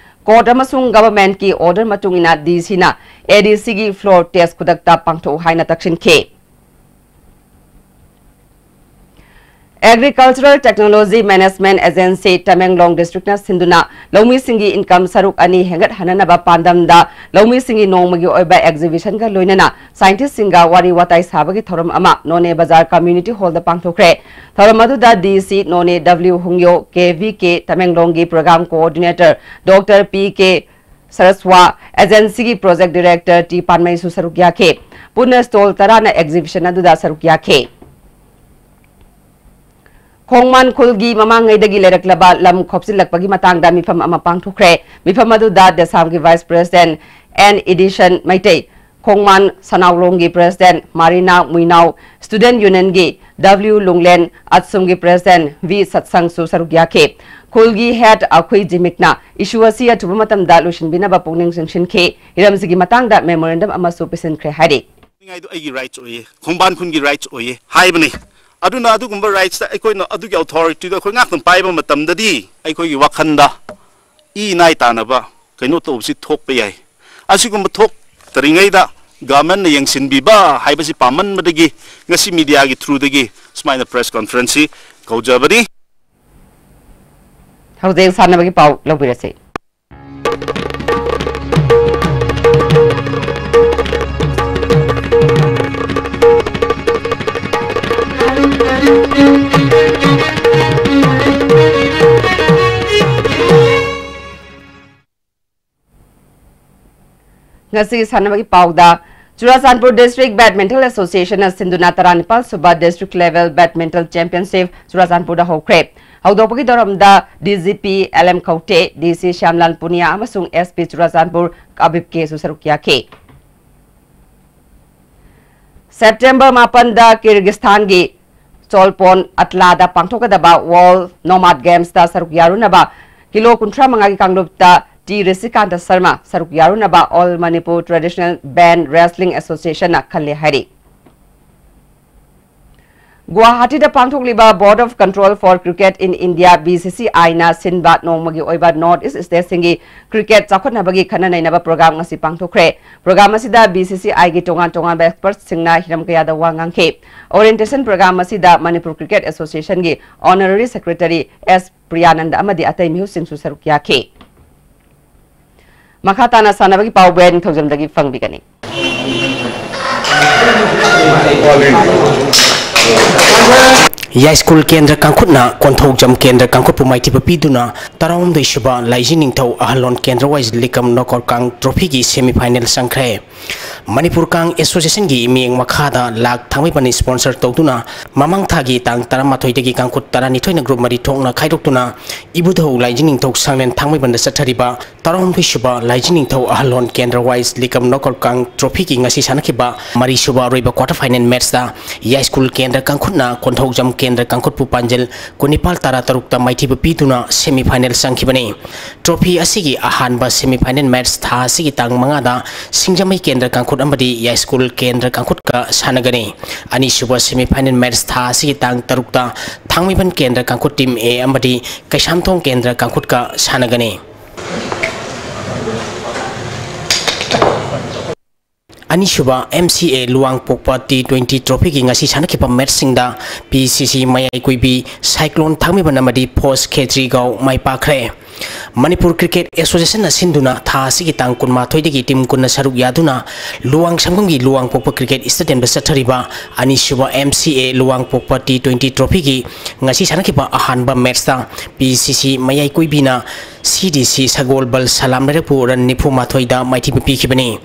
Court ꯑꯃꯁꯨꯡ governmentꯀꯤ order ꯃꯇꯨꯡ ꯏꯟꯅ D Cꯅ A D Cꯒꯤ floor test ꯈꯨꯗꯛꯇ ꯄꯥꯡꯊꯣꯛꯎ ꯍꯥꯏꯅ ꯇꯛꯁꯤꯟꯈꯤ꯫ Agricultural Technology Management Agency Tamenglong districtꯅ ꯁꯤꯟꯗꯨꯅ ꯂꯧꯃꯤꯁꯤꯡꯒꯤ income ꯁꯔꯨꯛ ꯑꯅꯤ ꯍꯦꯟꯒꯠꯍꯟꯅꯅꯕ ꯄꯥꯟꯗꯝꯗ ꯂꯧꯃꯤꯁꯤꯡꯒꯤ ꯅꯣꯡꯃꯒꯤ ꯑꯣꯏꯕ exhibitionꯒ ꯂꯣꯏꯅꯅ scientistꯁꯤꯡꯒ ꯋꯥꯔꯤ ꯋꯥꯇꯥꯏ ꯁꯥꯕꯒꯤ ꯊꯧꯔꯝ ꯑꯃ ꯅꯣꯅꯦ ꯕꯖꯥꯔ community hallꯗ ꯄꯥꯡꯊꯣꯛꯈ꯭ꯔꯦ꯫ ꯊꯧꯔꯝ ꯑꯗꯨꯗ D C ꯅꯣꯅꯦ W ꯍꯨꯡꯌꯣ, K V K ꯇꯃꯦꯡꯂꯣꯡꯒꯤ program coordinator Doctor P K ꯁꯔꯁ꯭ꯋꯥ, agencyꯒꯤ project director T ꯄꯥꯟꯃꯩꯁꯨ ꯁꯔꯨꯛ ꯌꯥꯈꯤ꯫ ꯄꯨꯟꯅ stall ꯇꯔꯥꯅ exhibition ꯑꯗꯨꯗ ꯁꯔꯨꯛ ꯌꯥꯈꯤ꯫ ꯈꯣꯡꯃꯥꯟ ꯈꯨꯜꯒꯤ ꯃꯃꯥꯡꯉꯩꯗꯒꯤ ꯂꯩꯔꯛꯂꯕ ꯂꯝ ꯈꯣꯞꯆꯤꯜꯂꯛꯄꯒꯤ ꯃꯇꯥꯡꯗ ꯃꯤꯐꯝ ꯑꯃ ꯄꯥꯡꯊꯣꯛꯈ꯭ꯔꯦ꯫ ꯃꯤꯐꯝ ꯑꯗꯨꯗ ꯗꯦꯁꯥꯝꯒꯤ vice president N Edison Meitei, Khongman ꯁꯅꯥꯎꯂꯣꯡꯒꯤ president ꯃꯥꯔꯤꯅꯥ ꯃꯨꯏꯅꯥꯎ, student unionꯒꯤ W ꯂꯨꯡꯂꯦꯟ, ꯑꯠꯁꯨꯝꯒꯤ president V ꯁꯠꯁꯪꯁꯨ ꯁꯔꯨꯛ ꯌꯥꯈꯤ꯫ ꯈꯨꯜꯒꯤ head ꯑꯈꯨꯏ ꯖꯤꯃꯤꯛꯅ issue ꯑꯁꯤ ꯑꯊꯨꯕ ꯃꯇꯝꯗ ꯂꯣꯏꯁꯤꯟꯕꯤꯅꯕ ꯄꯨꯛꯅꯤꯡ ꯆꯤꯡꯁꯤꯟꯈꯤ꯫ ꯍꯤꯔꯝꯁꯤꯒꯤ ꯃꯇꯥꯡꯗ memorandum ꯑꯃꯁꯨ ꯄꯤꯁꯤꯟꯈ꯭ꯔꯦ ꯍꯥꯏꯔꯤ꯫ ꯉꯥꯏꯗꯣ ꯑꯩꯒꯤ rights ꯑꯣꯏꯌꯦ, ꯈꯣꯡꯕꯥꯟ ꯈꯨꯟꯒꯤ rights ꯑꯣꯏꯌꯦ ꯍꯥꯏꯕꯅꯤ꯫ ꯑꯗꯨꯅ ꯑꯗꯨꯒꯨꯝꯕ rightsꯇ ꯑꯩꯈꯣꯏꯅ ꯑꯗꯨꯒꯤ authorityꯗꯣ ꯑꯩꯈꯣꯏ ꯉꯥꯛꯇꯪ ꯄꯥꯏꯕ ꯃꯇꯝꯗꯗꯤ ꯑꯩꯈꯣꯏꯒꯤ ꯋꯥꯈꯜꯗ ꯏ ꯏꯅꯥꯏ ꯇꯥꯅꯕ ꯀꯩꯅꯣ ꯇꯧꯕꯁꯤ ꯊꯣꯛꯄ ꯌꯥꯏ꯫ ꯑꯁꯤꯒꯨꯝꯕ ꯊꯣꯛꯇꯔꯤꯉꯩꯗ governmentꯅ ꯌꯦꯡꯁꯤꯟꯕꯤꯕ ꯍꯥꯏꯕꯁꯤ ꯄꯥꯝꯃꯟꯕꯗꯒꯤ ꯉꯁꯤ mediaꯒꯤ throughꯗꯒꯤ ꯁꯨꯃꯥꯏꯅ press conferenceꯁꯤ ꯀꯧꯖꯕꯅꯤ꯫ ꯍꯧꯖꯤꯛ ꯁꯥꯟꯅꯕꯒꯤ ꯄꯥꯎ ꯂꯧꯕꯤꯔꯁꯤ꯫ ꯉꯁꯤ ꯁꯥꯟꯅꯕꯒꯤ ꯄꯥꯎꯗ, ꯆꯨꯔꯥꯆꯥꯟꯄꯨꯔ District Badminton Association ꯅ ꯁꯤꯟꯗꯨꯅ ꯇꯔꯥꯅꯤꯄꯥꯜ ꯁꯨꯕ District Level Badminton Championship ꯆꯨꯔꯥꯆꯥꯟꯄꯨꯔꯗ ꯍꯧꯈ꯭ꯔꯦ꯫ ꯍꯧꯗꯣꯛꯄꯒꯤ ꯊꯧꯔꯝꯗ D G P L M ꯈꯧꯇꯦ, D C ꯁ꯭ꯌꯥꯝꯂꯥꯜ Punia ꯑꯃꯁꯨꯡ S P ꯆꯨꯔꯥꯆꯥꯟꯄꯨꯔ ꯑꯕꯤꯕ ꯀꯦꯁꯨ ꯁꯔꯨꯛ ꯌꯥꯈꯤ꯫ ꯁꯦꯞꯇꯦꯝꯕꯔ ꯃꯥꯄꯟꯗ ꯀꯤꯔꯒꯤꯁꯇꯥꯟꯒꯤ ꯆꯣꯜꯄꯣꯟ ꯑꯇꯂꯥꯗ ꯄꯥꯡꯊꯣꯛꯀꯗꯕ World Nomad Games ꯇ ꯁꯔꯨꯛ ꯌꯥꯔꯨꯅꯕ ꯀꯤꯂꯣ ꯀꯨꯟꯊ꯭ꯔꯥ ꯃꯉꯥꯒꯤ ꯀꯥꯡꯂꯨꯞꯇ ꯇꯤ ꯔꯤꯁꯤꯀꯥꯟꯇ ꯁꯔꯃ ꯁꯔꯨꯛ ꯌꯥꯔꯨꯅꯕ All Manipur Traditional Band Wrestling Association ꯅ ꯈꯜꯂꯦ ꯍꯥꯏꯔꯤ꯫ ꯒꯨꯋꯥꯍꯥꯇꯤꯗ ꯄꯥꯡꯊꯣꯛꯂꯤꯕ Board of Control for Cricket in India, B C C I ꯅ ꯁꯤꯟꯕ ꯅꯣꯡꯃꯒꯤ ꯑꯣꯏꯕ North East State ꯁꯤꯡꯒꯤ cricket ꯆꯥꯎꯈꯠꯅꯕꯒꯤ ꯈꯟꯅ ꯅꯩꯅꯕ program ꯉꯁꯤ ꯄꯥꯡꯊꯣꯛꯈ꯭ꯔꯦ꯫ Program ꯑꯁꯤꯗ B C C I ꯒꯤ ꯇꯣꯉꯥꯟ ꯇꯣꯉꯥꯟꯕ experts ꯁꯤꯡꯅ ꯍꯤꯔꯝ ꯀꯌꯥꯗ ꯋꯥ ꯉꯥꯡꯈꯤ꯫ Orientation program ꯑꯁꯤꯗ Manipur Cricket Association ꯒꯤ Honorary Secretary S ꯄ꯭ꯔꯤꯌꯥꯅꯟꯗ ꯑꯃꯗꯤ ꯑꯇꯩ ꯃꯤꯍꯨꯠꯁꯤꯡꯁꯨ ꯁꯔꯨꯛ ꯌꯥꯈꯤ꯫ ꯃꯈꯥ ꯇꯥꯅ ꯁꯥꯟꯅꯕꯒꯤ ꯄꯥꯎ ꯕ꯭ꯔꯦꯟ ꯊꯧꯖꯝꯗꯒꯤ ꯐꯪꯕꯤꯒꯅꯤ꯫ ꯌꯥꯏꯁ꯭ꯀꯨꯜ ꯀꯦꯟꯗ꯭ꯔ ꯀꯥꯡꯈꯨꯠꯅ ꯀꯣꯟꯊꯧꯖꯝ ꯀꯦꯟꯗ꯭ꯔ ꯀꯥꯡꯈꯨꯠꯄꯨ ꯃꯥꯏꯊꯤꯕ ꯄꯤꯗꯨꯅ ꯇꯔꯥꯍꯨꯝꯗꯣꯏ ꯁꯨꯕ ꯂꯥꯏꯖꯤ ꯅꯤꯡꯊꯧ ꯑꯍꯜꯂꯣꯟ ꯀꯦꯟꯗ꯭ꯔ ꯋꯥꯏꯁ ꯂꯤꯀꯝ ꯅꯣꯀꯥꯎꯠ ꯀꯥꯡ ꯇ꯭ꯔꯣꯐꯤꯒꯤ semi final ꯆꯪꯈ꯭ꯔꯦ꯫ ꯃꯅꯤꯄꯨꯔ ꯀꯥꯡ Association ꯒꯤ ꯃꯤꯠꯌꯦꯡ ꯃꯈꯥꯗ ꯂꯥꯛ ꯊꯥꯡꯃꯩꯕꯟ sponsor ꯇꯧꯗꯨꯅ ꯃꯃꯥꯡ ꯊꯥꯒꯤ ꯇꯥꯡ ꯇꯔꯥꯃꯥꯊꯣꯏꯗꯒꯤ ꯀꯥꯡꯈꯨꯠ ꯇꯔꯥꯅꯤꯊꯣꯏꯅ group ꯃꯔꯤ ꯊꯣꯛꯅ ꯈꯥꯏꯗꯣꯛꯇꯨꯅ ꯏꯕꯨꯙꯧ ꯂꯥꯏꯖꯤ ꯅꯤꯡꯊꯧ ꯁꯪꯂꯦꯟ ꯊꯥꯡꯃꯩꯕꯟꯗ ꯆꯠꯊꯔꯤꯕ ꯇꯔꯥꯍꯨꯝꯗꯣꯏ ꯁꯨꯕ ꯂꯥꯏꯖꯤ ꯅꯤꯡꯊꯧ ꯑꯍꯜꯂꯣꯟ ꯀꯦꯟꯗ꯭ꯔ ꯋꯥꯏꯁ ꯂꯤꯀꯝ ꯅꯣꯀꯥꯎꯠ ꯀꯥꯡ ꯇ꯭ꯔꯣꯐꯤꯒꯤ ꯉꯁꯤ ꯁꯥꯟꯅꯈꯤꯕ ꯃꯔꯤ ꯁꯨꯕ ꯑꯔꯣꯏꯕ quarter final match ꯇ ꯌꯥꯏꯁ꯭ꯀꯨꯜ ꯀꯦꯟꯗ꯭ꯔ ꯀꯥꯡꯈꯨꯠꯅ ꯀꯣꯟꯊꯧꯖꯝ ꯀꯦꯟꯗ꯭ꯔ ꯀꯥꯡꯈꯨꯠꯄꯨ ꯄꯥꯟꯖꯜ ꯀꯨꯟꯅꯤꯄꯥꯜ ꯇꯔꯥ ꯇꯔꯨꯛꯇ ꯃꯥꯏꯊꯤꯕ ꯄꯤꯗꯨꯅ semi final ꯆꯪꯈꯤꯕꯅꯤ꯫ Trophy ꯑꯁꯤꯒꯤ ꯑꯍꯥꯟꯕ semi final match ꯊꯥ ꯑꯁꯤꯒꯤ ꯇꯥꯡ ꯃꯉꯥꯗ ꯁꯤꯡꯖꯃꯩ ꯀꯦꯟꯗ꯭ꯔ ꯀꯥꯡꯈꯨꯠ ꯑꯃꯗꯤ ꯌꯥꯏꯁ꯭ꯀꯨꯜ ꯀꯦꯟꯗ꯭ꯔ ꯀꯥꯡꯈꯨꯠꯀ ꯁꯥꯟꯅꯒꯅꯤ꯫ ꯑꯅꯤꯁꯨꯕ semi final match ꯊꯥ ꯑꯁꯤꯒꯤ ꯇꯥꯡ ꯇꯔꯨꯛꯇ ꯊꯥꯡꯃꯩꯕꯟ ꯀꯦꯟꯗ꯭ꯔ ꯀꯥꯡꯈꯨꯠ team A ꯑꯃꯗꯤ ꯀꯩꯁꯥꯝꯊꯣꯡ ꯀꯦꯟꯗ꯭ꯔ ꯀꯥꯡꯈꯨꯠꯀ ꯁꯥꯟꯅꯒꯅꯤ꯫ ꯑꯅꯤꯁꯨꯕ M C A ꯂꯨꯋꯥꯡꯄꯣꯛꯄ T twenty trophy ꯒꯤ ꯉꯁꯤ ꯁꯥꯟꯅꯈꯤꯕ match ꯁꯤꯡꯗ P C C ꯃꯌꯥꯏ ꯀꯨꯏꯕꯤ ꯁꯥꯏꯀ꯭ꯂꯣꯟ ꯊꯥꯡꯃꯩꯕꯟ ꯑꯃꯗꯤ ꯐꯣꯁ ꯈꯦꯇ꯭ꯔꯤꯒꯥꯎ ꯃꯥꯏ ꯄꯥꯛꯈ꯭ꯔꯦ꯫ ꯃꯅꯤꯄꯨꯔ Cricket Association ꯅ ꯁꯤꯟꯗꯨꯅ ꯊꯥ ꯑꯁꯤꯒꯤ ꯇꯥꯡ ꯀꯨꯟꯃꯥꯊꯣꯏꯗꯒꯤ team ꯀꯨꯟꯅ ꯁꯔꯨꯛ ꯌꯥꯗꯨꯅ ꯂꯨꯋꯥꯡ ꯁꯝꯒꯝꯒꯤ ꯂꯨꯋꯥꯡꯄꯣꯛꯄ cricket stadium ꯗ ꯆꯠꯊꯔꯤꯕ ꯑꯅꯤꯁꯨꯕ M C A ꯂꯨꯋꯥꯡꯄꯣꯛꯄ T twenty trophy ꯒꯤ ꯉꯁꯤ ꯁꯥꯟꯅꯈꯤꯕ ꯑꯍꯥꯟꯕ match ꯇ P C C ꯃꯌꯥꯏ ꯀꯨꯏꯕꯤꯅ C D C ꯁꯒꯣꯜꯕꯜ ꯁꯂꯥꯝ ꯂꯩꯔꯛꯄꯨ run ꯅꯤꯐꯨ ꯃꯥꯊꯣꯏꯗ ꯃꯥꯏꯊꯤꯕ ꯄꯤꯈꯤꯕꯅꯤ꯫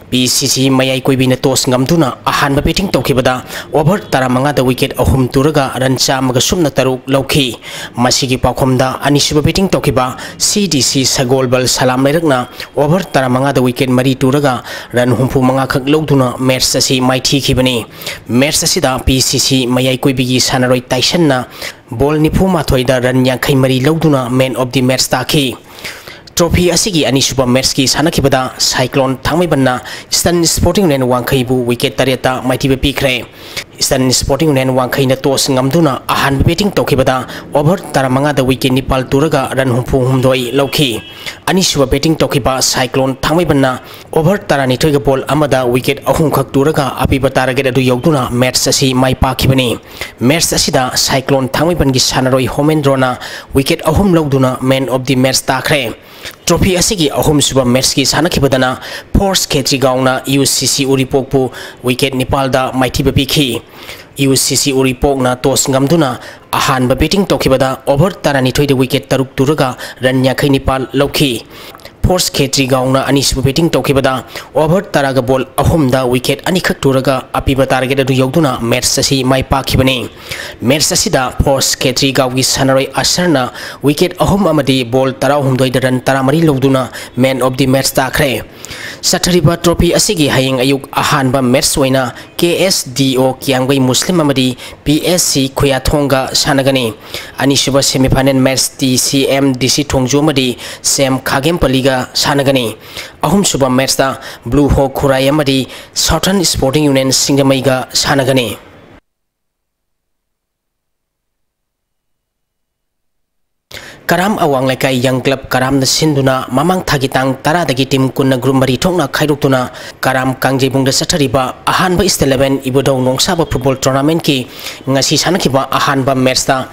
ꯄꯤ ꯁꯤ ꯁꯤ ꯃꯌꯥꯏ ꯀꯣꯏꯕꯤꯅ toss ꯉꯝꯗꯨꯅ ꯑꯍꯥꯟꯕ batting ꯇꯧꯈꯤꯕꯗ over ꯇꯔꯥꯃꯉꯥꯗ wicket ꯑꯍꯨꯝ ꯇꯨꯔꯒ run ꯆꯥꯝꯃꯒ ꯁꯨꯞꯅ ꯇꯔꯨꯛ ꯂꯧꯈꯤ꯫ ꯃꯁꯤꯒꯤ ꯄꯥꯎꯈꯨꯝꯗ ꯑꯅꯤꯁꯨꯕ batting ꯇꯧꯈꯤꯕ ꯁꯤ ꯗꯤ ꯁꯤ ꯁꯒꯣꯜꯕꯜ ꯁꯂꯥꯝ ꯂꯩꯔꯛꯅ over ꯇꯔꯥꯃꯉꯥꯗ wicket ꯃꯔꯤ ꯇꯨꯔꯒ run ꯍꯨꯝꯐꯨ ꯃꯉꯥ ꯈꯛ ꯂꯧꯗꯨꯅ match ꯑꯁꯤ ꯃꯥꯏꯊꯤꯈꯤꯕꯅꯤ꯫ Match ꯑꯁꯤꯗ ꯄꯤ ꯁꯤ ꯁꯤ ꯃꯌꯥꯏ ꯀꯣꯏꯕꯤꯒꯤ ꯁꯥꯟꯅꯔꯣꯏ ꯇꯥꯏꯁꯟꯅ ball ꯅꯤꯐꯨ ꯃꯥꯊꯣꯏꯗ run ꯌꯥꯡꯈꯩ ꯃꯔꯤ ꯂꯧꯗꯨꯅ man of the match ꯇꯥꯈꯤ꯫ Trophy ꯑꯁꯤꯒꯤ ꯑꯅꯤꯁꯨꯕ matchꯀꯤ ꯁꯥꯟꯅꯈꯤꯕꯗ Cyclone ꯊꯥꯡꯃꯩꯕꯟꯅ Eastern Sporting Union ꯋꯥꯡꯈꯩꯕꯨ wicket ꯇꯔꯦꯠꯇ ꯃꯥꯏꯊꯤꯕ ꯄꯤꯈ꯭ꯔꯦ꯫ Eastern Sporting Union ꯋꯥꯡꯈꯩꯅ toss ꯉꯝꯗꯨꯅ ꯑꯍꯥꯟꯕ batting ꯇꯧꯈꯤꯕꯗ over ꯇꯔꯥꯃꯉꯥꯗ wicket ꯅꯤꯄꯥꯜ ꯇꯨꯔꯒ run ꯍꯨꯝꯐꯨ ꯍꯨꯝꯗꯣꯏ ꯂꯧꯈꯤ꯫ ꯑꯅꯤꯁꯨꯕ batting ꯇꯧꯈꯤꯕ Cyclone ꯊꯥꯡꯃꯩꯕꯟꯅ over ꯇꯔꯥꯅꯤꯊꯣꯏꯒ ball ꯑꯃꯗ wicket ꯑꯍꯨꯝꯈꯛ ꯇꯨꯔꯒ ꯑꯄꯤꯕ target ꯑꯗꯨ ꯌꯧꯗꯨꯅ match ꯑꯁꯤ ꯃꯥꯏ ꯄꯥꯛꯈꯤꯕꯅꯤ꯫ Match ꯑꯁꯤꯗ Cyclone ꯊꯥꯡꯃꯩꯕꯟꯒꯤ ꯁꯥꯟꯅꯔꯣꯏ ꯍꯣꯃꯦꯟꯗ꯭ꯔꯣꯅ wicket ꯑꯍꯨꯝ ꯂꯧꯗꯨꯅ man of the match ꯇꯥꯈ꯭ꯔꯦ꯫ Trophy ꯑꯁꯤꯒꯤ ꯑꯍꯨꯝꯁꯨꯕ matchꯀꯤ ꯁꯥꯟꯅꯈꯤꯕꯗꯅ Force ꯈꯦꯇ꯭ꯔꯤꯒꯥꯎꯅ ꯌꯨ ꯁꯤ ꯁꯤ ꯎꯔꯤꯄꯣꯛꯄꯨ wicket ꯅꯤꯄꯥꯜꯗ ꯃꯥꯏꯊꯤꯕ ꯄꯤꯈꯤ꯫ ꯌꯨ ꯁꯤ ꯁꯤ ꯎꯔꯤꯄꯣꯛꯅ toss ꯉꯝꯗꯨꯅ ꯑꯍꯥꯟꯕ batting ꯇꯧꯈꯤꯕꯗ over ꯇꯔꯥꯅꯤꯊꯣꯏꯗ wicket ꯇꯔꯨꯛ ꯇꯨꯔꯒ run ꯌꯥꯡꯈꯩ ꯅꯤꯄꯥꯜ ꯂꯧꯈꯤ꯫ Force ꯈꯦꯇ꯭ꯔꯤꯒꯥꯎꯅ ꯑꯅꯤꯁꯨꯕ batting ꯇꯧꯈꯤꯕꯗ over ꯇꯔꯥꯒ ball ꯑꯍꯨꯝꯗ wicket ꯑꯅꯤꯈꯛ ꯇꯨꯔꯒ ꯑꯄꯤꯕ target ꯑꯗꯨ ꯌꯧꯗꯨꯅ match ꯑꯁꯤ ꯃꯥꯏ ꯄꯥꯛꯈꯤꯕꯅꯤ꯫ Match ꯑꯁꯤꯗ Force ꯈꯦꯇ꯭ꯔꯤꯒꯥꯎꯒꯤ ꯁꯥꯟꯅꯔꯣꯏ ꯑꯁꯔꯅ wicket ꯑꯍꯨꯝ ꯑꯃꯗꯤ ball ꯇꯔꯥꯍꯨꯝꯗꯣꯏꯗ run ꯇꯔꯥꯃꯔꯤ ꯂꯧꯗꯨꯅ man of the match ꯇꯥꯈ꯭ꯔꯦ꯫ ꯆꯠꯊꯔꯤꯕ trophy ꯑꯁꯤꯒꯤ ꯍꯌꯦꯡ ꯑꯌꯨꯛ ꯑꯍꯥꯟꯕ match ꯑꯣꯏꯅ ꯀꯦ ꯑꯦꯁ ꯗꯤ ꯑꯣ ꯀꯤꯌꯥꯡꯕꯩ ꯃꯨꯁꯂꯤꯝ ꯑꯃꯗꯤ ꯄꯤ ꯑꯦꯁ ꯁꯤ ꯈꯨꯌꯥꯊꯣꯡꯒ ꯁꯥꯟꯅꯒꯅꯤ꯫ ꯑꯅꯤꯁꯨꯕ semi final match T C M D ꯁꯤ ꯊꯣꯡꯖꯨ ꯑꯃꯗꯤ ꯁꯦꯝ ꯈꯥꯒꯦꯝꯄꯜꯂꯤꯒ ꯁꯥꯟꯅꯒꯅꯤ꯫ ꯑꯍꯨꯝꯁꯨꯕ matchꯇ Blue Hawk ꯈꯨꯔꯥꯏ ꯑꯃꯗꯤ Southern Sporting Union ꯁꯤꯡꯖꯃꯩꯒ ꯁꯥꯟꯅꯒꯅꯤ꯫ ꯀꯔꯥꯝ ꯑꯋꯥꯡ ꯂꯩꯀꯥꯏ Young Club ꯀꯔꯥꯝꯅ ꯁꯤꯟꯗꯨꯅ ꯃꯃꯥꯡ ꯊꯥꯒꯤ ꯇꯥꯡ ꯇꯔꯥꯗꯒꯤ team ꯀꯨꯟꯅ group ꯃꯔꯤ ꯊꯣꯛꯅ ꯈꯥꯏꯗꯣꯛꯇꯨꯅ ꯀꯔꯥꯝ ꯀꯥꯡꯖꯩꯕꯨꯡꯗ ꯆꯠꯊꯔꯤꯕ ꯑꯍꯥꯟꯕ State Level ꯏꯕꯨꯙꯧ ꯅꯣꯡꯁꯥꯕ football tournamentꯀꯤ ꯉꯁꯤ ꯁꯥꯟꯅꯈꯤꯕ ꯑꯍꯥꯟꯕ matchꯇ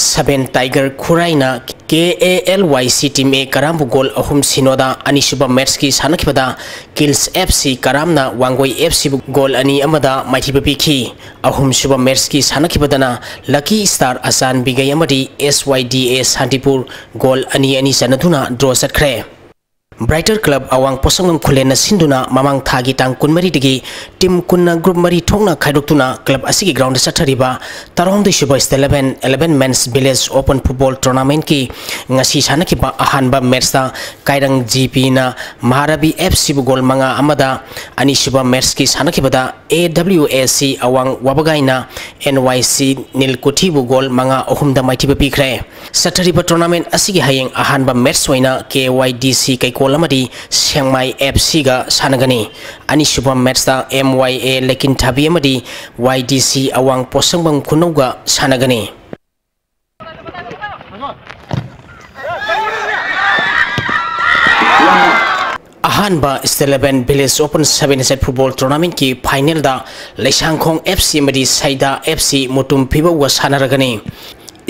Seven Tiger ꯈꯨꯔꯥꯏꯅ K A L Y ꯁꯤ team A ꯀꯔꯥꯝꯕꯨ goal ꯑꯍꯨꯝ ꯁꯤꯅꯣꯗ, ꯑꯅꯤꯁꯨꯕ matchꯀꯤ ꯁꯥꯟꯅꯈꯤꯕꯗ Kils F C ꯀꯔꯥꯝꯅ Wangoi F Cꯕꯨ goal ꯑꯅꯤ ꯑꯃꯗ ꯃꯥꯏꯊꯤꯕ ꯄꯤꯈꯤ꯫ ꯑꯍꯨꯝꯁꯨꯕ matchꯀꯤ ꯁꯥꯟꯅꯈꯤꯕꯗꯅ Lucky Star ꯑꯆꯥꯟ ꯕꯤꯒꯩ ꯑꯃꯗꯤ S Y D A ꯁꯥꯟꯇꯤꯄꯨꯔ goal ꯑꯅꯤ ꯑꯅꯤ ꯆꯟꯅꯗꯨꯅ draw ꯆꯠꯈ꯭ꯔꯦ꯫ Brighter Club ꯑꯋꯥꯡ ꯄꯣꯠꯁꯪꯕꯝ ꯈꯨꯂꯦꯟꯅ ꯁꯤꯟꯗꯨꯅ ꯃꯃꯥꯡ ꯊꯥꯒꯤ ꯇꯥꯡ ꯀꯨꯟꯃꯔꯤꯗꯒꯤ team ꯀꯨꯟꯅ group ꯃꯔꯤ ꯊꯣꯛꯅ ꯈꯥꯏꯗꯣꯛꯇꯨꯅ club ꯑꯁꯤꯒꯤ ground ꯆꯠꯊꯔꯤꯕ ꯇꯔꯥꯍꯨꯝꯗꯣꯏ ꯁꯨꯕ State Eleven, Eleven Men's Village Open Football Tournamentꯀꯤ ꯉꯁꯤ ꯁꯥꯟꯅꯈꯤꯕ ꯑꯍꯥꯟꯕ matchꯇ ꯀꯥꯏꯔꯪ GPꯅ ꯃꯍꯥꯔꯕꯤ FCꯕꯨ goal ꯃꯉꯥ ꯑꯃꯗ, ꯑꯅꯤꯁꯨꯕ matchꯀꯤ ꯁꯥꯟꯅꯈꯤꯕꯗ AWAC ꯑꯋꯥꯡ ꯋꯥꯕꯒꯥꯏꯅ NYC ꯅꯤꯜꯀꯨꯊꯤꯕꯨ goal ꯃꯉꯥ ꯑꯍꯨꯝꯗ ꯃꯥꯏꯊꯤꯕ ꯄꯤꯈ꯭ꯔꯦ꯫ ꯆꯠꯊꯔꯤꯕ tournament ꯑꯁꯤꯒꯤ ꯍꯌꯦꯡ ꯑꯍꯥꯟꯕ match ꯑꯣꯏꯅ KYDC ꯀꯩꯀꯣꯜ ꯑꯃꯗꯤ ꯁꯦꯡꯃꯥꯏ FCꯒ ꯁꯥꯟꯅꯒꯅꯤ꯫ ꯑꯅꯤꯁꯨꯕ matchꯇ MYA ꯂꯩꯀꯤꯟꯊꯥꯕꯤ ꯑꯃꯗꯤ YDC ꯑꯋꯥꯡ ꯄꯣꯠꯁꯪꯕꯝ ꯈꯨꯅꯧꯒ ꯁꯥꯟꯅꯒꯅꯤ꯫ ꯑꯍꯥꯟꯕ State Eleven Village Open Seven-a-side Football Tournamentꯀꯤ finalꯗ ꯂꯩꯁꯥꯡꯈꯣꯡ FC ꯑꯃꯗꯤ ꯁꯩꯗꯥ FC Mutum ꯐꯤꯕꯧꯒ ꯁꯥꯟꯅꯔꯒꯅꯤ꯫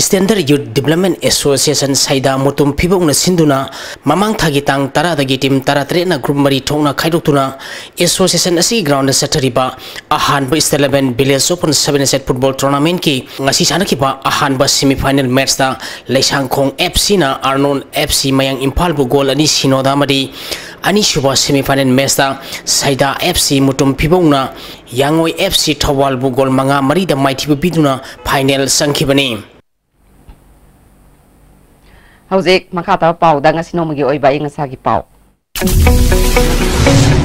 Standard Youth Development Association ꯁꯩꯗꯥ Mutum ꯐꯤꯕꯧꯅ ꯁꯤꯟꯗꯨꯅ ꯃꯃꯥꯡ ꯊꯥꯒꯤ ꯇꯥꯡ ꯇꯔꯥꯗꯒꯤ team ꯇꯔꯥꯇꯔꯦꯠꯅ group ꯃꯔꯤ ꯊꯣꯛꯅ ꯈꯥꯏꯗꯣꯛꯇꯨꯅ association ꯑꯁꯤꯒꯤ groundꯗ ꯆꯠꯊꯔꯤꯕ ꯑꯍꯥꯟꯕ State Eleven Village Open Seven-a-side Football Tournamentꯀꯤ ꯉꯁꯤ ꯁꯥꯟꯅꯈꯤꯕ ꯑꯍꯥꯟꯕ semifinal matchꯇ ꯂꯩꯁꯥꯡꯈꯣꯡ FCꯅ ꯑꯥꯔꯅꯣꯜ FC ꯃꯌꯥꯡ ꯏꯝꯐꯥꯜꯕꯨ goal ꯑꯅꯤ ꯁꯤꯅꯣꯗ ꯑꯃꯗꯤ ꯑꯅꯤꯁꯨꯕ semifinal matchꯇ ꯁꯩꯗꯥ FC Mutum ꯐꯤꯕꯧꯅ ꯌꯥꯡꯉꯣꯏ FC ꯊꯧꯕꯥꯜꯕꯨ goal ꯃꯉꯥ ꯃꯔꯤꯗ ꯃꯥꯏꯊꯤꯕ ꯄꯤꯗꯨꯅ final ꯆꯪꯈꯤꯕꯅꯤ꯫ ꯍꯧꯖꯤꯛ ꯃꯈꯥ ꯇꯥꯕ ꯄꯥꯎꯗ ꯉꯁꯤ ꯅꯣꯡꯃꯒꯤ ꯑꯣꯏꯕ ꯑꯏꯪ ꯑꯁꯥꯒꯤ ꯄꯥꯎ꯫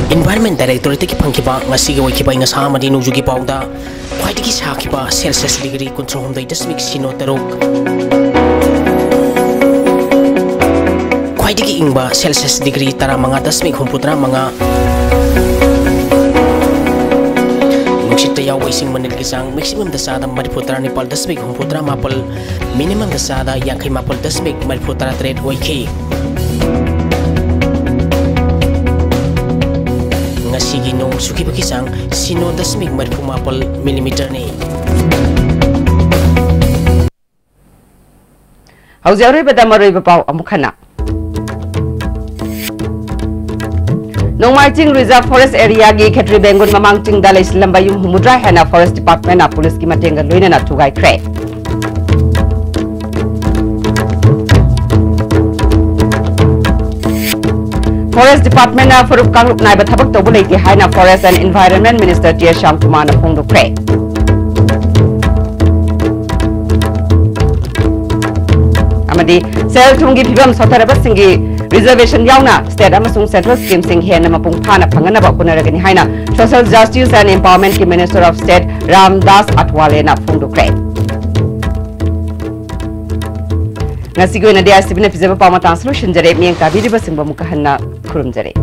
Environment Directorateꯇꯒꯤ ꯐꯪꯈꯤꯕ ꯉꯁꯤꯒꯤ ꯑꯣꯏꯈꯤꯕ ꯑꯏꯪ ꯑꯁꯥ ꯑꯃꯗꯤ ꯅꯣꯡꯖꯨꯒꯤ ꯄꯥꯎꯗ ꯈ꯭ꯋꯥꯏꯗꯒꯤ ꯁꯥꯈꯤꯕ Celsius degree ꯀꯨꯟꯊ꯭ꯔꯥꯍꯨꯝꯗꯣꯏ ꯗꯁꯃꯤꯛ ꯁꯤꯅꯣ ꯇꯔꯨꯛ, ꯈ꯭ꯋꯥꯏꯗꯒꯤ ꯏꯪꯕ Celsius degree ꯇꯔꯥꯃꯉꯥ ꯗꯁꯃꯤꯛ ꯍꯨꯝꯐꯨꯇꯔꯥ ꯃꯉꯥ, ꯅꯨꯡꯁꯤꯠꯇ ꯌꯥꯎꯕ ꯏꯁꯤꯡ ꯃꯅꯤꯜꯒꯤ ꯆꯥꯡ maximumꯗ ꯆꯥꯗ ꯃꯔꯤꯐꯨ ꯇꯔꯥꯅꯤꯄꯥꯜ ꯗꯁꯃꯤꯛ ꯍꯨꯝꯐꯨꯇꯔꯥ ꯃꯥꯄꯜ, minimumꯗ ꯆꯥꯗ ꯌꯥꯡꯈꯩ ꯃꯥꯄꯜ ꯗꯁꯃꯤꯛ ꯃꯔꯤꯐꯨ ꯇꯔꯥ ꯇꯔꯦꯠ ꯑꯣꯏꯈꯤ꯫ ꯉꯁꯤꯒꯤ ꯅꯣꯡ ꯆꯨꯈꯤꯕꯒꯤ ꯆꯥꯡ ꯁꯤꯅꯣ ꯗꯁꯃꯤꯛ ꯃꯔꯤꯐꯨ ꯃꯥꯄꯜ millimeterꯅꯤ꯫ ꯍꯧꯖꯤꯛ ꯑꯔꯣꯏꯕꯗ ꯃꯔꯨꯑꯣꯏꯕ ꯄꯥꯎ ꯑꯃꯨꯛ ꯍꯟꯅ꯫ ꯅꯣꯡꯃꯥꯏ ꯆꯤꯡ Reserve Forest Areaꯒꯤ ꯈꯦꯇ꯭ꯔꯤ ꯕꯦꯡꯒꯨꯜ ꯃꯃꯥꯡ ꯆꯤꯡꯗ ꯂꯩꯁꯤꯜꯂꯝꯕ ꯌꯨꯝ ꯍꯨꯝꯐꯨꯇꯔꯥ ꯍꯦꯟꯅ Forest Departmentꯅ policeꯀꯤ ꯃꯇꯦꯡꯒ ꯂꯣꯏꯅꯅ ꯊꯨꯒꯥꯏꯈ꯭ꯔꯦ꯫ Forest Department ꯅ ꯐꯨꯔꯨꯞ ꯀꯥꯡꯂꯨꯞ ꯅꯥꯏꯕ ꯊꯕꯛ ꯇꯧꯕ ꯂꯩꯇꯦ ꯍꯥꯏꯅ Forest and Environment Minister T S ꯁ꯭ꯌꯥꯝꯀꯨꯃꯥꯔꯅ ꯐꯣꯡꯗꯣꯛꯈ꯭ꯔꯦ꯫ ꯑꯃꯗꯤ ꯁꯦꯜ ꯊꯨꯝꯒꯤ ꯐꯤꯕꯝ ꯁꯣꯠꯊꯔꯕꯁꯤꯡꯒꯤ reservation ꯌꯥꯎꯅ state ꯑꯃꯁꯨꯡ central scheme ꯁꯤꯡ ꯍꯦꯟꯅ ꯃꯄꯨꯡ ꯐꯥꯅ ꯐꯪꯅꯅꯕ ꯍꯣꯠꯅꯔꯒꯅꯤ ꯍꯥꯏꯅ Social Justice and Empowerment ꯀꯤ Minister of State ꯔꯥꯝꯗꯥꯁ ꯑꯊꯋꯥꯂꯦꯅ ꯐꯣꯡꯗꯣꯛꯈ꯭ꯔꯦ꯫ ꯉꯁꯤꯒꯤ ꯑꯣꯏꯅꯗꯤ ꯑꯥꯏ ꯁꯤ ꯕꯤ ꯅ ꯄꯤꯖꯕ ꯄꯥꯎ ꯃꯇꯥꯡꯁꯤ ꯂꯣꯏꯁꯤꯟꯖꯔꯦ꯫ ꯃꯤꯠꯌꯦꯡ ꯇꯥꯕꯤꯔꯤꯕꯁꯤꯡꯕꯨ ꯑꯃꯨꯛꯀ ꯍꯟꯅ ꯈꯨꯔꯨꯝꯖꯔꯤ꯫